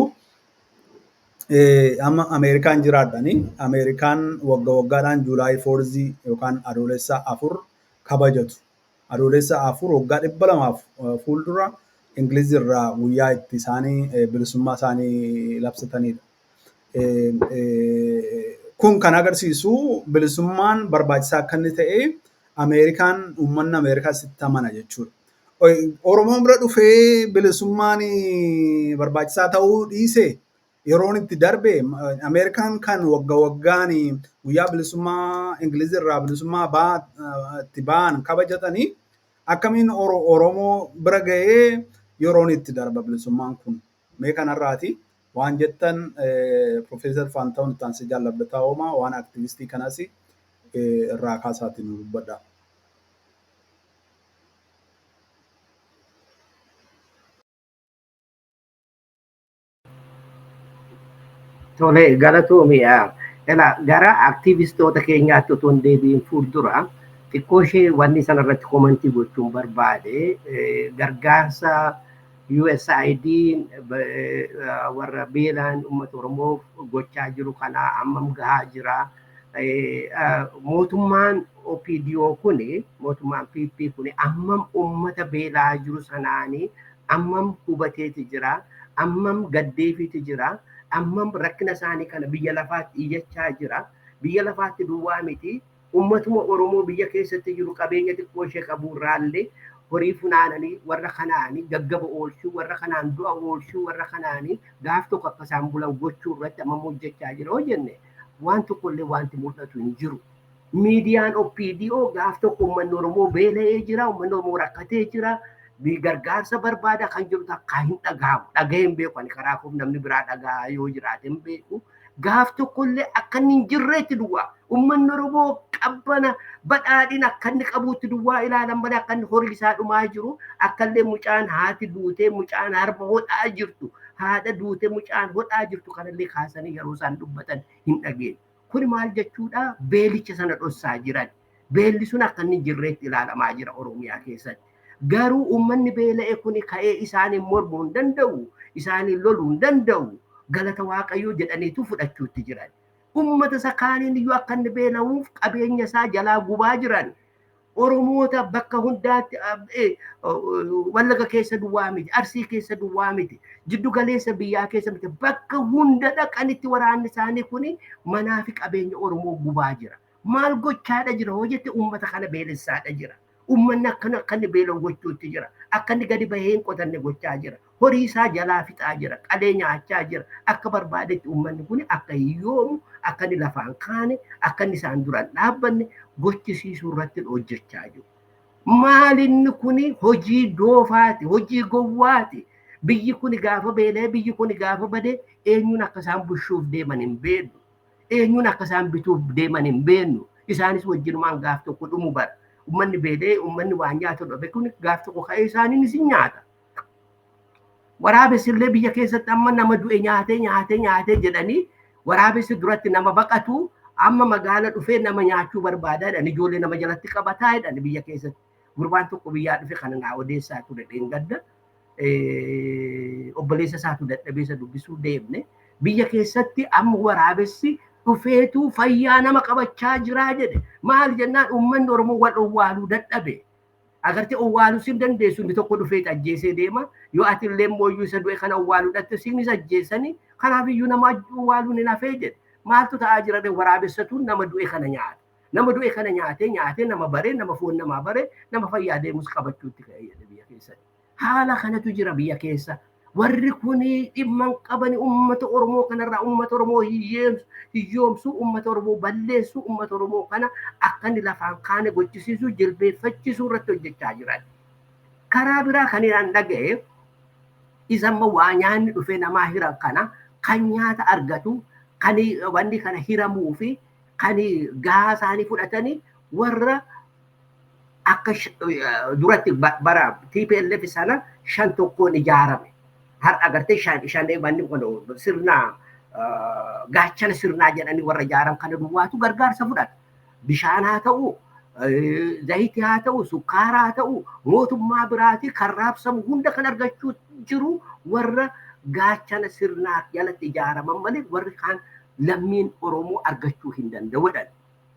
Amma Ameerikaan jiraadhani. Ameerikaan wagga waggaadhaan July 4 yookaan Adoolessa 4 kabajatu. Adoolessa 4 waggaa 200 fuuldura Ingiliz irraa guyyaa itti isaanii bilisummaa isaanii labsatanidha. Kun kan agarsiisu bilisummaan barbaachisaa akka inni ta'e Ameerikaan uummanni Ameerikaa sitti amana jechuudha. Oromoon bira dhufee bilisummaan barbaachisaa ta'uu dhiise yeroon itti darbe Ameerikaan kan wagga waggaan guyyaa bilisummaa Ingiliz irraa bilisummaa itti ba'an kabajatanii akkamiin Oromoo bira ga'ee yeroon itti darba bilisummaan kun. Mee kanarraati waan jettan Profeesar Faanta'uun itti aansee Jaalabdataa Uumaa waan aktivistii kanas irraa kaasaatiin nu dubbadha. Tole galatoomiidha. Ela gara aktivistoota keenyaatti otoo hin deebiin fuuldura xiqqoo ishee wanni sanarratti komantii gochuun barbaade gargaarsa USAID warra beelaan uummata Oromoof gochaa jiru kana ammam gahaa jira. Mootummaan OPDO kuni mootummaan PP kuni ammam uummata beelaa jiru sanaanii ammam hubateeti jira, ammam gaddeefiiti jira, ammam rakkina isaanii kana biyya lafaatti iyyachaa jira. Biyya lafaatti duwwaa miti. Uummatuma Oromoo biyya keessatti jiru qabeenya xiqqoo ishee qabu irraallee horii funaananii warra kanaanii gaggaba oolchuu, warra kanaan du'a oolchuu, warra kanaanii gaaf tokko akka isaan bulan gochuu irratti ammam hojjechaa jira hoo jenne waan tokkollee wanti mul'atu hin jiru. Miidiyaan OPDO gaaf tokko uummanni Oromoo beela'ee jira, uummanni Oromoo rakkatee jira, gargaarsa barbaada kan jiru takka hin dhaga'amu. Dhaga'ee hin beeku ani karaa koof namni biraa dhaga'aa yoo jiraate hin beeku. Gaaf tokkollee akka inni hin jirreetti duwwaa. Uummanni Oromoo qabbana badhaadhina akka inni qabuutti duwwaa ilaalan malee akka inni horii isaa dhumaa jiru akkallee mucaan haati duutee mucaan harma hodhaa jirtu haadha duutee mucaan hodhaa jirtu kanallee kaasanii yeroo isaan dubbatan hin dhageenye. Kun maal jechuudha? Beelicha sana dhossaa jiran. Beelli sun akka inni hin jirreetti ilaalamaa jira Oromiyaa keessatti. Garuu uummanni beela'e kun ka'ee isaaniin mormuu hin danda'u, isaaniin loluu hin danda'u. Galata Waaqayyoo jedhaniitu fudhachuutti jiran. Uummata isa kaaniin iyyuu akka inni beela'uuf qabeenya isaa jalaa gubaa jiran. Oromoota bakka hundaatti Wallaga keessa duwwaa miti, Arsii keessa duwwaa miti, jiddu galeessa biyyaa keessa miti, bakka hunda dhaqanitti waraanni isaanii kuni manaa fi qabeenya Oromoo gubaa jira. Maal gochaadha jira hoo jette uummata kana beelessaadha jira. Uummanni akkana akka inni beela'u gochuutti jira. Akka inni gadi bahee hin qotanne gochaa jira. Horii isaa jalaa fixaa jira. Qalee nyaachaa jira. Akka barbaadetti uummanni kun akka hiyyoomu, akka inni lafaan kaane, akka inni isaan duraan dhaabbanne gochisiisuu irratti hojjechaa jiru. Maal inni kuni hojii doofaati, hojii gowwaati. Biyyi kun gaafa beela'e, biyyi kun gaafa bade eenyuun akka isaan bushuuf deeman hin beeknu. Eenyuun akka isaan bituuf deeman hin beeknu. Isaanis wajjinumaan gaaf tokko dhumu bara. Uummanni beela'ee, uummanni waan nyaatu dhabe kun gaaf tokko ka'ee isaaniinis hin nyaata. Waraabessi illee biyya keessatti amma nama du'e nyaatee nyaatee nyaatee jedhanii waraabessi duratti nama baqatu amma magaala dhufee nama nyaachuu barbaadaa jedhan ijoollee nama jalatti qabataa jedhan biyya keessatti. Gurbaan tokko biyyaa dhufe kana naa odeessaa ture dheengadda. Obboleessa isaatu dadhabee isa dubbisuu deemne. Biyya keessatti amma waraabessi dhufeetu fayyaa nama qabachaa jiraa jedhe. Maal jennaan uummanni Oromoo wal owwaaluu dadhabe. Agartee owwaaluu sin dandeessu inni tokko dhufee ajjeesee deema. Yoo ati illee immoo isa du'e kana owwaaluu dhatte sinis ajjeesanii kanaaf iyyuu nama owwaaluun hin hafee jedhe. Maaltu ta'aa jira waraabessatu nama du'e kana nyaata. Nama du'e kana nyaatee nyaatee nama baree nama foon namaa baree nama fayyaa deemus qabachuutti ka'e jedhe biyya keessatti. Haala kanatu jira biyya keessa. Warri kuni dhimma hin qabani uummata Oromoo kanarraa uummata Oromoo hiyyoomsuu, uummata Oromoo balleessuu, uummata Oromoo kana akka inni lafaan kaane gochisiisuu, jilbeeffachiisuu irratti hojjechaa jiran. Karaa biraa kan an dhaga'e isa amma waa nyaanni dhufee namaa hiran kana kan nyaata argatu, kan wanni kana hiramuu fi kan gahaa isaanii fudhatanii warra Akka duratti bara TPLF sana shan tokkoon ijaarame. Har'a agartee shan shanee manni kun sirna gaachana sirnaa jedhanii warra ijaaran kana duwwaatu gargaarsa fudhata. Bishaan haa ta'u, zayitii haa ta'u, sukkaara haa ta'u, mootummaa biraatii kan raabsamu hunda kan argachuu jiru warra gaachana sirnaa jalatti ijaaraman malee warri kaan lammiin Oromoo argachuu hin danda'u.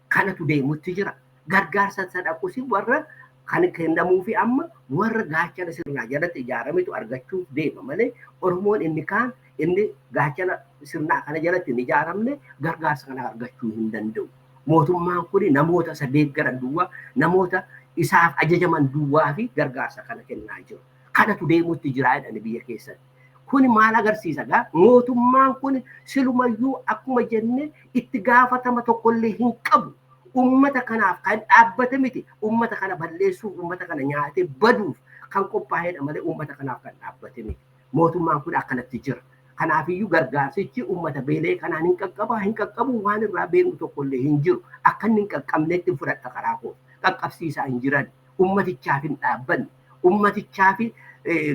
Kanatu deemutti jira. Gargaarsa sadhaqusi warra kan kennamuufi amma warra gaachana sirnaa jalatti ijaarametu argachuuf deema malee Oromoon inni kaan inni gaachana sirnaa kana jalatti hin ijaaramne gargaarsa kana argachuu hin danda'u. Mootummaan kun namoota isa deeggaran duwwaa, namoota isaaf ajajaman duwwaa fi gargaarsa kana kennaa jiru. Kanatu deemutti jira jedhani biyya keessatti. Kun maal agarsiisa gaa? Mootummaan kun silumayyuu akkuma jenne itti gaafatama tokkollee hin qabu. Ummata kanaaf kan dhaabbate miti. Ummata kana balleessuuf, ummata kana nyaatee baduuf kan qophaa'edha malee ummata kanaaf kan dhaabbate miti. Mootummaan kun akkanatti jira. Kanaafiyyuu gargaarsichi ummata beelee kanaan hin qaqqaba, hin qaqqabu waan irraa beeknu tokkollee hin jiru. Akka inni hin qaqqabnetti fudhadha karaa koo. Qaqqabsiisaa hin jiran. Ummatichaaf hin dhaabbanne. Ummatichaaf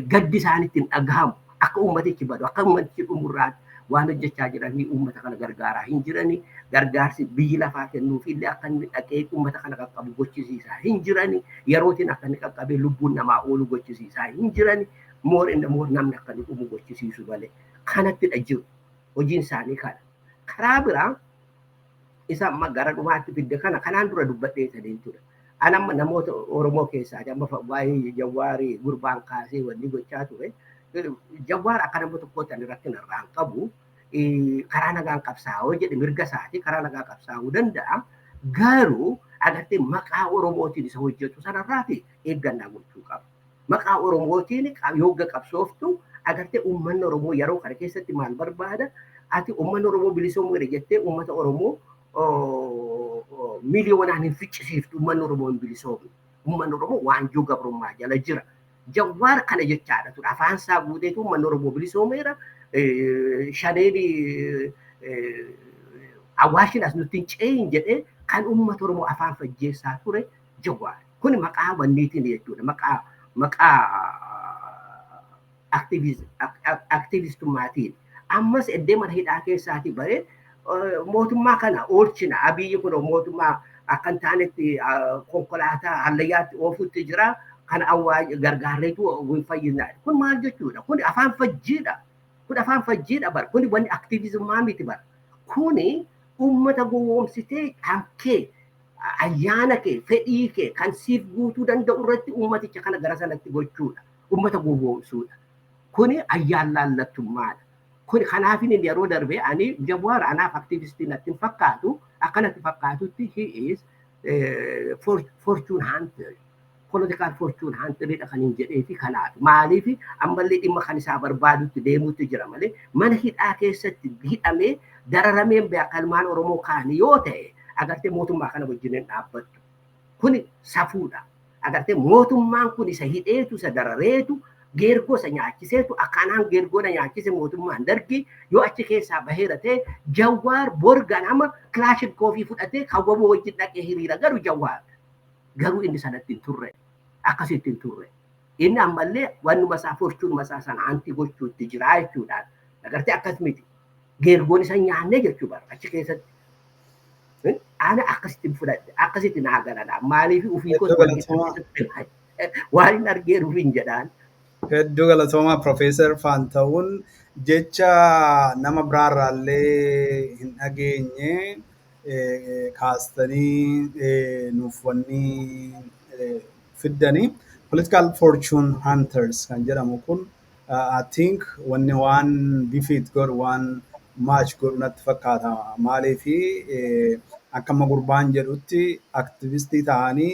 gaddi isaanitti hin dhagahamu. Akka ummatichi badu, akka ummatichi dhumurraatti waan hojjechaa jiranii uummata kana gargaaraa hin jirani. Gargaarsi biyyi lafaa kennuuf illee akka inni dhaqee uummata kana qaqqabu gochisiisaa hin jirani. Yerootiin akka inni qaqqabee lubbuun namaa oolu gochisiisaa hin jirani. More and more namni akka inni dhumu gochisiisu malee. Kanattidha jiru. Hojiin isaanii kana. Karaa biraa isa amma gara dhumaatti fidde kana kanaan dura dubbadhee sadiin ture. An amma namoota Oromoo keessaa amma waa'ee Jawaarii gurbaan kaasee wanni gochaa ture. Jawaar akka nama tokkootti ani rakkina irraa hin qabu. Karaa nagaan qabsaa'oo jedhe, mirga isaati, karaa nagaa qabsaa'uu danda'a. Garuu agartee maqaa Oromootiin isa hojjetu sanarraati eeggannaa gochuu qaba. Maqaa Oromootiin yogga qabsooftu agartee uummanni Oromoo yeroo kana keessatti maal barbaada? Ati uummanni Oromoo bilisoomuudha jettee uummata Oromoo miliyoonaan hin ficcisiiftu, uummanni Oromoo hin bilisoomne. Uummanni Oromoo waanjoo gabrummaa jala jira. Jawaar kana jechaadha ture. Afaan isaa guuteetu uummanni Oromoo bilisoomeera. Shaneen Awaashin as nutti hin ce'in jedhee kan uummata Oromoo afaan fajjeessaa ture Jawaar. Kuni maqaa wanniitiin jechuudha. Maqaa aktivistummaatiin. Ammas eddee mana hidhaa keessaatii baree mootummaa kana oolchina. Abiyyi kun mootummaa akka hin taanetti konkolaataa hallayyaatti oofutti jira. Kan awwaa gargaarreetu hin fayyinaa. Kun maal jechuudha? Kun afaan fajjiidha. Kun afaan fajjiidha bara. Kuni wanni aktiivizimmaa miti bara. Kuni uummata gowwoomsitee kan kee ayyaana kee, fedhii kee kan siif guutuu danda'u irratti uummaticha kana gara sanatti gochuudha. Uummata gowwoomsuudha. Kuni ayyaan laallattummaadha. Kuni kanaafin inni yeroo darbe ani Jawaar anaaf aktiivistii natti hin fakkaatu. Akkanatti fakkaatutti he is fortune hunter. Political fortune hunteridha kan hin jedheefi kanaaf. Maaliif ammallee dhimma kan isaa barbaadutti deemuutti jira malee mana hidhaa keessatti hidhamee dararameen beekalmaan Oromoo kaanii yoo ta'e agartee mootummaa kana wajjin hin dhaabbattu. Kuni safuudha. Agartee mootummaan kun isa hidheetu, isa darareetu, geergoo isa nyaachiseetu, akkanaan geergoo na nyaachise mootummaan Dargi yoo achi keessaa baheera ta'e, Jawaar bor ganama kilaashinkoofii fudhatee kawwamuu wajjin dhaqee hiriira. Garuu Jawaar garuu inni sanatti hin turre, akkasitti hin turre. Inni ammallee wannuma isaa fortune uma isaa sana hunt gochuutti jira jechuudhaan. Agartee akkas miti. Geergoon isa nyaanne jechuu bara achi keessatti. Ana akkasitti fudhadhe, akkasitti naa galadha. Maaliif ofii koos waan hin argeeruuf hin jedhaan. Hedduu galatoomaa, Profeesar Faanta'uun. Jecha nama biraarraallee hin dhageenye kaastanii nuuf wanni fiddanii. Political fortune hunters kan jedhamu kun I think wanni waan defeat godhu, waan match godhu natti fakkaata. Maaliifi akka amma gurbaan jedhutti aktivistii ta'anii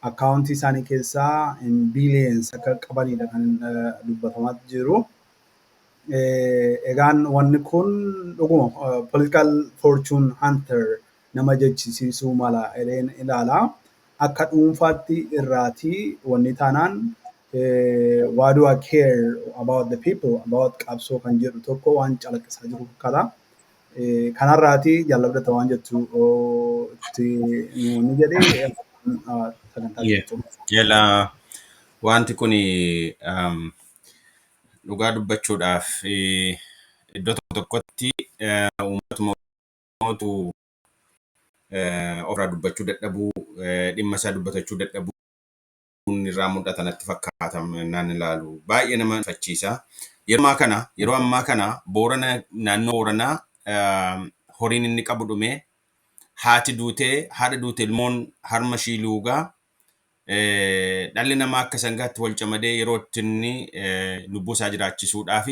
akkaawuntii isaanii keessaa in billions akka qabanidha kan dubbatamaa jiru. Egaan wanni kun dhuguma political fortune hunter nama jechisiisuu mala jedheen ilaala. Akka dhuunfaatti irraatii wanni taanaan why do I care about the people, about qabsoo kan jedhu tokko waan calaqqisaa jiru fakkaata. Kanarraatii jaalladhata waan jettu itti ni jedhee. Sagantaa Jala wanti kun dhugaa dubbachuudhaaf iddoo tokko tokkotti uummatuma Oromootu ofirraa dubbachuu dadhabuu, dhimma isaa dubbatachuu dadhabuu irraa mul'ata natti fakkaata naan ilaalu. Baay'ee nama fachiisa. Yeroo ammaa kana Boorana, naannoo Booranaa, horiin inni qabu dhumee, haati duutee, haadha duute ilmoon harma ishii luugaa, dhalli namaa akka sangaatti wal camadee yeroo itti inni lubbuu isaa jiraachisuudhaaf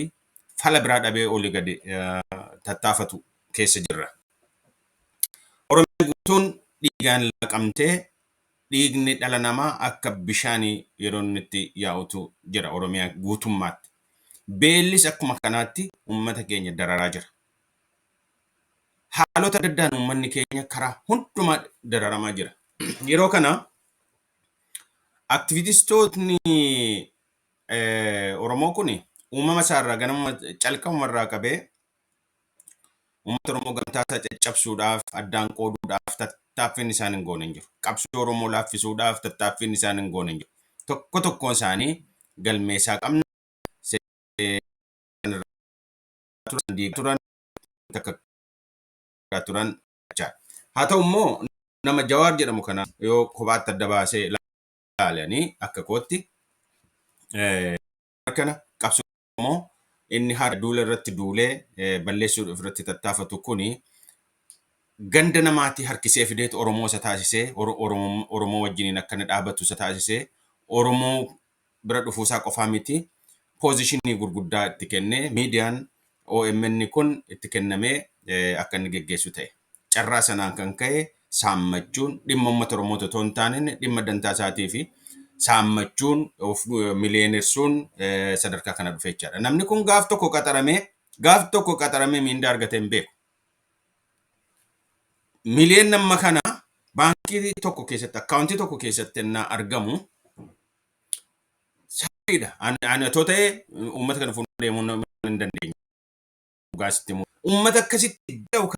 fala biraa dhabee olii gadi tattaafatu keessa jirra. Oromiyaan guutuun dhiigaan laqamtee, dhiigni dhala namaa akka bishaanii yeroo inni itti yaa'utu jira Oromiyaa guutummaatti. Beellis akkuma kanaatti uummata keenya dararaa jira. Haalota adda addaan uummanni keenya karaa hundumaa dararamaa jira. Yeroo kana aktivististootni Oromoo kun uumama isaarraa, ganama calqabuma irraa qabee, uummata Oromoo gamtaa isaa caccabsuudhaaf, addaan qooduudhaaf tattaaffiin isaan hin goone hin jiru. Qabsoo Oromoo laaffisuudhaaf tattaaffiin isaan hin goone hin jiru. Tokko tokkoon isaanii galmeessaa qabna. Turan takka turan. Haa ta'u immoo nama Jawaar jedhamu kana yoo kophaatti adda baasee ilaalanii, akka kootti kana qabsoo Oromoo inni haadha duula irratti duulee balleessuudhaaf irratti tattaafatu kuni ganda namaatti harkisee fideetu Oromoo isa taasisee, Oromoo wajjiniin akka inni dhaabatu isa taasisee, Oromoo bira dhufuusaa qofaa miti, position gurguddaa itti kennee, miidiyaan OMN kun itti kennamee akka inni geggeessu ta'e. Carraa sanaan kan ka'e saammachuun dhimma uummata Oromoo otoo hin taane dhimma dantaa isaatii fi saammachuun, of miliyeenersuun sadarkaa kana dhufe jechaadha. Namni kun gaaf tokko qaxaramee miindaa argatee hin beeku. Miliyoon nama kana baankii tokko keessatti, akkaawuntii tokko keessatti ennaa argamu sirriidha. Ani otoo ta'e uummata kana fuuldura deemuu hin dandeenye. Dhugaa sitti himu. Uummata akkasitti da'u,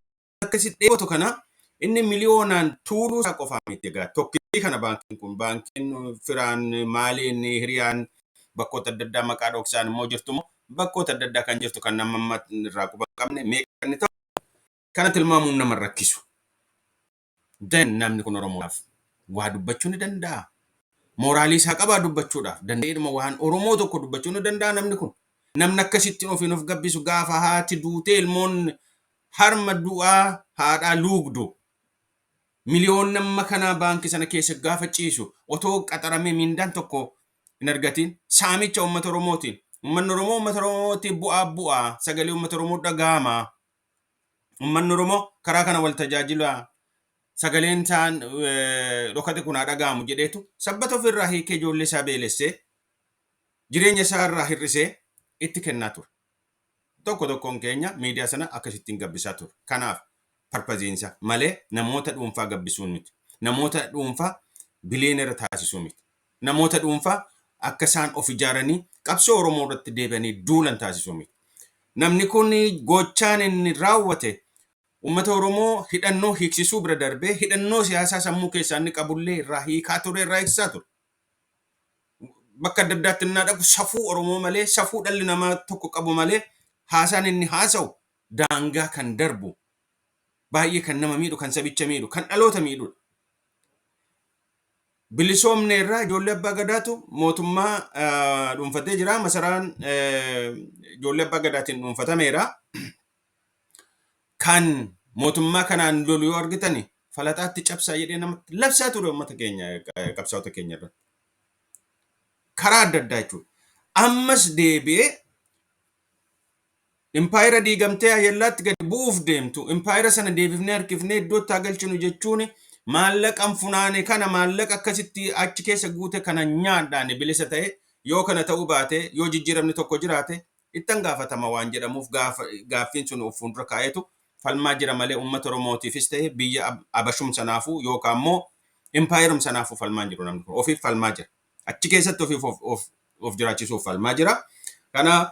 akkasitti dheebotu kana inni miliyoonaan tuuluu isaa qofaa miti egaa. Tokkittii kana baankiin kun, baankiin firaan, maaliin, hiriyaan bakkoota adda addaa maqaa dhoksaan immoo jirtu, immoo bakkoota adda addaa kan jirtu, kan nama amma irraa quba hin qabne meeqa inni ta'u kana tilmaamuun nama hin rakkisu. Then namni kun Oromoodhaaf waa dubbachuu ni danda'a. Mooraalii isaa qabaa dubbachuudhaaf, danda'eedhuma waan Oromoo tokko dubbachuu ni danda'a namni kun? Namni akkasitti ofiin of gabbisu, gaafa haati duutee ilmoon harma du'aa haadhaa luugdu, miliyoon nama kanaa baankii sana keessa gaafa ciisu, otoo qaxaramee miindaan tokko hin argatiin, saamicha uummata Oromootiin, uummanni Oromoo uummata Oromootiin bu'aa bu'aa, sagalee uummata Oromoo dhaga'ama. Uummanni Oromoo karaa kana wal tajaajila, sagaleen isaan dhokate kun haa dhaga'amu jedheetu sabbata ofirraa hiikee, ijoollee isaa beelessee, jireenya isaa irraa hir'isee itti kennaa ture. Tokko tokkoon keenya miidiyaa sana akkasittiin gabbisaa ture. Kanaaf purposeiinsa malee namoota dhuunfaa gabbisuu miti. Namoota dhuunfaa biliyeenera taasisuu miti. Namoota dhuunfaa akka isaan of ijaaranii qabsoo Oromoo irratti deebi'anii duulan taasisuu miti. Namni kun gochaan inni raawwate uummata Oromoo hidhannoo hiiksisuu bira darbee hidhannoo siyaasaa sammuu keessaa inni qabullee irraa hiikaa ture, irraa hiiksisaa ture. Bakka adda addaatti innaa dhaqu safuu Oromoo malee, safuu dhalli namaa tokko qabu malee, haasaan inni haasa'u daangaa kan darbu, baay'ee kan nama miidhu, kan sabicha miidhu, kan dhaloota miidhudha. Bilisoomne irraa ijoollee abbaa gadaatu mootummaa dhuunfatee jira. Masaraan ijoollee abbaa gadaatiin dhuunfatameera. Kan mootummaa kanaan lolu yoo argitani falaxaatti cabsaa jedhee namatti labsaa ture uummata keenya, qabsaa'ota keenya irratti. Karaa adda addaa jechuudha. Ammas deebi'ee impaayera diigamtee ayyallaatti gadi bu'uuf deemtu, impaayera sana deebifnee harkifnee iddootti haa galchinu jechuun, maallaqan funaane kana, maallaqa akkasitti achi keessa guute kana nyaadhaan bilisa ta'e, yoo kana ta'uu baate, yoo jijjiiramni tokko jiraate ittan gaafatama waan jedhamuuf, gaaffiin sun of fuuldura kaa'eetu falmaa jira malee uummata Oromootiifis ta'e biyya abashum sanaafuu yookaan immoo impaayerum sanaafuu falmaa jiru. Namni kun ofiif falmaa jira. Achi keessatti ofiif of jiraachisuuf falmaa jira. Kana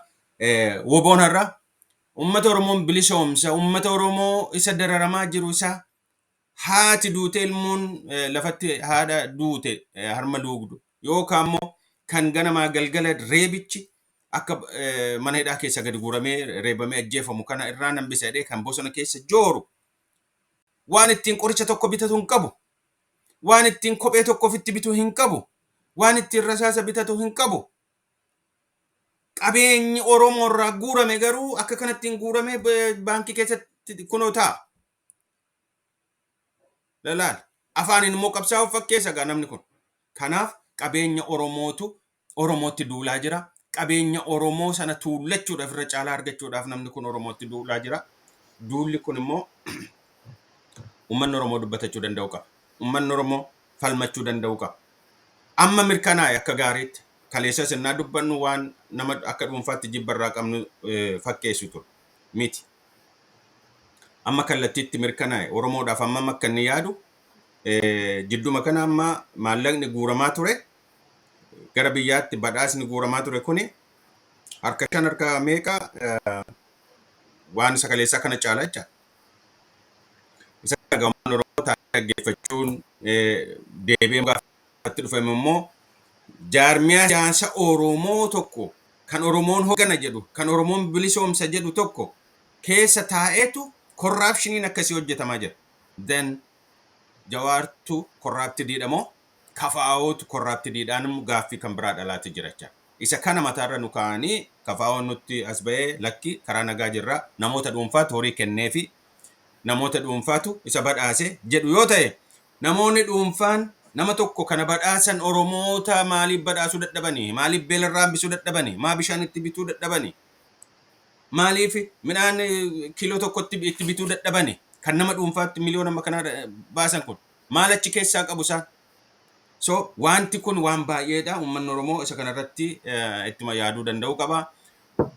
WBOn har'a uummata Oromoon bilisoomsa, uummata Oromoo isa dararamaa jiru, isa Haati duute, ilmoon lafatti haadha duute harma luugdu, yookaan immoo kan ganamaa galgala reebichi akka mana hidhaa keessa gadi guuramee reebamee ajjeefamu kana irraa hambisa jedhee kan bosona keessa jooru, waan ittiin qoricha tokko bitatu hin qabu. Waan ittiin kophee tokko ofitti bitu hin qabu. Waan ittiin rasaasa bitatu hin qabu. Qabeenyi Oromoo irraa guurame garuu akka kanattiin guurame baankii keessatti kunoo ta'a. Lalaal. Afaaniin immoo qabsaa'uuf fakkeessa gaa namni kun. Kanaaf qabeenya Oromootu Oromootti duulaa jira. Qabeenya Oromoo sana tuullachuudhaaf, irra caalaa argachuudhaaf namni kun Oromootti duulaa jira. Duulli kun immoo uummanni Oromoo dubbatachuu danda'u qaba. Uummanni Oromoo falmachuu danda'u qaba. Amma mirkanaa'e akka gaariitti. Kaleessa sinnaa dubbannu waan nama akka dhuunfaatti jibbarraa qabnu fakkeessu ture miti. Amma kallattiitti mirkanaa'e, Oromoodhaaf hammam akka inni yaadu. Jidduma kana amma maallaqni guuramaa ture, gara biyyaatti badhaasni guuramaa ture kuni harka shan, harka meeqa waan isa kaleessaa kana caala jecha. Isa gamaan Oromoo taa'ee dhaggeeffachuun deebi'ee gaafatti dhufame immoo, jaarmiyaa siyaasa Oromoo tokko kan Oromoon hoggana jedhu, kan Oromoon bilisoomsa jedhu tokko keessa taa'eetu corruptioniin akkasii hojjetamaa jira. Then Jawaartu corruptediidha moo KFOtu corruptediidhaan gaaffii kan biraa dhalaati jira jecha. Isa kana mataarra nu kaa'anii KFOn nutti as ba'ee, lakki, karaa nagaa jirra, namoota dhuunfaatu horii kenneefi, namoota dhuunfaatu isa badhaase jedhu yoo ta'e, namoonni dhuunfaan nama tokko kana badhaasan Oromoota maaliif badhaasuu dadhabanii? Maaliif beelarraa hambisuu dadhabanii? Maa bishaan itti bituu dadhabanii? Maaliif midhaan kiiloo tokkotti itti bituu dadhabanii? Kan nama dhuunfaatti miliyoona amma kanaa baasan kun maal achi keessaa qabu isaan? So wanti kun waan baay'eedha. Uummanni Oromoo isa kanarratti ittuma yaaduu danda'uu qaba.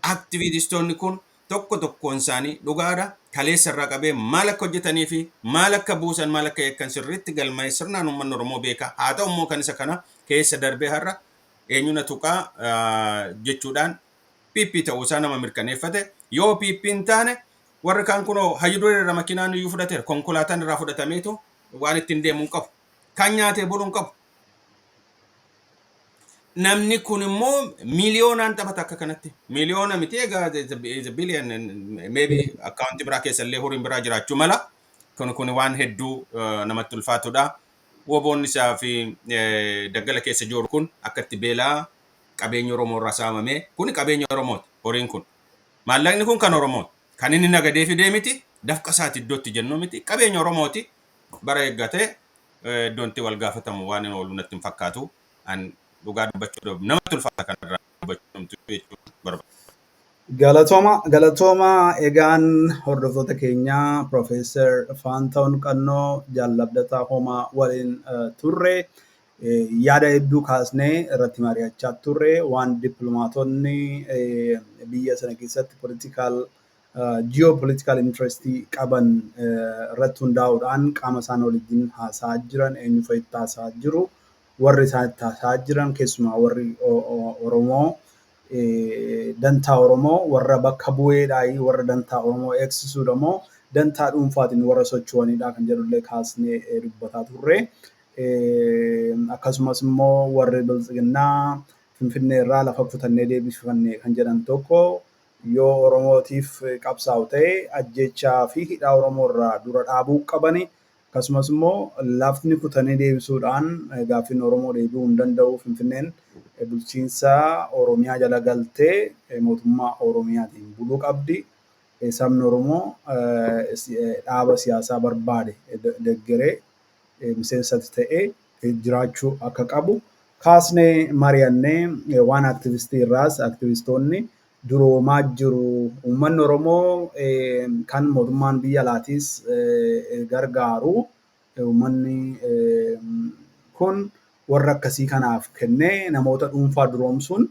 Aktivististoonni kun tokko tokkoon isaanii dhugaadha. Kaleessa irraa qabee maal akka hojjetanii fi maal akka buusan, maal akka eeggan sirriitti galmaa'ee sirnaan uummanni Oromoo beeka. Haa ta'u immoo kan isa kana keessa darbee har'a eenyuna tuqaa jechuudhaan PP ta'uu isaa nama mirkaneeffate. Yoo PP hin taane, warri kaan kunoo hayyu duree irra makiinaan iyyuu fudhateera. Konkolaataan irraa fudhatameetu waan ittiin deemu hin qabu. Kan nyaatee bulu hin qabu. Namni kun immoo miiliyoonaan taphata akka kanatti. Miiliyoona miti egaa, billion maybe, akkaawuntii biraa keessa illee horiin biraa jiraachuu mala. Kun waan hedduu namatti ulfaatudha. Woboonni isaa fi daggala keessa jiru kun akka itti beelaa, qabeenya Oromoo irraa saamamee, kuni qabeenya Oromooti horiin kun. Maallaqni kun kan Oromooti. Kan inni nagadee fidee miti, dafqa isaati iddootti jennu miti, qabeenya Oromooti. Bara eeggatee iddoon itti wal gaafatamu waan hin oolu natti hin fakkaatu. An dhugaa dubbachuudhaaf namatti ulfaata, kanarraa dubbachuun jechuun barbaada. Galatooma, galatooma. Egaan hordoftoota keenyaa, Profeesar Faantahuun Qannoo Jaallabdataa Homaa waliin turre. Yaada hedduu kaasnee irratti mari'achaa turre, waan dippiloomaatonni biyya sana keessatti political, geopolitical interestii qaban irratti hundaa'uudhaan qaama isaan waliin haasa'aa jiran eenyu fa'itti haasa'aa jiru, warri isaan itti haasa'aa jiran keessumaa warri Oromoo dantaa Oromoo warra bakka bu'eedhaa, warra dantaa Oromoo eegsisuudha moo dantaa dhuunfaatiin warra socho'anidha kan jedhullee kaasnee dubbataa turre. Akkasumas immoo warri biltsiginnaa Finfinnee irraa lafa kutannee deebifanne kan jedhan tokko yoo Oromootiif qabsaa'u ta'e ajjechaa fi hidhaa Oromoo irraa dura dhaabuu qabani. Akkasumas immoo lafni kutanii deebisuudhaan gaaffiin Oromoo deebi'uu hin danda'u. Finfinneen bulchiinsa Oromiyaa jala galtee mootummaa Oromiyaatiin buluu qabdi. Sabni Oromoo dhaaba siyaasaa barbaade deeggaree miseensatti ta'ee jiraachuu akka qabu kaasnee mari'annee, waan aktivistii irraas aktivistoonni duroomaa jiru. Uummanni Oromoo kan mootummaan biyya alaatiis gargaaru, uummanni kun warra akkasii kanaaf kennee namoota dhuunfaa duroomsuun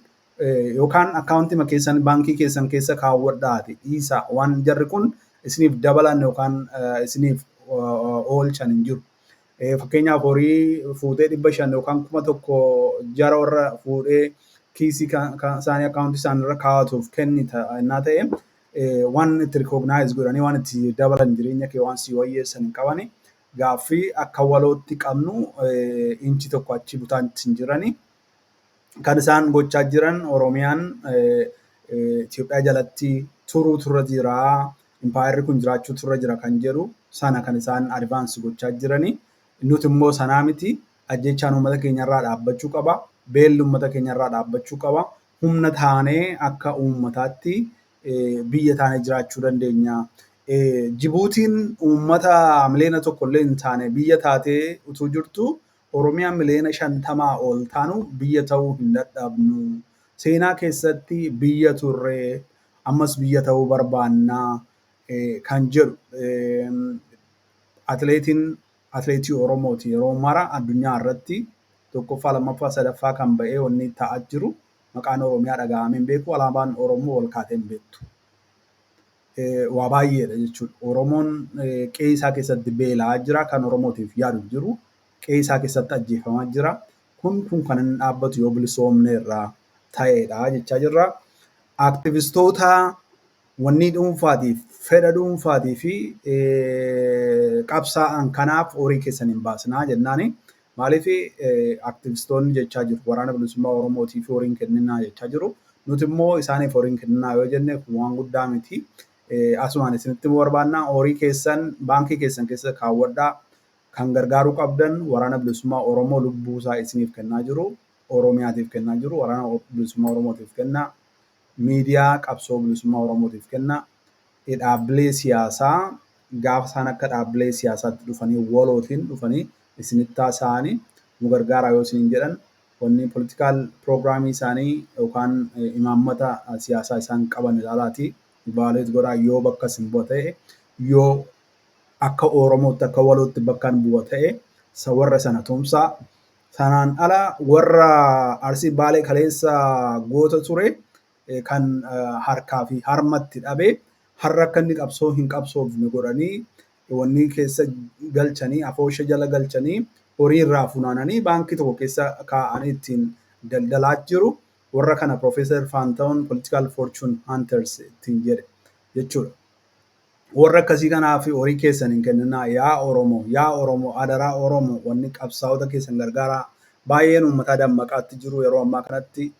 yookaan akkaawuntii keessan baankii keessan keessa kaawwadhaati dhiisa, waan jarri kun isiniif dabalan yookaan isiniif oolchan hin jiru. Fakkeenyaaf horii fuutee 500 yookaan 1000 jara warra fuudhee kiisii isaanii akkaawuntii isaanii irra kaa'atuuf kennita innaa ta'e, waan itti recognize godhanii waan itti dabalan, jireenya kee waan si wayyeessan hin qabani. Gaaffii akka walootti qabnu inchi tokko achi butaan hin jirani. Kan isaan gochaa jiran Oromiyaan Itoophiyaa jalatti turuu turra jira. Impaayerri kun jiraachuu turra jira kan jedhu sana kan isaan advance gochaa jirani. Nuti immoo sanaa miti. Ajjechaan uummata keenyarraa dhaabbachuu qaba. Beelli uummata keenyarraa dhaabbachuu qaba. Humna taanee akka uummataatti biyya taanee jiraachuu dandeenya. Jibuutiin uummata 1 miliyoona illee hin taane biyya taatee utuu jirtu, Oromiyaan 50 miliyoona ol taanu biyya ta'uu hin dadhabnu. Seenaa keessatti biyya turre, ammas biyya ta'uu barbaannaa kan jedhu atileetiin atileetii Oromooti yeroo mara addunyaa irratti tokkoffaa, lammaffaa, sadaffaa kan ba'ee wanni ta'aa jiru maqaan Oromiyaa dhaga'amee hin beeku, alaabaan Oromoo ol kaatee hin beektu. Waa baay'eedha jechuudha. Oromoon qe'ee isaa keessatti beela'aa jira, kan Oromootiif yaadu jiru. Qe'ee isaa keessatti ajjeefamaa jira. Kun kan inni dhaabbatu yoo bilisoomne irraa ta'edha jechaa jirra. Aktivistoota wanni dhuunfaatiif, fedha dhuunfaatii fi qabsaa'an kanaaf horii keessan hin baasinaa jennaani. Maaliif aktivistoonni jechaa jiru, Waraana Bilisummaa Oromootiif horiin kenninaa jechaa jiru. Nuti immoo isaaniif horiin kenninaa yoo jenne kun waan guddaa miti. Asumaan isinitti barbaannaa, horii keessan baankii keessan keessa kaawwadhaa. Kan gargaaruu qabdan Waraana Bilisummaa Oromoo lubbuu isaa isiniif kennaa jiru, Oromiyaatiif kennaa jiru, Waraana Bilisummaa Oromootiif kennaa, miidiyaa qabsoo bilisummaa Oromootiif kennaa, dhaabbilee siyaasaa gaafa isaan akka dhaabbilee siyaasaatti dhufanii walootiin dhufanii isinitti haasa'anii nu gargaaraa yoo isiniin jedhan, wanni political programii isaanii yookaan imaammata siyaasaa isaan qaban ilaalaati evaluate godhaa. Yoo bakka isin bu'a ta'e, yoo akka Oromootti akka walootti bakka hin bu'a ta'e, warra sana tumsaa. Sanaan ala warra Arsii, Baalee kaleessa goota ture kan harkaa fi harmatti dhabee har'a akka inni qabsoo hin qabsoofne godhanii wanni keessa galchanii, afoosha jala galchanii, horii irraa funaananii baankii tokko keessa kaa'anii ittiin daldalaa jiru. Warra kana Profeesar Faantahuun political fortune hunters ittiin jedhe jechuudha. Warra akkasii kanaaf horii keessan hin kenninaa, yaa Oromoo, yaa Oromoo, adaraa Oromoo, wanni qabsaa'ota keessan gargaaraa. Baay'een uummataa dammaqaatti jiru yeroo ammaa kanatti.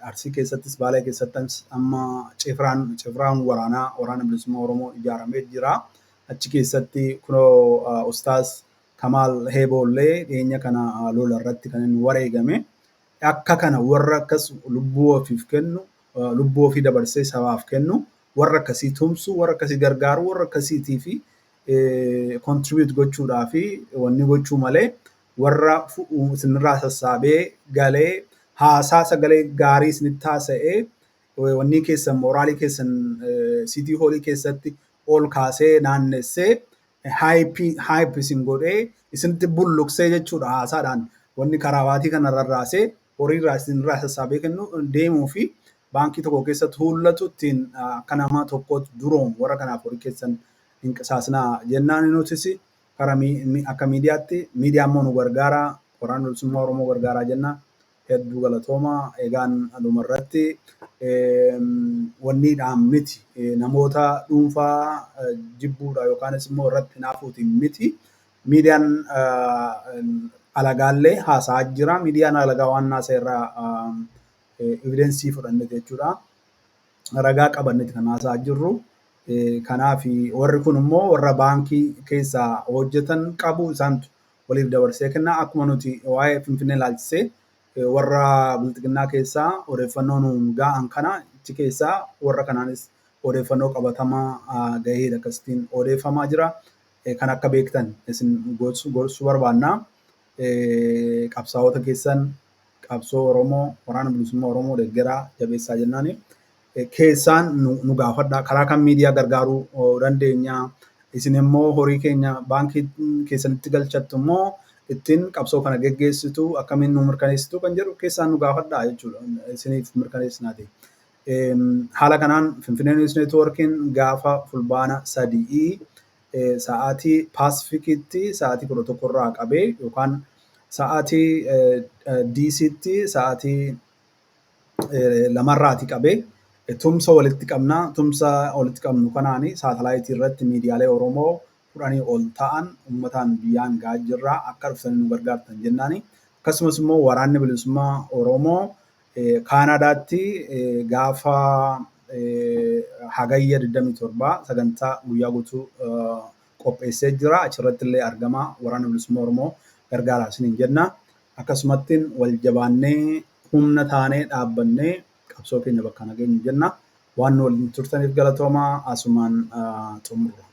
Arsii keessattis Baalee keessattis amma cifraan waraanaa Waraana Bilisummaa Oromoo ijaaramee jira. Achi keessatti kunoo Ustaaz Kamaal Heeboollee dhiyeenya kana lola irratti kan inni wareegame. Akka kana warra akkas lubbuu ofiif kennu, lubbuu ofii dabarsee sabaaf kennu, warra akkasii tumsu, warra akkasii gargaaru, warra akkasiitii fi contribute gochuudhaa fi wanni gochuu malee, warra isinirraa sassaabee galee haasaa sagalee gaarii isinitti haasa'ee wanni keessan moraalii keessan city hallii keessatti ol kaasee naannessee hype isin godhee isinitti bulluqsee jechuudha, haasaadhaan wanni karaabaatii kana rarraasee horii irraa isinirraa sassaabee kennu deemuu fi baankii tokko keessatti hullatu ittiin akka nama tokkootti duroomu, warra kanaaf horii keessan hin qisaasinaa jennaan. Nutis karaa akka miidiyaatti, miidiyaan immoo nu gargaara, Waraana Bilisummaa Oromoo gargaaraa jenna. Hedduu galatooma. Egaan dhumarratti wanniidhaan miti, namoota dhuunfaa jibbuudha yookaanis immoo irratti hinaafuutiin miti. Miidiyaan alagaallee haasa'aa jira. Miidiyaan alagaa waan haasa'e irraa evidencii fudhanneeti jechuudha. Ragaa qabanneeti kan haasa'aa jirru. Kanaaf warri kun immoo warra baankii keessaa hojjetan qabu, isaantu waliif dabarsee kenna. Akkuma nuti waa'ee Finfinnee ilaalchisee warra bilxiginnaa keessaa odeeffannoo nuun ga'an kana, achi keessaa warra kanaanis odeeffannoo qabatamaa gaheedha akkasittiin odeeffamaa jira. Kan akka beektan isin gorsuu barbaanna. Qabsaa'ota keessan, qabsoo Oromoo, Waraana Bilisummaa Oromoo deeggaraa, jabeessaa jennaani. Keessaan nu gaafadha. Karaa kan miidiyaa gargaaruu dandeenya. Isin immoo horii keenya baankii keessanitti galchattu immoo ittiin qabsoo kana geggeessitu, akkamiin nu mirkaneessitu kan jedhu keessaan nu gaafadha jechuudha. Isiniif mirkaneessinaati. Haala kanaan Finfinnee News Networkiin gaafa Fulbaana 3 sa'aatii Paasifikitti sa'aatii 11 irraa qabee yookaan sa'aatii DCtti sa'aatii 2rraatii qabee tumsa walitti qabna. Tumsa walitti qabnu kanaani saatalaayitii irratti miidiyaalee Oromoo 10 ol ta'an uummataan biyyaan gahaa jirra, akka dhuftanii nu gargaartan jennaani. Akkasumas immoo Waraanni Bilisummaa Oromoo Kaanaadaatti gaafa Hagayya 27 sagantaa guyyaa guutuu qopheessee jira. Achirratti illee argama, Waraana Bilisummaa Oromoo gargaaraa isiniin jenna. Akkasumatti wal jabaannee humna taanee dhaabbannee qabsoo keenya bakka nageenyu jenna. Waan nu waliin turtaniif galatoomaa, asumaan xumurra.